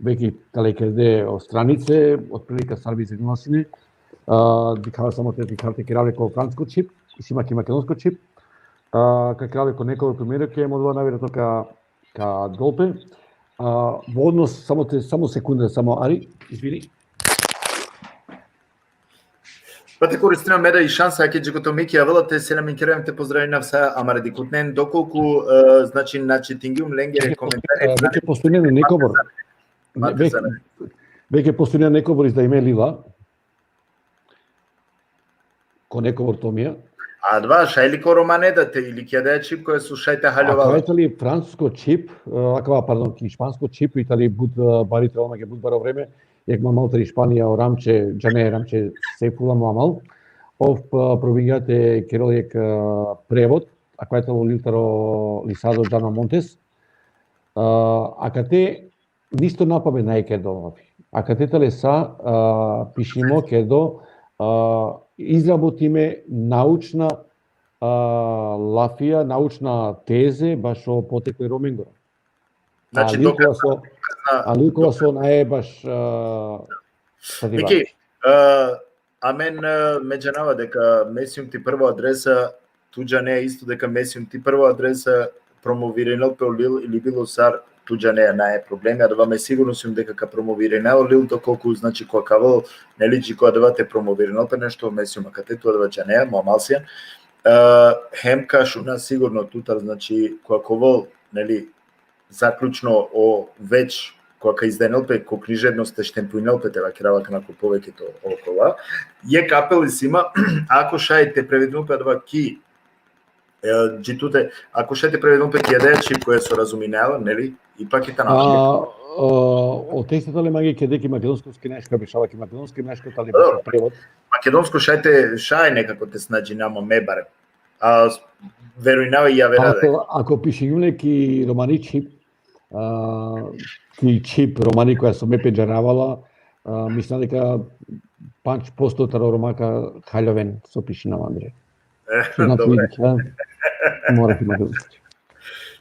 Veke tale kerde o stranice, otprilike sar bi izgledinela sine. E, dikhava samo te, dikhava te kerav le ko francusko čip, isi ma ki makedonsko čip. E, ka kerav le ko nekobor primero, ke mo dova najverojatno ka, ka dol pe. E, vodno, samo te, samo sekunda, samo ari, izvini. Pa te koristinav me da i šansa, ake dži kote o Miki avela, te selamin kerav em te pozdravinav sa amare dikhutnen, dokolku, e, znači, na čitingjum lengere komentari. E, veke postojnena nekobor. Mate, veke, veke postojnena nekobor izdajime lila. Ko nekobor Tomija. Adava šaj li ko romane da te, ili ki adaja čip koja so šaj te haljovel? Akava i tali francusko čip, e, akava, pardon, ki špansko čip, i tali but, e, bari, trebela mange but baro vreme, jekh mo amal tari Španija, o Ramče, džanea e Ramče Sejfula, mo amal. Ov, e, probingja te kerel jekh, e, prevod, akava i talo lil taro Lisado Džana Montes. E, akate ništo na pamet nae kerdo, abi. Akate tale sa, e, pišimo kerdo, e, izrabotime naučna, e, lafija, naučna teze, bašo poteklo e Romengoro. Znači, ali dokaz, kova so, na, ali kova so nae baš, e, sa diva. Miki, e, amen, e, me džanava deka me sijum ti prvo adresa, tu džanea isto deka me sijum ti prvo adresa, promovirinel pe o lil ili bilo sar, tu džanea, nae problemi, adava me sigurno sijum deka ka promovirinel o lil, dokolku, znači, ko ka avel, neli, dži ko adava te promovirinel pe nešto, me sijum akate, tu adava džanea, mo amal sian. E, hem ka šuna sigurno tutar, znači, ko ka ovel, neli, zaključno o već, koja ka izdajnel pe ko književnost, te štempuinel pe, te vakerav akana ko poveketo okola. Jekh apel isi ma, ako šaj te prevedinel pe adava ki, e, dži tute, ako šaj te prevedinel pe ki adaja čip koja so razuminela, neli? Ipak i tano. A, o, o teksta tale mange kede ki makedonsko, ki naško, bešava ki makedonsko, naško tali bašo prevod. Makedonsko šaj te, šaj nekako te snađinava, me barem. A, verujnava i javera. Ako, ako pišingjum le ki romani čip, a, ki čip romani koja so me pendžarava la, a, mislinav deka pandž posto taro Roma ka haljoven so pišinava andre. E, znači, dobro. Mora ki makedonsko.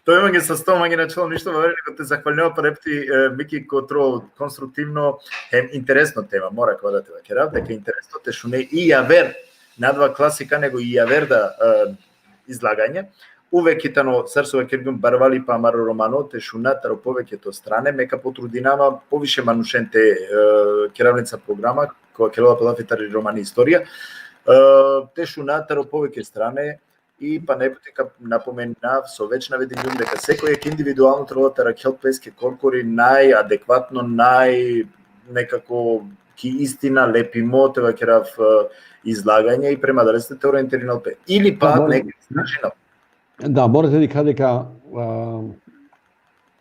To imam sa sto, mange načelo ništo, vaver, nego te zahvalnjava pa repti, e, Miki, ko tro konstruktivno, hem interesno tema, mora kova da te vakerav, deka interesno te šune i javer na adava klasika, nego i javer da, e, izlaganje. Uvek i tano, sar so vakergjum, barvalipa amaro romano te šuna taro poveketo strane, me ka potrudinava poviše manušen te, e, kerav lenca programa, kova kerela pe lafi tari romani istorija, e, te šuna taro poveke strane, i pa neputi ka napomenav so već navedingjum deka sekoj jekh individualno trebela te arakhel peske korkori najadekvatno, naj nekako ki istina lepimo te vakerav, e, izlaganje i prema adaleste te orientirinel pe. Ili pa neka istražinel. Da, mora te dikha deka, a,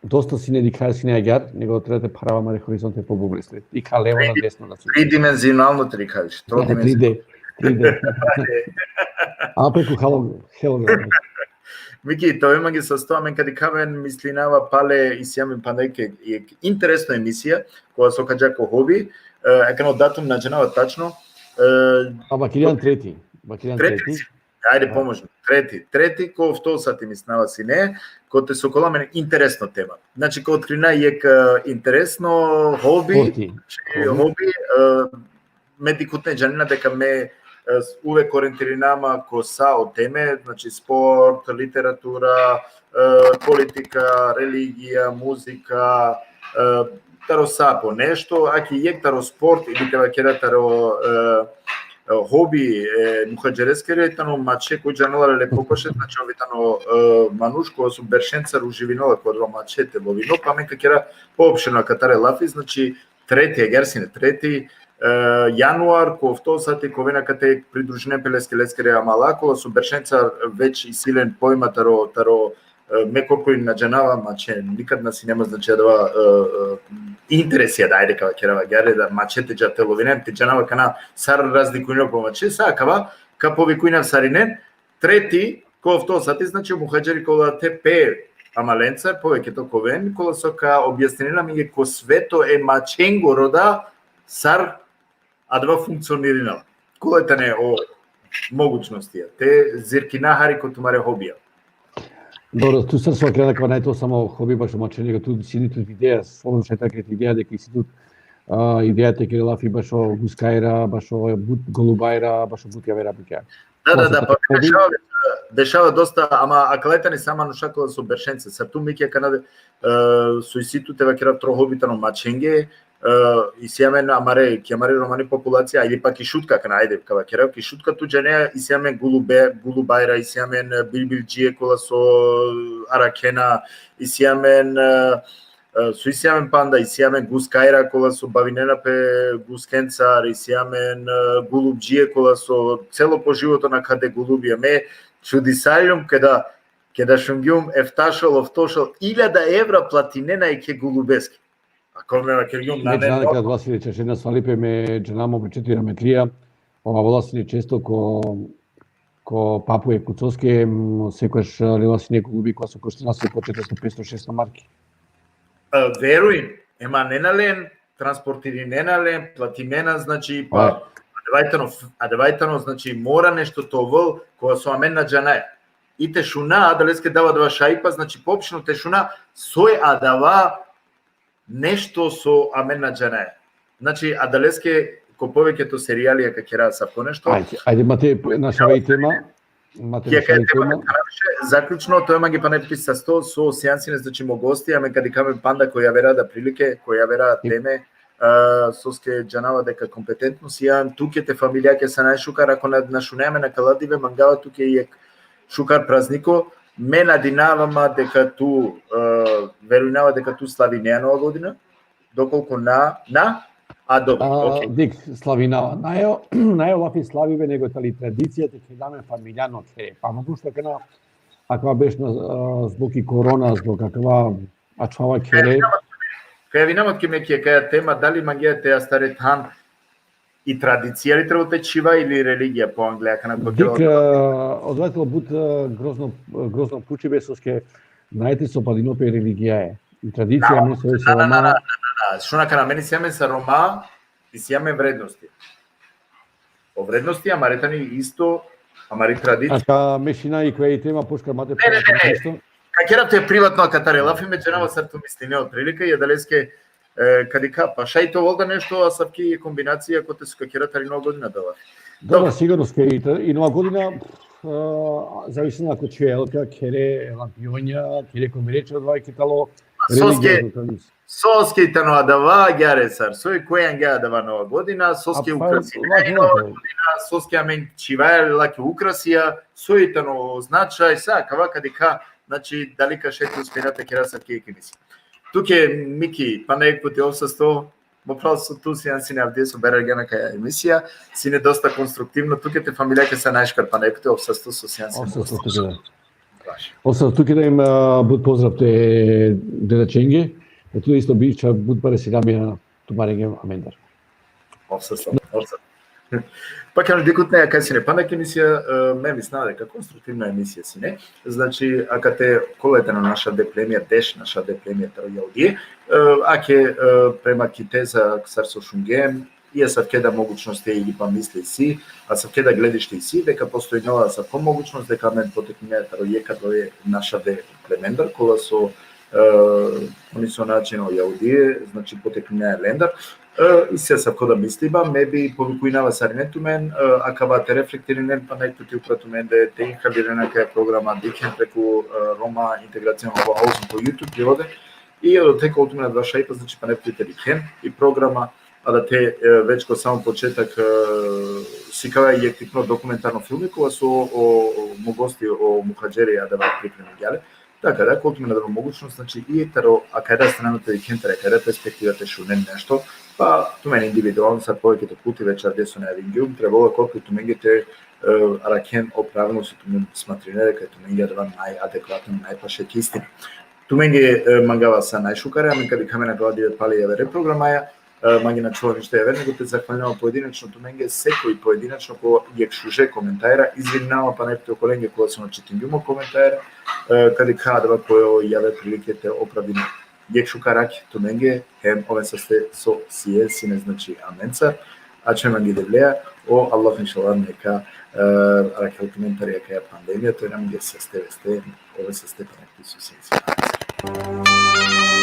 dosta sine dikhaja sine agjaar, nego treba te pharava amare horizonte po bubristre. Dikha levo na desno na. Tridimenzionalno te dikhaviš, trodimenzionalno. Tri D, tri D. A preku halo-, hologram. Miki, te ove mange sa sto, amen ka dikha amen, mislinava pale isi amen panda jekh, jekh interesno emisija, kova so ka dža ko hobi, e, akana o datum na džanava tačno, A, vakerijan treti. Vakerijan treti. Treti. Ajde, pomožno. Treti. Treti, ko ofto sati mislinava sine, kote so ka ovel amen interesno tema. Znači, ka otkrina jekh, e, interesno hobi, znači, hobi, e, me dikhutne džanena deka me, e, uvek orientirinama ko sa o teme, znači, sport, literatura, e, politika, religija, muzika, e, taro sa po nešto, a ki jekh taro sport ili te vakera taro, e, e, hobi e muhadžereskere tano mače, koj džanela le popaše, znači, ov tano, e, manuš kova so beršencar uživinela ko adava mače te lovino, pa amen ka kera poopšteno akatare lafi, znači, treti, agjaar sine treti, e, januar, ko ofto sati ka oven akate, pridružinen pe leske, leskere amala, kola so beršencar već isi len pojma taro, taro, e, me korkori na džanava mače, nikad na sine ma, znači, adava, e, e, interesija da, ajde ka vakerav agjaar, da mače te dža te lovinen, te džanava kana sar razlikujnena po mače, sa akava, ka povikujnav sarinen, treti, ko ofto sati, znači, muhadžeri kola te pe amalencar, poveketo ka oven, kola so ka objasninen amenge ko sveto e mačengoro da sar adava funkcionirinela. Kola tane o mogućnostija. Te zirkina hari ko tumare hobija. Dobro, tu sar so vakergjan, akava nane to samo hobi bašo mače, nego tu sine tut ideja, slobodno šaj te vakere ideja, deka isi tut, a, ideja te kere lafi bašo guskajra, bašo but, golubajra, bašo but javera bukja. Da, da, da, pa dešava, dešava dosta, ama akala tane sa manuša kola so beršenca. Sar tu, Miki, akana, e, so isi tu te vakerav, tro hobi tano mačenge, e, isi amen amare, ki amari romani populacija, ili pa ki Šutka, akana, ajde, ka vakerav, ki Šutka tu džanea, isi amen gulube, gulubajra, isi amen, e, bilbildžie kola so arakhena, isi amen, e, e, so isi amen panda, isi amen guskajra kola so bavinena pe guskencar, isi amen, e, gulubdžie kola so celo po životo nakhade gulubija. Me čudisaljum keda, keda šungjum eftašel, oftošel iljada evra platinena jekhe gulubeske. Ako me vakergjum, me nane džana, kada Vasile čašena svalipe, me džana mo pričeti rahmetlija, ov avela sine često ko, ko papu e kucoske, m, sekojaš lela sine gulubi, kova so koštinena so po četiristo, petsto, šesto marki. E, veruj, ema nena len, transportirinena len, platinena, znači, pa, adava tano, adava tano, znači, mora nešto te ovel, kova so amen na džanaja. I te šuna, adaleske dava adava šajipa, znači, poopšteno te šuna, soj adava nešto so amen na džanaja. Znači, adaleske ko poveketo serijalija ka kera asavko nešto. Ajde, ajde, ma te našava i tema. Ma te našava i tema. Zaključno, to je mange pana piti sasto, so sian sine, znači, mo gosti, amen ka dikha amen panda ko javera da prilike, ko javera teme, e, soske džanava deka kompetentno sian, tuke te familijake sa najšukar, ako na, na šunea amen akala dive, mangava tuke jekh šukar prazniko, me nadinava ma deka tu, e, verujnava deka tu slavinea Nova godina, dokolku na, na, a dobro, okej. Dik, slavinava. Nae o, nae o lafi slavibe, nego tali tradicija te khelja amen familijano khere. Pa moguće akana, akava beš na, e, zbog i korona, zbog akava ačhava khere. Ka javinav ma tuke, Miki, akaja tema, dali mangea te astare than i tradicija li trebela te čhiva ili religija po angle, akana ko... Dik, e, odova tano but, e, grozno, grozno pučibe, soske nae te sopadinol pe religijaja. I tradicija, na, me so, na, na, na, na, na. Šun akana, amen isi amen sa Roma, isi amen vrednosti. O vrednosti amare tani isto, amari tradicija. A ka mešina i koja i tema, poškar ma te... Ne, ne, ne, ne. Ka kera te privatno akatare lafi, me džanava sar tu misline otprilike, i adaleske, e, ka dikha, pa šaj te ovel da nešto, asavki kombinacija kote so ka kera tari Nova godina da lafi. Dobro, sigurno, soske i ta-, i Nova godina, e, zavisno ako čhivea ka khere lampionja, khere ko mireče, odova ki talo religija. Soske tano adava, agjaar sar, soj koj angja adava Nova godina, soske ukrasina Nova godina, soske amen čhivaja lake ukrasija, soj tano značaj, sa, akava ka dikha, znači, dali ka šaj te uspejna te kera asavki jekh emisija. Tuke, Miki, pana jekh puti ov sasto, mo phral, so tu sian sine avdive so berargjan akaja emisija, sine dosta konstruktivno, tuke te familijake sa najšukar, pana jekh puti ov sasto so sian sine. Ov sasto tuke da. Ov sasto tuke da, im, a, but pozdrav te dedačenge, e tu isto bičha but bare selamija tumarenge amendar. Ov sasto, ov sasto. Pa kana dikhutne, akaja sine pana jekh emisija, e, me mislinava deka konstruktivna emisija sine. Znači, akate kola tano naša deplemija, deš naša deplemija taro avdive, e, ake, e, prema ki teza, sar so šungjem, i asavke da mogućnosti ili pa misli isi, asavke da gledište isi, deka postojnela asavko mogućnost deka amen poteknime taro jekh adale našavde plemendar, kola so, e, oni so način o Jahudije, znači poteknime lendar, e, isi asavko da misliba, me bi povikujnava sarinen tumen, e, akava te reflektirinen, pa nek puti upra tumende te inhaliren akaja programa, dikhen preku, e, Roma integracija o Hausen po YouTube, i odote ka ovel tumen adava šajipa, znači, pa nek puti te dikhen i programa, a da te, e, već ko samo početak, e, sikava jekh tikno dokumentarno filmi, kova so o, o, mo gosti o Muhadžeri adava pripremingja le. Taka da, ka ovel tumen adava mogućnost, znači, i taro akaja strana te dikhen, taro akaja perspektiva te šunen nešto, pa tumen individualno, sar poveke puti već avdive so najavingjum, trebela ka ovel tumenge te, e, arakhen o pravilno so tumen smatrinere, kaj tumenge adava najadekvatno, najpaše ki istina. Tumenge, e, mangava sa najšukare, amen ka dikha amen akala dive pali javere programaja, e, mange na ačhola ništo javer, nego te zahvalinava pojedinačno tumenge, sekoj pojedinačno ko jekh šuže komentara, izvininava pana jekh te okolenge kola so na čitingjum o komentara, e, ka dikha adava ko jave prilike te opravdinav. Jekh šukar rakj tumenge, hem oven saste so sien sine, znači, amencar, ačhoven mange Devleja, o Allah inšallah neka, e, arakhel tumen tari akaja pandemija, te amenge saste veste, oven saste pana jekh te so sien sine amencar.